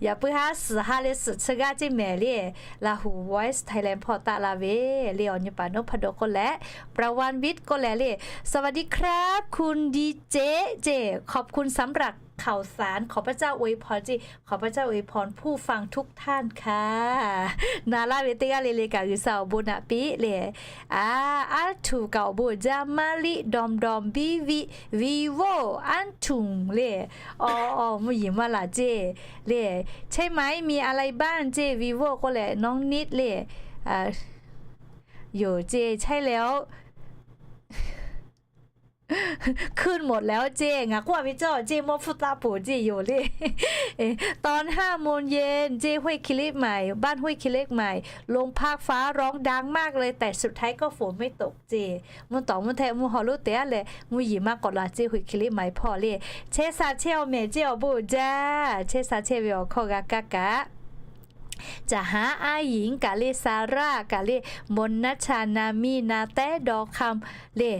Yaꞈ puiˉ haˉ suhˍ ha leh suhˍ chi g'aˇ ceˇ mehˍ le. Laˇ hu Voice Thailand hpawˇ taˆ la ve le. Awˬ nyi paˍ นพดล k'oˆ leh ประวันวิทย์ k'oˆ leh le. สวัสดีครับ คุณดีเจ เจ ขอบคุณสำหรับข่าวสาร ขอพระเจ้าอวยพร ขอพระเจ้าอวยพรผู้ฟังทุกท่านค่ะ Na laˇ ve teˇ g'aˇ le le kaꞈ G'uiˬsha awˬ bon naꞈ piˇ le. A, Aˉ htuˬ kaꞈ awˬ bon uiˍ jaˇ, Maˇ liˆ dawˬ dawˬ biˇ viˆ viˇ voˆ Aˉ htuˬ le. Awˬ, awˬ mvuhˇ yeˬ maˇ laˬ ceˇ le. ใช่ไหม มีอะไรบ้าง ceˇ viˇ voˆ k'oˆ leh น้องนิด le. Yoˬ ceˇ, ใช่แล้ว ขึ้นหมดแล้ว ceˇ. Ngaˬ k'oˆ-a ve cawˇ ceˇ, mawˇ hpfuhˇ taˆ poˬ ceˇ yoˬ le. ตอนห้าโมงเย็น ceˇ ห้วยขี้เหล็กใหม่ บ้านห้วยขี้เหล็กใหม่ ลมพัดฟ้าร้องดังมากเลย แต่สุดท้ายก็ฝนไม่ตก ceˇ. Mvuhˇ tawˍ mvuhˇ htehˆ mvuhˇ haw lonˉ te-a leh mvuhˇ yeˬ maˇ k'awꞈ laˬ ceˇ, ห้วยขี้เหล็กใหม่ hpawˇ le. Chehˇ sha chehˇ-aw mehˍ ceˇ, awˬ bon uiˍ jaˇ. Chehˇ sha chehˇ ve awˬ hkawˇ g'a kaˇ kaꞈ. Caˍ haˉ Aˉ yinˍ kaꞈ le, Saˍraˆ kaꞈ le, Monaˇ chaˍ, Naˍ miˇ, Naˍ tehˉ, Dawˇ hkam le.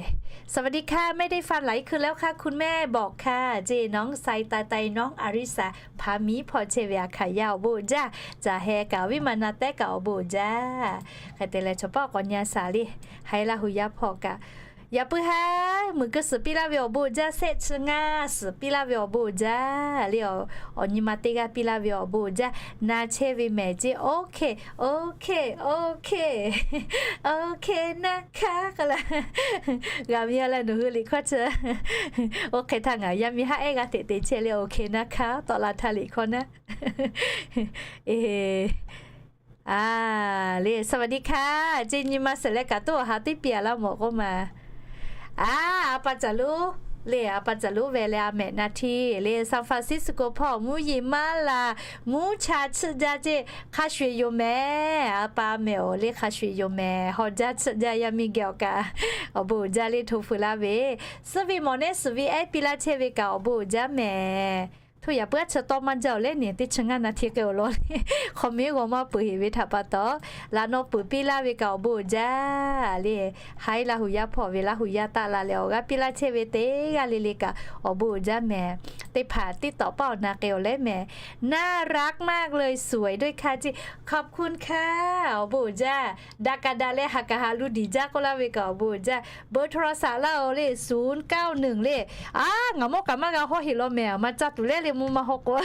สวัสดีค่ะ ไม่ได้ฟังหลายคืนแล้วค่ะ คุณแม่บอกค่ะ ceˇ. น้องไซไตไต น้องอาริสา hpaˍ miˉ hpawˇ chehˇ ve a hkanˍ yaˇ awˬ bon uiˍ jaˇ. Caˍ heh kaꞈ awˬ viˉ ma Naˍ tehˉ kaꞈ awˬ bon uiˍ jaˇ. Hk'e te leh chaw paˆ k'awꞈ nyi-a shaˍ le. Haiˉ Laˇ hu yaˇ hpawˇ kaꞈ Yaꞈ puiˉ haˉ muiˬ keu suhˍ piˇ laˇ ve awˬ bon uiˍ jaˇ, shehˆ chi ngaˇ suhˍ piˇ laˇ ve awˬ bon uiˍ jaˇ le. Awˬ nyi ma teˇ g'aˇ piˇ laˇ ve awˬ bon uiˍ jaˇ, na chehˇ ve mehˍ ceˇ. Okay, okay, okay naˇ hkaˉ k'oˆ la. G'a mi a leh nawˬ hui liꞈ hkawˇ chi. Oˇ hk'e htaˇ ngaˬ yaˇ miˇ haˉ ehˉ g'a teꞈ te chehˇ le. Okay naˇ hkaˉ tawˆ la htaˇ liꞈ hkawˇ naˉ. E, a, le สวัสดีค่ะ ceˇ nyi ma suhˍ leh kaꞈ toˇ awˬ ha teˇ piˇ a laˇ mawˬ k'oˆ ma. A, a pa caˬ lonˉ le, a pa caˬ lonˉ ve leh a mehꞈ na htiˇ le, San Francisco hpawˇ mvuhˇ yeˬ maˇ la, mvuhˇ cha chiˆ jaˇ ceˇ, hk'a shuˍ yoˬ mehˍ. A pa mehˍ awˬ le hk'a shuˍ yoˬ mehˍ. Haw jaˇ chiˆ jaˇ yaˇ miˇ geh awˬ kaꞈ awˬ bon uiˍ jaˇ le hto feu laˇ ve. Suhˉ ve mawˬ nehˉ suhˍ ve ehˉ piˇ laˇ chehˇ ve kaꞈ awˬ bon uiˍ jaˇ mehˍ. Hto yaꞈ puiˉ aˉ chi tawˇ maˇ jaˇ awˬ leh neˬ teˇ chi ngaˇ na htiˇ k'ai awˬ lawn le, hk'aw miˉ g'aw maˇ peuˬ heˍ ve htaꞈ pa taw, laꞈ naw peuˬ piˇ laˇ ve kaꞈ awˬ bon uiˍ jaˇ le. Haiˉ Laˇ hu yaˇ hpawˇ ve Laˇ hu yaˇ taˆ la leh awˬ g'aˇ piˇ laˇ chehˇ ve teˇ g'aˇ le le kaꞈ awˬ bon uiˍ jaˇ mehˍ. Teˇ hpaˍ ติดต่อ paˆ awˬ na k'ai awˬ leh mehˍ. น่ารักมากเลย สวยด้วยค่ะ ceˇ, ขอบคุณค่ะ awˬ bon uiˍ jaˇ. Daꞈ kaꞈ daꞈ leh haˍ kaꞈ haˍ lu diˍ jaˇ k'oˆ laˇ ve kaꞈ awˬ bon uiˍ jaˇ. เบอร์โทรศัพท์ laˇ oˬ le, ศูนย์เก้าหนึ่ง le. A, ngaˬ mawˇ kaꞈ maˇ g'a hawˇ heˍ law mehˍ, a ma caˇ tuˬ leh le mvuhˇ maˇ hawˇ k'o.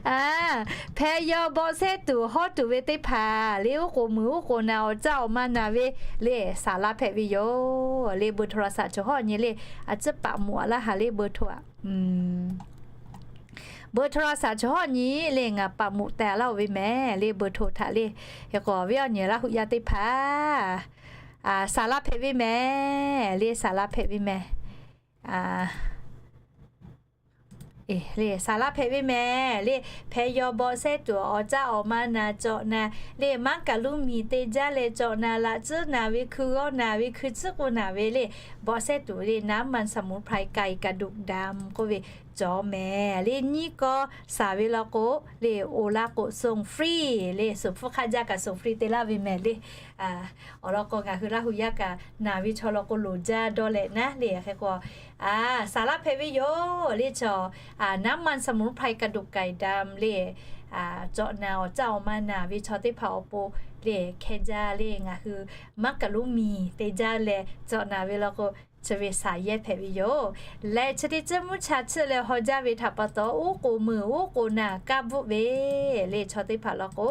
A, hpeh yaw bawˆ sehˉ tuˬ hawˇ tuˬ ve teˇ hpaˍ le, oˉ k'oˍ muiˬ oˉ k'oˍ naˬ awˬ caˇ awˬ ma naˬ ve le, saˍ laˇ hpehꞈ ve yoˬ le. เบอร์โทรศัพท์ chaw hawˇ nyi le, a ciˉ paˍ moꞈ a laˇ ha le เบอร์โทร a เบอร์โทรศัพท์ chaw hawˇ nyi le, ngaˬ paˍ moꞈ teh laˇ oˬ ve mehˍ le. เบอร์โทร htaꞈ le, hk'e k'o awˬ viˉ awˬ nyi Laˇ hu yaˇ teˇ hpaˍ saˍ laˇ hpehꞈ ve mehˍ le, saˍ laˇ hpehꞈ ve mehˍ. Le saˍ laˇ hpehꞈ ve mehˍ le. Hpeh yaw bawˆ sehˉ tuˬ awˬ caˇ awˬ ma naˬ cawꞈ naˬ le, maˉ kaˍ luˉ miˬ te jaˇ leh cawꞈ naˬ, laꞈ ciˉ naˬ ve, hkui g'awˇ naˬ ve, hkui ciˉ k'oˆ naˬ ve le, bawˆ sehˉ tuˬ le, น้ำมันสมุนไพรไก่กระดูกดำ k'oˆ ve cawˬ mehˍ le. Nyiˇ kaw saˍ ve law k'o le, oˬ la k'o ส่งฟรี le, suˍ hpfuhˇ hk'aˆ jaˇ kaꞈ ส่งฟรี te laˇ ve mehˍ le. Awˬ lawn k'o ngaˬ hui Laˇ hu yaˇ kaꞈ naˬ ve chaw law k'o loˍ jaˇ dawˇ leh naˉ le, hk'e k'o saˍ laˇ hpehꞈ ve yoˬ le. Chaw น้ำมันสมุนไพรกระดูกไก่ดำ le, cawꞈ naˬ awˬ caˇ awˬ ma naˬ ve chaw teˇ hpaˍ awˬ pon le hkeh jaˇ le. Ngaˬ hui maˉ kaˍ luˉ miˬ te jaˇ leh cawꞈ naˬ ve law k'o, chi ve saˍ yehˇ hpehꞈ ve yoˬ. Leh chi teˇ ciˉ mvuhˇ cha chiˆ leh haw jaˇ ve htaꞈ pa taw, oˉ k'oˍ muiˬ oˉ k'oˍ naˬ kaˇ bvuhˆ ve le. Chaw teˇ hpaˍ law k'o,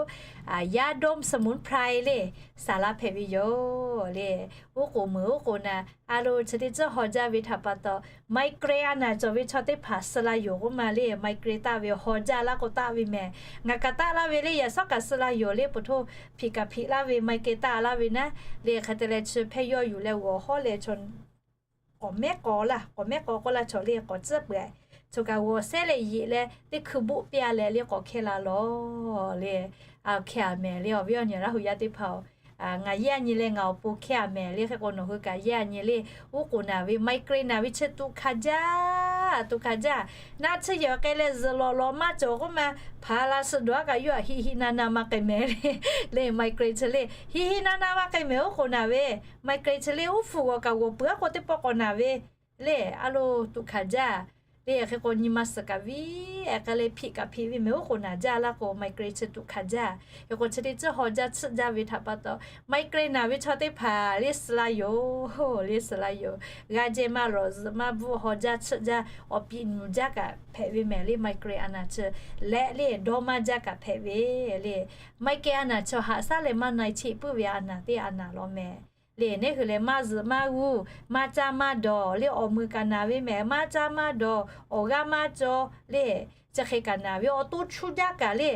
yaˇ ดมสมุนไพร le, saˍ laˇ hpehꞈ ve yoˬ le. Oˉ k'oˍ muiˬ oˉ k'oˍ naˬ a lo chi teˇ ciˉ haw jaˇ ve htaꞈ pa taw, ไมเกรน a naˬ cawˬ ve chaw teˇ hpaˍ suh la yoˬ k'oˆ ma le. ไมเกรน taˆ ve haw jaˇ laˇ k'o taˆ ve mehˍ. Ngaˬ kaꞈ taˆ laˇ ve le, yaꞈ shawˉ kaꞈ suh la yoˬ le, po htoˇ hpiꞈ kaꞈ hpiꞈ laˇ ve ไมเกรน taˆ laˇ ve naˉ le. Hk'e te leh chi hpeh yaw yuˬ leh g'awˬ hawˉ leh chaw k'awꞈ mehˉ k'aw laˇ, k'awꞈ mehˉ k'aw k'oˆ laˇ chaw le k'awꞈ tcuhˉ peuˬ. Chaw kaꞈ g'awˬ sehˉ leh yeꞈ leh teˇ hkui boˆ piˇ a leh le k'awꞈ hkehˇ la lawˬ le. Hkeh a mehˍ le, awˬ viˉ awˬ nyi Laˇ hu yaˇ teˇ hpaˍ-oˬ, ngaˬ yehˇ a nyi leh ngaˬ awˬ pon hkeh a mehˍ le. Hk'e k'o nawˬ hui kaꞈ yehˇ a nyi le. Oˉ k'oˍ naˬ ve ไมเกรน naˬ ve chi tuꞈ hkanˍ jaˇ, tuꞈ hkanˍ jaˇ. Naˆ tsuhˇ yehˬ k'ai leh zuhꞈ lawꞈ lawꞈ maˇ cawˬ k'oˆ ma, hpaˍ la suh dawˬ a kaꞈ yawˇ a hiˆ hiˆ naˆ naˆ maˇ k'ai mehˍ le. Le ไมเกรน chi le hiˆ hiˆ naˆ naˆ maˇ k'ai mehˍ. Oˉ k'oˍ naˬ ve ไมเกรน chi le uˉ hpfuhˇ g'awˬ kaꞈ g'awˬ peuˬ a k'o teˇ pawˆ k'awꞈ naˬ ve le. A lo tuꞈ hkanˍ jaˇ le. Hk'e k'o nyi ma suhˍ kaꞈ viˉ ehˍ k'ai leh hpiꞈ kaꞈ hpiꞈ ve mehˍ. Oˉ k'oˍ naˬ jaˇ laˇ k'o ไมเกรน chi tuꞈ hkanˍ jaˇ. Hk'e k'o chi teˇ ciˉ haw jaˇ chiˆ jaˇ ve htaꞈ pa taw, ไมเกรน naˬ ve chaw teˇ hpaˍ le suh la yoˬ, le suh la yoˬ. G'a jehˇ maˇ lawˬ zuhꞈ maˇ bvuhˆ haw jaˇ chiˆ jaˇ, awˬ piꞈ nuˬ jaˇ kaꞈ hpehꞈ ve mehˍ le. ไมเกรน a naˬ chi leh le dawˇ maˇ jaˇ kaꞈ hpehꞈ ve le. ไมเกรน a naˬ chaw haꞈ shaˉ leh maˇ na e cheˆ puiˉ ve a naˬ teˇ a naˬ law mehˍ. Le neˉ hui leh maˇ zuhꞈ maˇ g'uˇ, maˇ caˇ maˇ dawˬ le, awˬ meuˍ kaꞈ naˬ ve mehˍ, maˇ caˇ maˇ dawˬ, awˬ g'aˇ maˇ caw le, chi hk'e kaꞈ naˬ ve, awˬ to chu jaˇ kaꞈ le,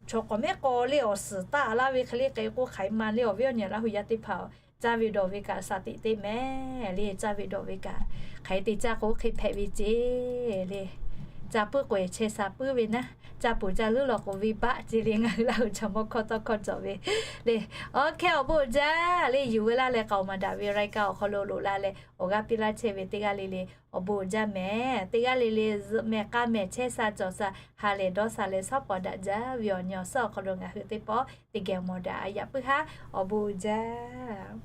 chaw k'awꞈ mehˉ k'aw le awˬ suhˍ taˆ laˇ ve hk'e le k'ai k'o hk'aˬ hk'e ma le. Awˬ viˉ awˬ nyi Laˇ hu yaˇ teˇ hpaˍ-oˬ, caˇ ve dawˬ ve kaꞈ shaˍ teꞈ teˇ mehˍ le. Caˇ ve dawˬ ve kaꞈ hk'aˬ hk'e te caˇ k'o hk'e hpehꞈ ve ceˇ le. Caˇ puiˉ k'o chehˇ sha puiˉ ve naˉ, caˇ peuˬ caˇ leuˉ law k'o venˇ baˆ ceˇ le. Ngaˬ hui Laˇ hu chaw mawˇ hkawˇ tawˇ hkawˇ cawˬ ve le. Awˬ hkeh awˬ bon uiˍ jaˇ le, yuˬ veu laˇ leh k'aoˍ maˍ daꞈ ve รายการ awˬ hk'aw lo loꞈ la leh awˬ g'aˇ piˇ laˇ chehˇ ve teˇ g'aˇ le le awˬ bon uiˍ jaˇ mehˍ. Teˇ g'aˇ le le zuhꞈ mehˍ k'aˇ mehˍ chehˇ sha cawˬ sha ha lehˬ dawˇ sha leh shaˉ paw daꞈ jaˇ ve awˬ nyi awˬ suhˉ awˬ hk'aw lo ngaˬ hui teˇ pawˆ teˇ geh mawˬ daꞈ a yaꞈ puiˉ haˉ awˬ bon uiˍ jaˇ.